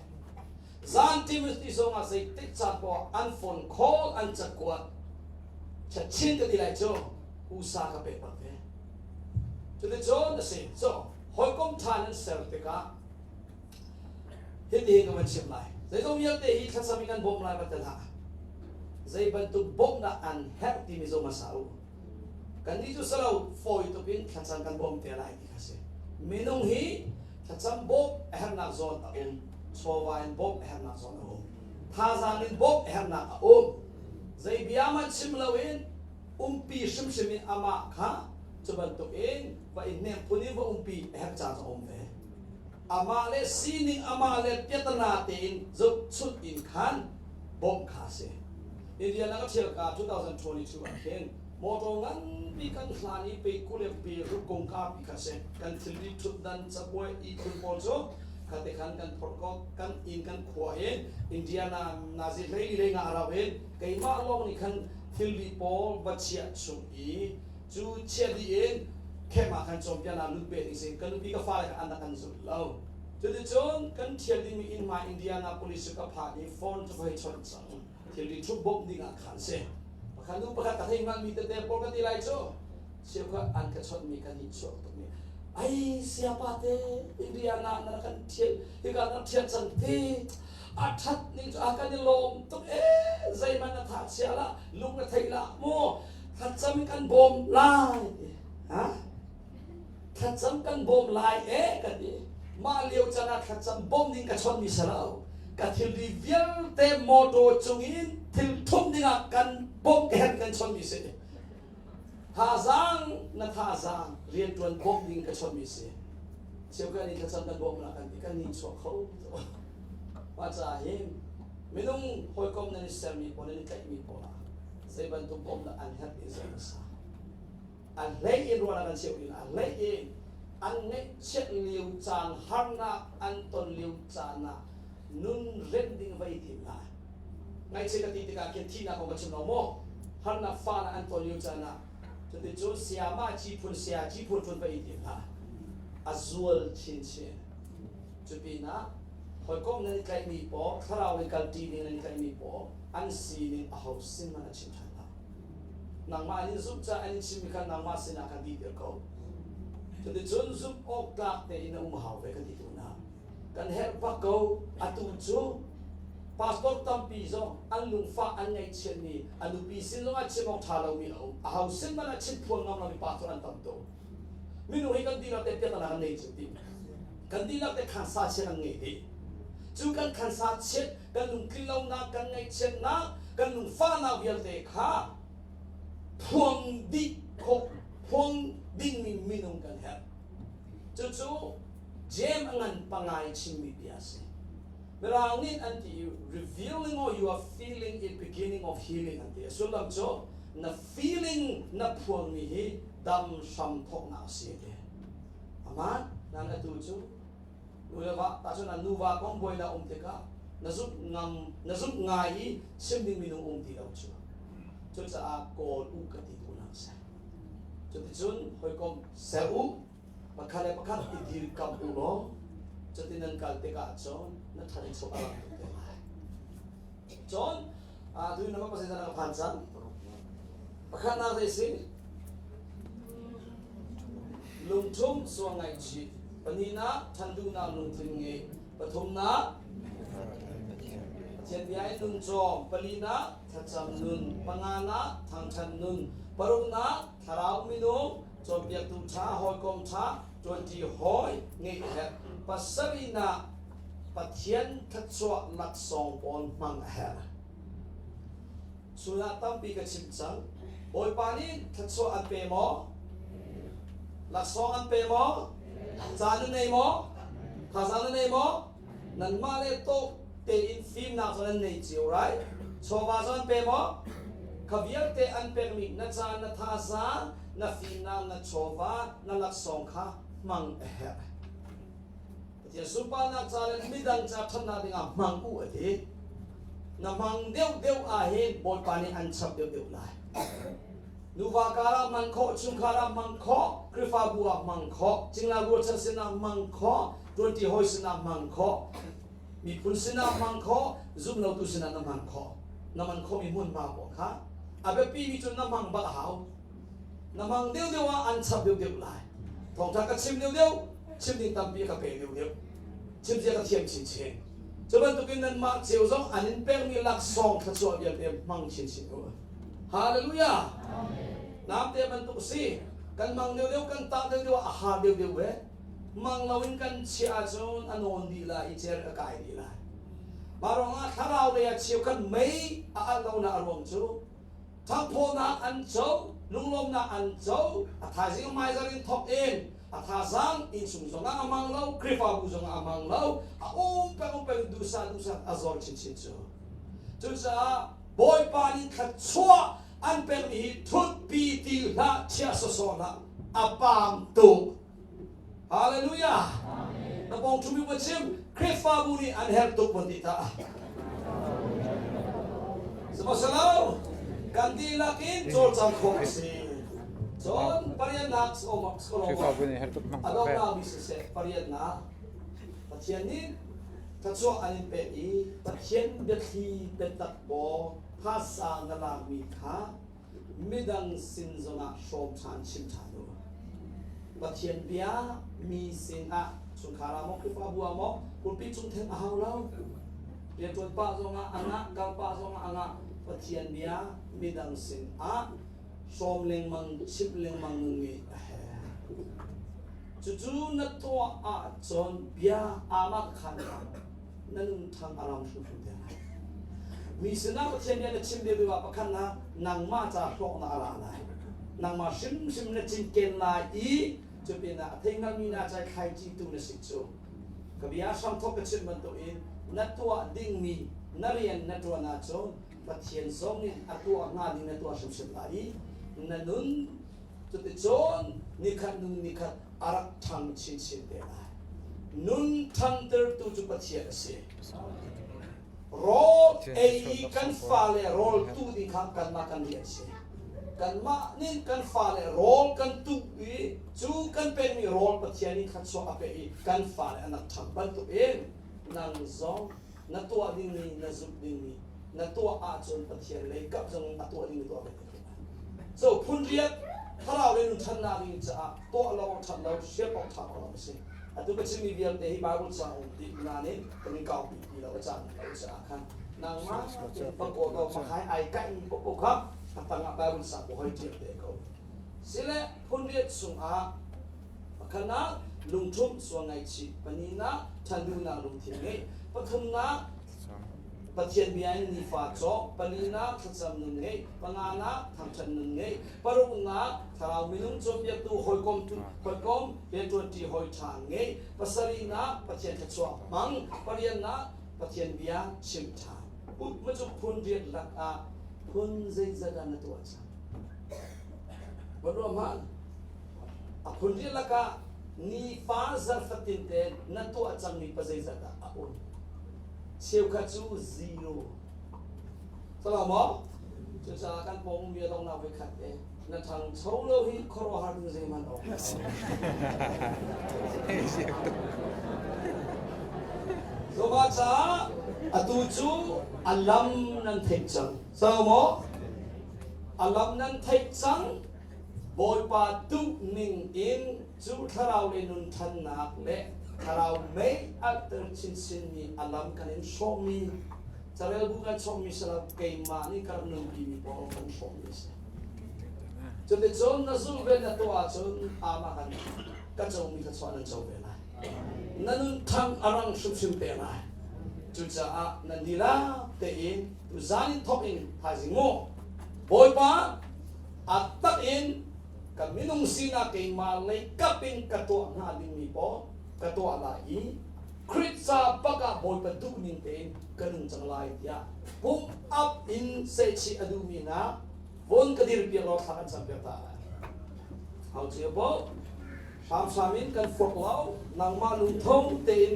Zan Timothy zong ah zeitik caan poah an phone call an cakuat chin ka ti lai cu usa ka pek bak ve. Cuticun a si. So hawikom ṭha nan ser tikah hitihin ka van chim lai. Zeizong vialte hi thlacam in kan bawmh lai va tel hlah. Zei bantuk bawmhnak an herh timi zong hmasa u. Kannih cu salo fawi tuk in thlacam kan bawm te lai ti kha si. Minung hi thlacam bawmh a herhnak zawn a um, chawva in bawmh a herhnak zawn a um, thazaang in bawmh a herhnak a um. Zei bia hmanh chim loin umpi hrimhrim in amah kha cu bantuk in va in hnem phun in va umpi a herh caan zong a um ve. Amah le sining, amah le piatana tein zohchunh in khan bawmh kha a si. India lang a ṭhial ka 2022 ah khin motor nganpi kan hlan i pe 20 le pe ruk kongka pi kha si. Kan thilri ṭhutdan cabuai ihkhun pawl cu khate khan kan phorh ko kan inn kan khua in Indiana nazi hlei le nga rau in keimah lawng nih khan thilri pawl va chiah chung i cu chiah dih in khem ah khan cawmpian ah lut pe ding si ka nupi ka fale kha an rak kan zulh lo. Cuticun kan ṭhial dingmi inn hmai Indianapolis cu ka phan i phone cu ka hei chawnh cang. Thilri ṭhup bawmh ding ah khan si. Pakhat hnu pakhat ka thei hngalhmi tete pawl ka ti lai cu. Cheukhat an ka chawnhmi ka nihchuak tukmi. Ai siapa te Indiana na rak kan ṭhial hika na rak ṭhial cang ti. A ṭhat ning cu a kan i lawm tuk ee zeihmanh na tha chia lah lung na thei lah mu thlacam in kan bawm lai ti. Ha? Thlacam kan bawm lai e ka ti. Mah lio caan ah thlacam bawm ding ka chawnhmi si lo. Ka thilri vialte motor cungin thil thum dingah kan bawmh ka herh kan chawnhmi si. Thazaang na thazaang rianṭuan bawmh ding ka chawnhmi si. Cheukhat nih thlacam kan bawmh la kan ti kan ni chuak kho. Mah caah hin minung hawikom nan i sermi pawl nan i tlaihmi pawl ah zei bantuk bawmhnak an herh ti zei a sa. A hlei in ruah kan cheuh in a hlei in an ngaihchiat lio caan harnak an ton lio caan ah nun remh ding va i tim hlah. Ngaihchiat ka ti tikah khin thihnak kong ka chim lo maw? Harnak fahnak an ton lio caan ah cuticun sayama ci phun saya ci phun phun va i tim hlah. A zual chinchin. Cupinah hawikom nan i tlaihmi pawl, thlarau in kalṭi ding nan i tlaihmi pawl an sining aho sin hmanh a chim ṭhan hlah. Nangmah an in zumh caah an in chimmi kha nangmah sinah khan dihter ko. Cuticun zumh awk tlak tein na um a hau ve kan ti tu hna. Kan herh bak ko. Atu cu pastor tampi zong an lungfah an ngaihchiatmi a nupi sin zongah chim awk ṭha lomi a um. Aho sin hmanh ah chim phuan ngam lomi pastor an tam tuk. Minung hi kan dihlak te piahtana kan nei cu ti. Kan dihlak te khansa chiat an ngei dih. Cu kan khansa chiat, kan lungtlin lonak, kan ngaihchiatnak, kan lungfahnak vialte kha phuang dih khawh, phuang dingmi minung kan herh. Cucu James a ngan pangai chimmi bia a si. Mirang nih an ti i revealing or you are feeling a beginning of healing an ti. A sullam cu na feeling na phuangmi hi dam hram thawknak a si a ti. Aman nan atu cu nu le va tahchun nuva kong buainak um tikah na zumh ngam na zumh ngai i chim ding minung um ti lo cu. Cucaah kawl u ka ti duhnak a si. Cuticun hawikom ser u pakhat le pakhat i dirkamh u law cutin nan kal tikah cun na ṭhancho a rak tuk te lai. Cun tu na pasal ka phan cang. Pakhatnak zei si? Lungṭhum sual ngaihchih. Pahnihnak ṭhan duhnak lungthin ngeih. Pathumnak Pathian bia in nun cawm. Palinak thlacam nun. Panganak thangṭhat nun. Paruknak thlarau minung cawnpiaktu ṭha, hawikom ṭha, ṭuanṭi hawi ngeih a herh. Pasarihnak Pathian thluachuah laksawng pawl hmang a herh. Chun ah tampi ka chim cang. Bawipa nih thluachuah an pe maw? Laksawng an pe maw? Caan na nei maw? Thazaang na nei maw? Nanmah le tawk tein fimnak zong nan nei cio rai. Chawva zong an pe maw? Kha vialte an pekmi na caan, na thazaang, na fimnak, na chawva, na laksawng kha hmang a herh. Pathian sunparnak ca le midang ca ṭhatnak dingah hmang u a ti. Na hmang deuhdeuh ah hin Bawipa nih an chap deuhdeuh lai. Nuva karah hman khawh, chungkhar ah hmang khawh, Khrihfabu ah hmang khawh, cingla rualchan sinah hmang khawh, ṭuanṭi hawi sinah hmang khawh, miphun sinah hmang khawh, zumlotu sinah na hman khawh. Na hman khawhmi hmunhma paoh kha a biapimi cu na hmang bak a hau. Na hmang deuhdeuh ah an chap deuhdeuh lai. Thawngṭha ka chim deuhdeuh, chim ding tampi ka pe deuhdeuh. Chim zia ka thiam chinchin. Cu bantukin nanmah cio zong an in pekmi laksawng thluachuah vialte hmang chinchin u. Hallelujah! Namte bantuk si. Kan mang deuhdeuh, kan tah deuhdeuh ah a har deuhdeuh ve. Mang loin kan chiah ahcun a nawn dih lai i cer a kai dih lai. Mah ruangah thlarau lei ah cheukhat mei a alh lonak a ruang cu ṭhangphawnak an co, lunglawmnak an co, a thaizing hmaizar in thawk in a thazaang innchung zongah a hmang lo, Khrihfabu zongah a hmang lo, a um peng um peng duhsah duhsah a zor chinchin cu. Cucaah Bawipa nih thluachuah an pekmi hi thutpi ti hlah, chia sawsawh hlah, a paam tuk. Hallelujah! Na pawng ṭhumi va chim, Khrihfabu nih an herh tuk van ti ta. Sihmanhsehlaw kan dihlak in cawlcang khawh a si. Cun pariatnak Khrihfabu nih herh tuk hmang a donghnak mi siseh pariatnak Pathian nih thluachuah an in pek i Pathian biathli biatak paw phasa na lakmi kha midang sin zongah hrawm ṭhan chim ṭhan u. Pathian bia mi sinah chungkhar ah maw Khrihfabu ah maw pulpit cung theng a hau lo. Rianṭuan pah zongah a ngah, kal pah zongah a ngah. Pathian bia midang sinah hrawm lengmang, chimh lengmang nun ngeih a herh. Cucu na tuah ahcun bia aa khan na nun thang a ram hrimhrim te lai. Mi sinah Pathian bia na chim lio ah pakhat na nangmah ca hlawknak a ra lai. Nangmah hrimhrim na cinken lai i cupinah a thei hngalmi na cai thlaici tu na si cu. Ka bia hramthawk ka chim bantukin na tuah dingmi na rian na ṭuan ahcun Pathian zong nih a tuah hnga ding na tuah hrimhrim lai i na nun cuticun nikhat nun nikhat a rak ṭhang chinchin te lai. Nun ṭhantertu cu Pathian a si. Rawl ei i kan fale rawl tuh ding kha kanmah kan rian si. Kanmah nih kan fale rawl kan tuh i cu kan pekmi rawl Pathian nih thluachuah a pek i kan fale an rak ṭhang bantukin nang zong na tuah dingmi na zumh dingmi na tuah ahcun Pathian lei kap zong a tuah dingmi tuah ve te ko lai. So phun riat thlarau le nun ṭhannak ding caah tuah lo awk ṭhat lo hrial awk ṭha lo a si. Atu ka chimmi vialte hi Bible ca um ti nain kan in kaupi ti lo a caan lo caah khan nangmah pakaw ko makhai ai kaih mi popo kha a tangah Bible ca ko hoi ṭial te ko. Sile phun riat chungah pakhatnak lungṭhumh sual ngaihchih pahnihnak ṭhan duhnak lungthin ngeih pathumnak Pathian bia in nifa cawk, palinak thlacam nun ngeih, panganak thangṭhat nun ngeih, paruknak thlarau minung cawnpiaktu hawikom hawikom rianṭuanṭi hawi ṭha ngeih, pasarihnak Pathian thluachuah hmang, pariatnak Pathian bia chim ṭha. Macu phun riat lakah phun zeizat ah na tuah cang? Va ruah hmanh. A phun riat lakah nifa zarhfatin te na tuah cangmi pa zeizat dah a um? Cheukhat cu zero. Salah maw? Cucaah kan pawng ummi a donghnak voi khat te na ṭhangcho lo hi khuaruahhar ding zeihmanh a um lo. Zoba caah atu cu a lam nan theih cang. Salah maw? A lam nan theih cang. Bawipa duh ning in cu thlarau le nun ṭhannak le thlarau mei alhter chinchinmi a lam kan in hrawhmi carelbu kan chawhmi si lo keimah nih ka rak nunpimi pawl kan hrawhmi a si. Cuticun na zulh ve na tuah ahcun amah kan ka comi thluachuah nan co ve lai. Na nun thang a rang hrimhrim te lai. Cucaah nan dihlak tein tuzan in thawk in thaizing mu Bawipa A tak in ka minung sinak keimah lei kap in ka tuah hnga dingmi pawl ka tuah lai i. Khrih ca bak ah Bawipa duhning tein ka nung cang lai tiah pum up in sehchih a duhmi hna von ka dir piak law thla kan cam piak ta lai. Hau cio bo hramhram in kan forh lo nangmah lungtho tein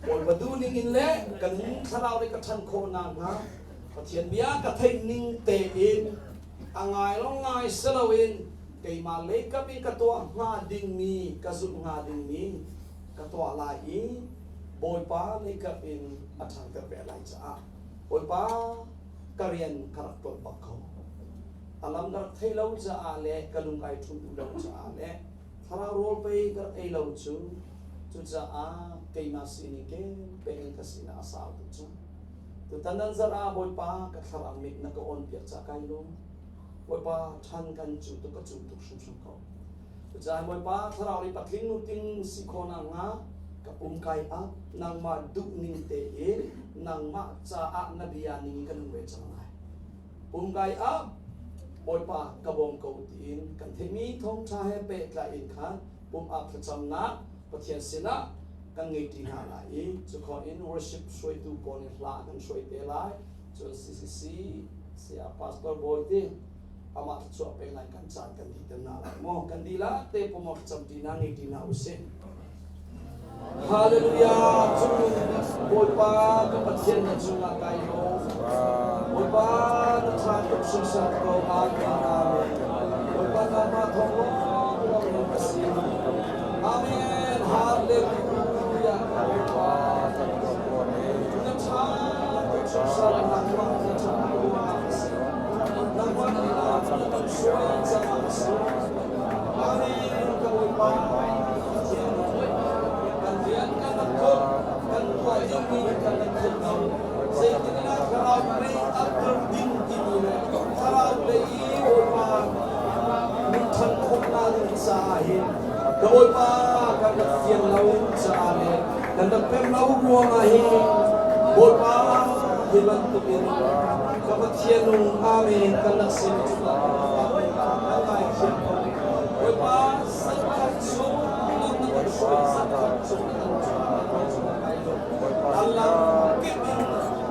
Bawipa duhning in le kan thlarau le ka ṭhan khawh nakhnga Pathian bia ka theih ning tein a ngai lo ngai si loin keimah leikap in ka tuah hnga dingmi ka zulh hnga dingmi ka tuah lai i Bawipa leikap in a ṭhangter ve lai caah Bawipa ka rian ka rak ṭuan bak ko. A lam ka rak theih lo caah le ka lung ai ṭhum duh lo caah le thlarau rawl pei ka rak ei lo cu cucaah keimah sining kem peng in ka sinah a sau tuk cang. Tutan nan zarh ah Bawipa ka thlarau mit na ka on piak ca kai lung. Bawipa ṭhan kan cu tuk ka cu tuk hrimhrim ko. Cucaah Bawipa thlarau nih patling nuting si khawh nakhnga ka pum kai up nangmah duhning tein nangmah caah na bia ning in ka nung ve cang lai. Pum kai up Bawipa ka bawm ko tiin kan theihmi thawngṭha he pehtlai in khan pum up thlacamnak Pathian sinah kan ngei ṭi hna lai i cukhon in worship hruaitu pawl nih hla kan hruai te lai. Cun CCC saya Pastor Bawi te amah thluachuah pe lai kan caan kan dih te na lai maw kan dih la te pumok cam ti na ngei ti na usih Hallelujah cung Bawipa ka Pathian na cungah kai lawm Bawipa na tha tuk hringhran ko Amen Amen Bawipa nangmah thawng lawng lawng in ka si Amen Hallelujah Bawipa na tha tuk hringhran nangmah na tha tuk si Nangmah na lam na kan hruai caah a si. Amen ka Bawipa Pathian kan rian kan rak thawk kan tuah dingmi kan rak thei lo. Zeitindah thlarau lei alter ding timi le thlarau lei i Bawipa nunṭhan khawhnak ding caah hin ka Bawipa kan rak fian lo caah le kan rak pem lo ruangah hin Bawipa hi bantukin ka Pathian nung Amen kan rak sin cungah kan ngaithiam ko. Bawipa zarhkhat chung lam na kan hruai zarhkhat chung na kan cungah kan cungah kai lo. Allah kip in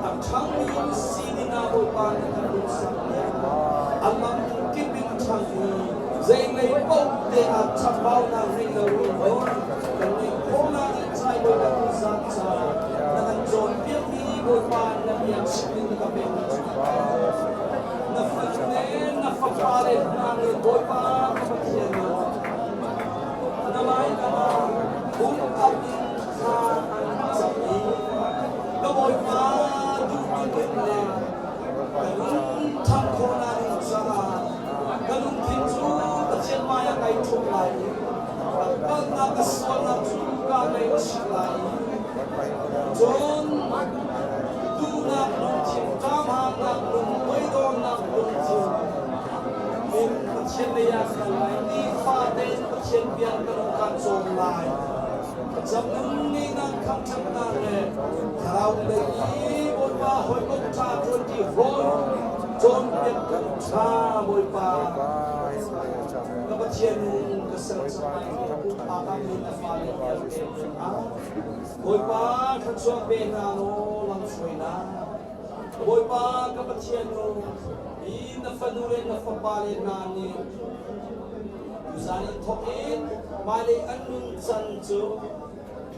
a ṭhangmi sining ah Bawipa na kan lungsak piak. A lam kip in a ṭhangmi zeilei paoh te ah chambaunak ngei lo in kan ngeih khawhnak in cai Bawipa tuzaan ca na kan cawnpiakmi Bawipa na bia chim in na ka pekmi cungah kai lawm. Na fanu le na fapa le hna le Bawipa ka Pathian na hmaika ah pum up in thla an cam i ka Bawipa duhning in le ka lung ṭhang khawhnak ding caah ka lungthin cu Pathian hmaiah kai ṭhum lai i ka palhnak ka sualnak cu kaa ngaihchih lai i cun duhnak lungthin ṭamhangnak lung toidornak lungthin in Pathian lei ah kal lai nifate in Pathian bia ka lung kaan cawm lai Thlacam nunnak thangṭhatnak le thlarau lei i Bawipa hawikom ṭha ṭuanṭi hawi cawnpiak kan ṭha Bawipa ka Pathian nung ka ser cang lai kum mi na fale vialte ah Bawipa thluachuah pe hna law lam hruai hna Bawipa ka Pathian nung hi na fanu le na fapa le hna nih Tuzaan in thawk in hmailei an nuncan cu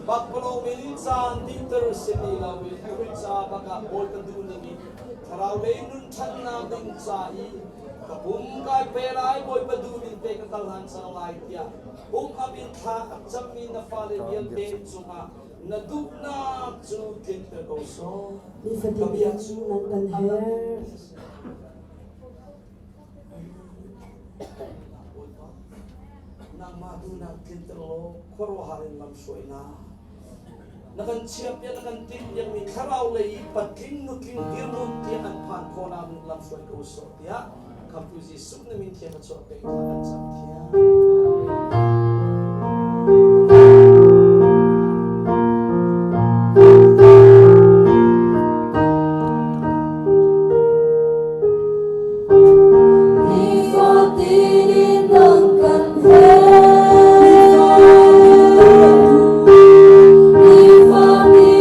pakpalawng in caan dihter si ti lo in Khrih ca bak ah Bawipa duhning in thlarau lei nun ṭhatnak ding ca i ka pum kai pe lai Bawipa duhning te ka kal hlan cang lai tiah pum up in thla a cammi na fale vialte cungah na duhnak cu tlinter ko sawh. Nifatin Ka bia cu nan kan herh. Bawipa, nangmah duhnak tlinter law khuaruahhar in lamhruainak na kan chiahpiak na kan timhpiakmi thlarau lei i patling nutling dirhmun tiang an phan khawhnak ding lamhruai ko sawh tiah Khamhtu Jesuh na min thiang a chuah peng kha kan cam thiam. Nifatin in nan kan herh. Nifatin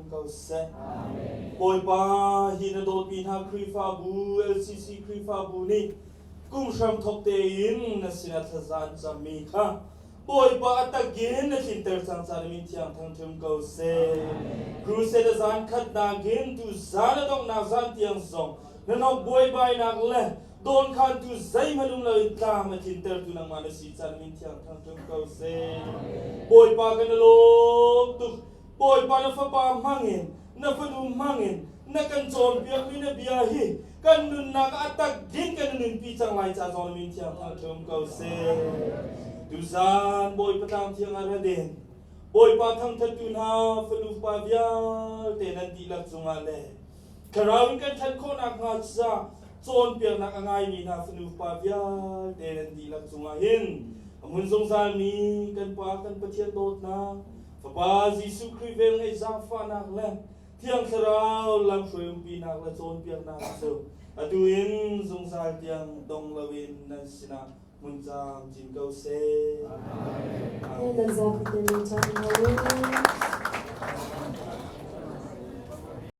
um ko seh. Bawipa, hi na dawtmi hna Khrihfabu, LCC Khrihfabu nih kum hram thawk tein na sinah thlaza an cammi kha Bawipa a takin na tlinter cang ca na min thiang thangṭhum ko seh. Crusade a zan khatnak in tu zan a donghnak zan tiang zong na nok buaibainak le dawnkhantu zeihmanh um loin tlam a tlintertu nangmah na si ca na min thiang thangṭhum ko seh. Bawipa kan i lawm tuk. Bawipa na fapa hmangin na fanu hmangin na kan cawnpiakmi na bia hi kan nunnak ah a takin kan nunpi cang lai ca zong na min thiang thangṭhum ko seh. Tuzan Bawipa tlang thiang ah ra den. Bawipa thangṭhattu hna fanu pa vialte nan dihlak cungah le thlarau in kan ṭhan khawhnak hnga ca cawnpiaknak a ngaimi hna fanu pa vialte nan dihlak cungah hin a hmun zungzalmi kan Pa kan Pathian dawtnak Fapa Jesuh Khrih velngeih zaangfahnak le Thiang Thlarau lamhruai umpinak le cawnpiaknak cu atu in zungzal tiang dong loin nan sinah hmun camcin ko seh. Amen.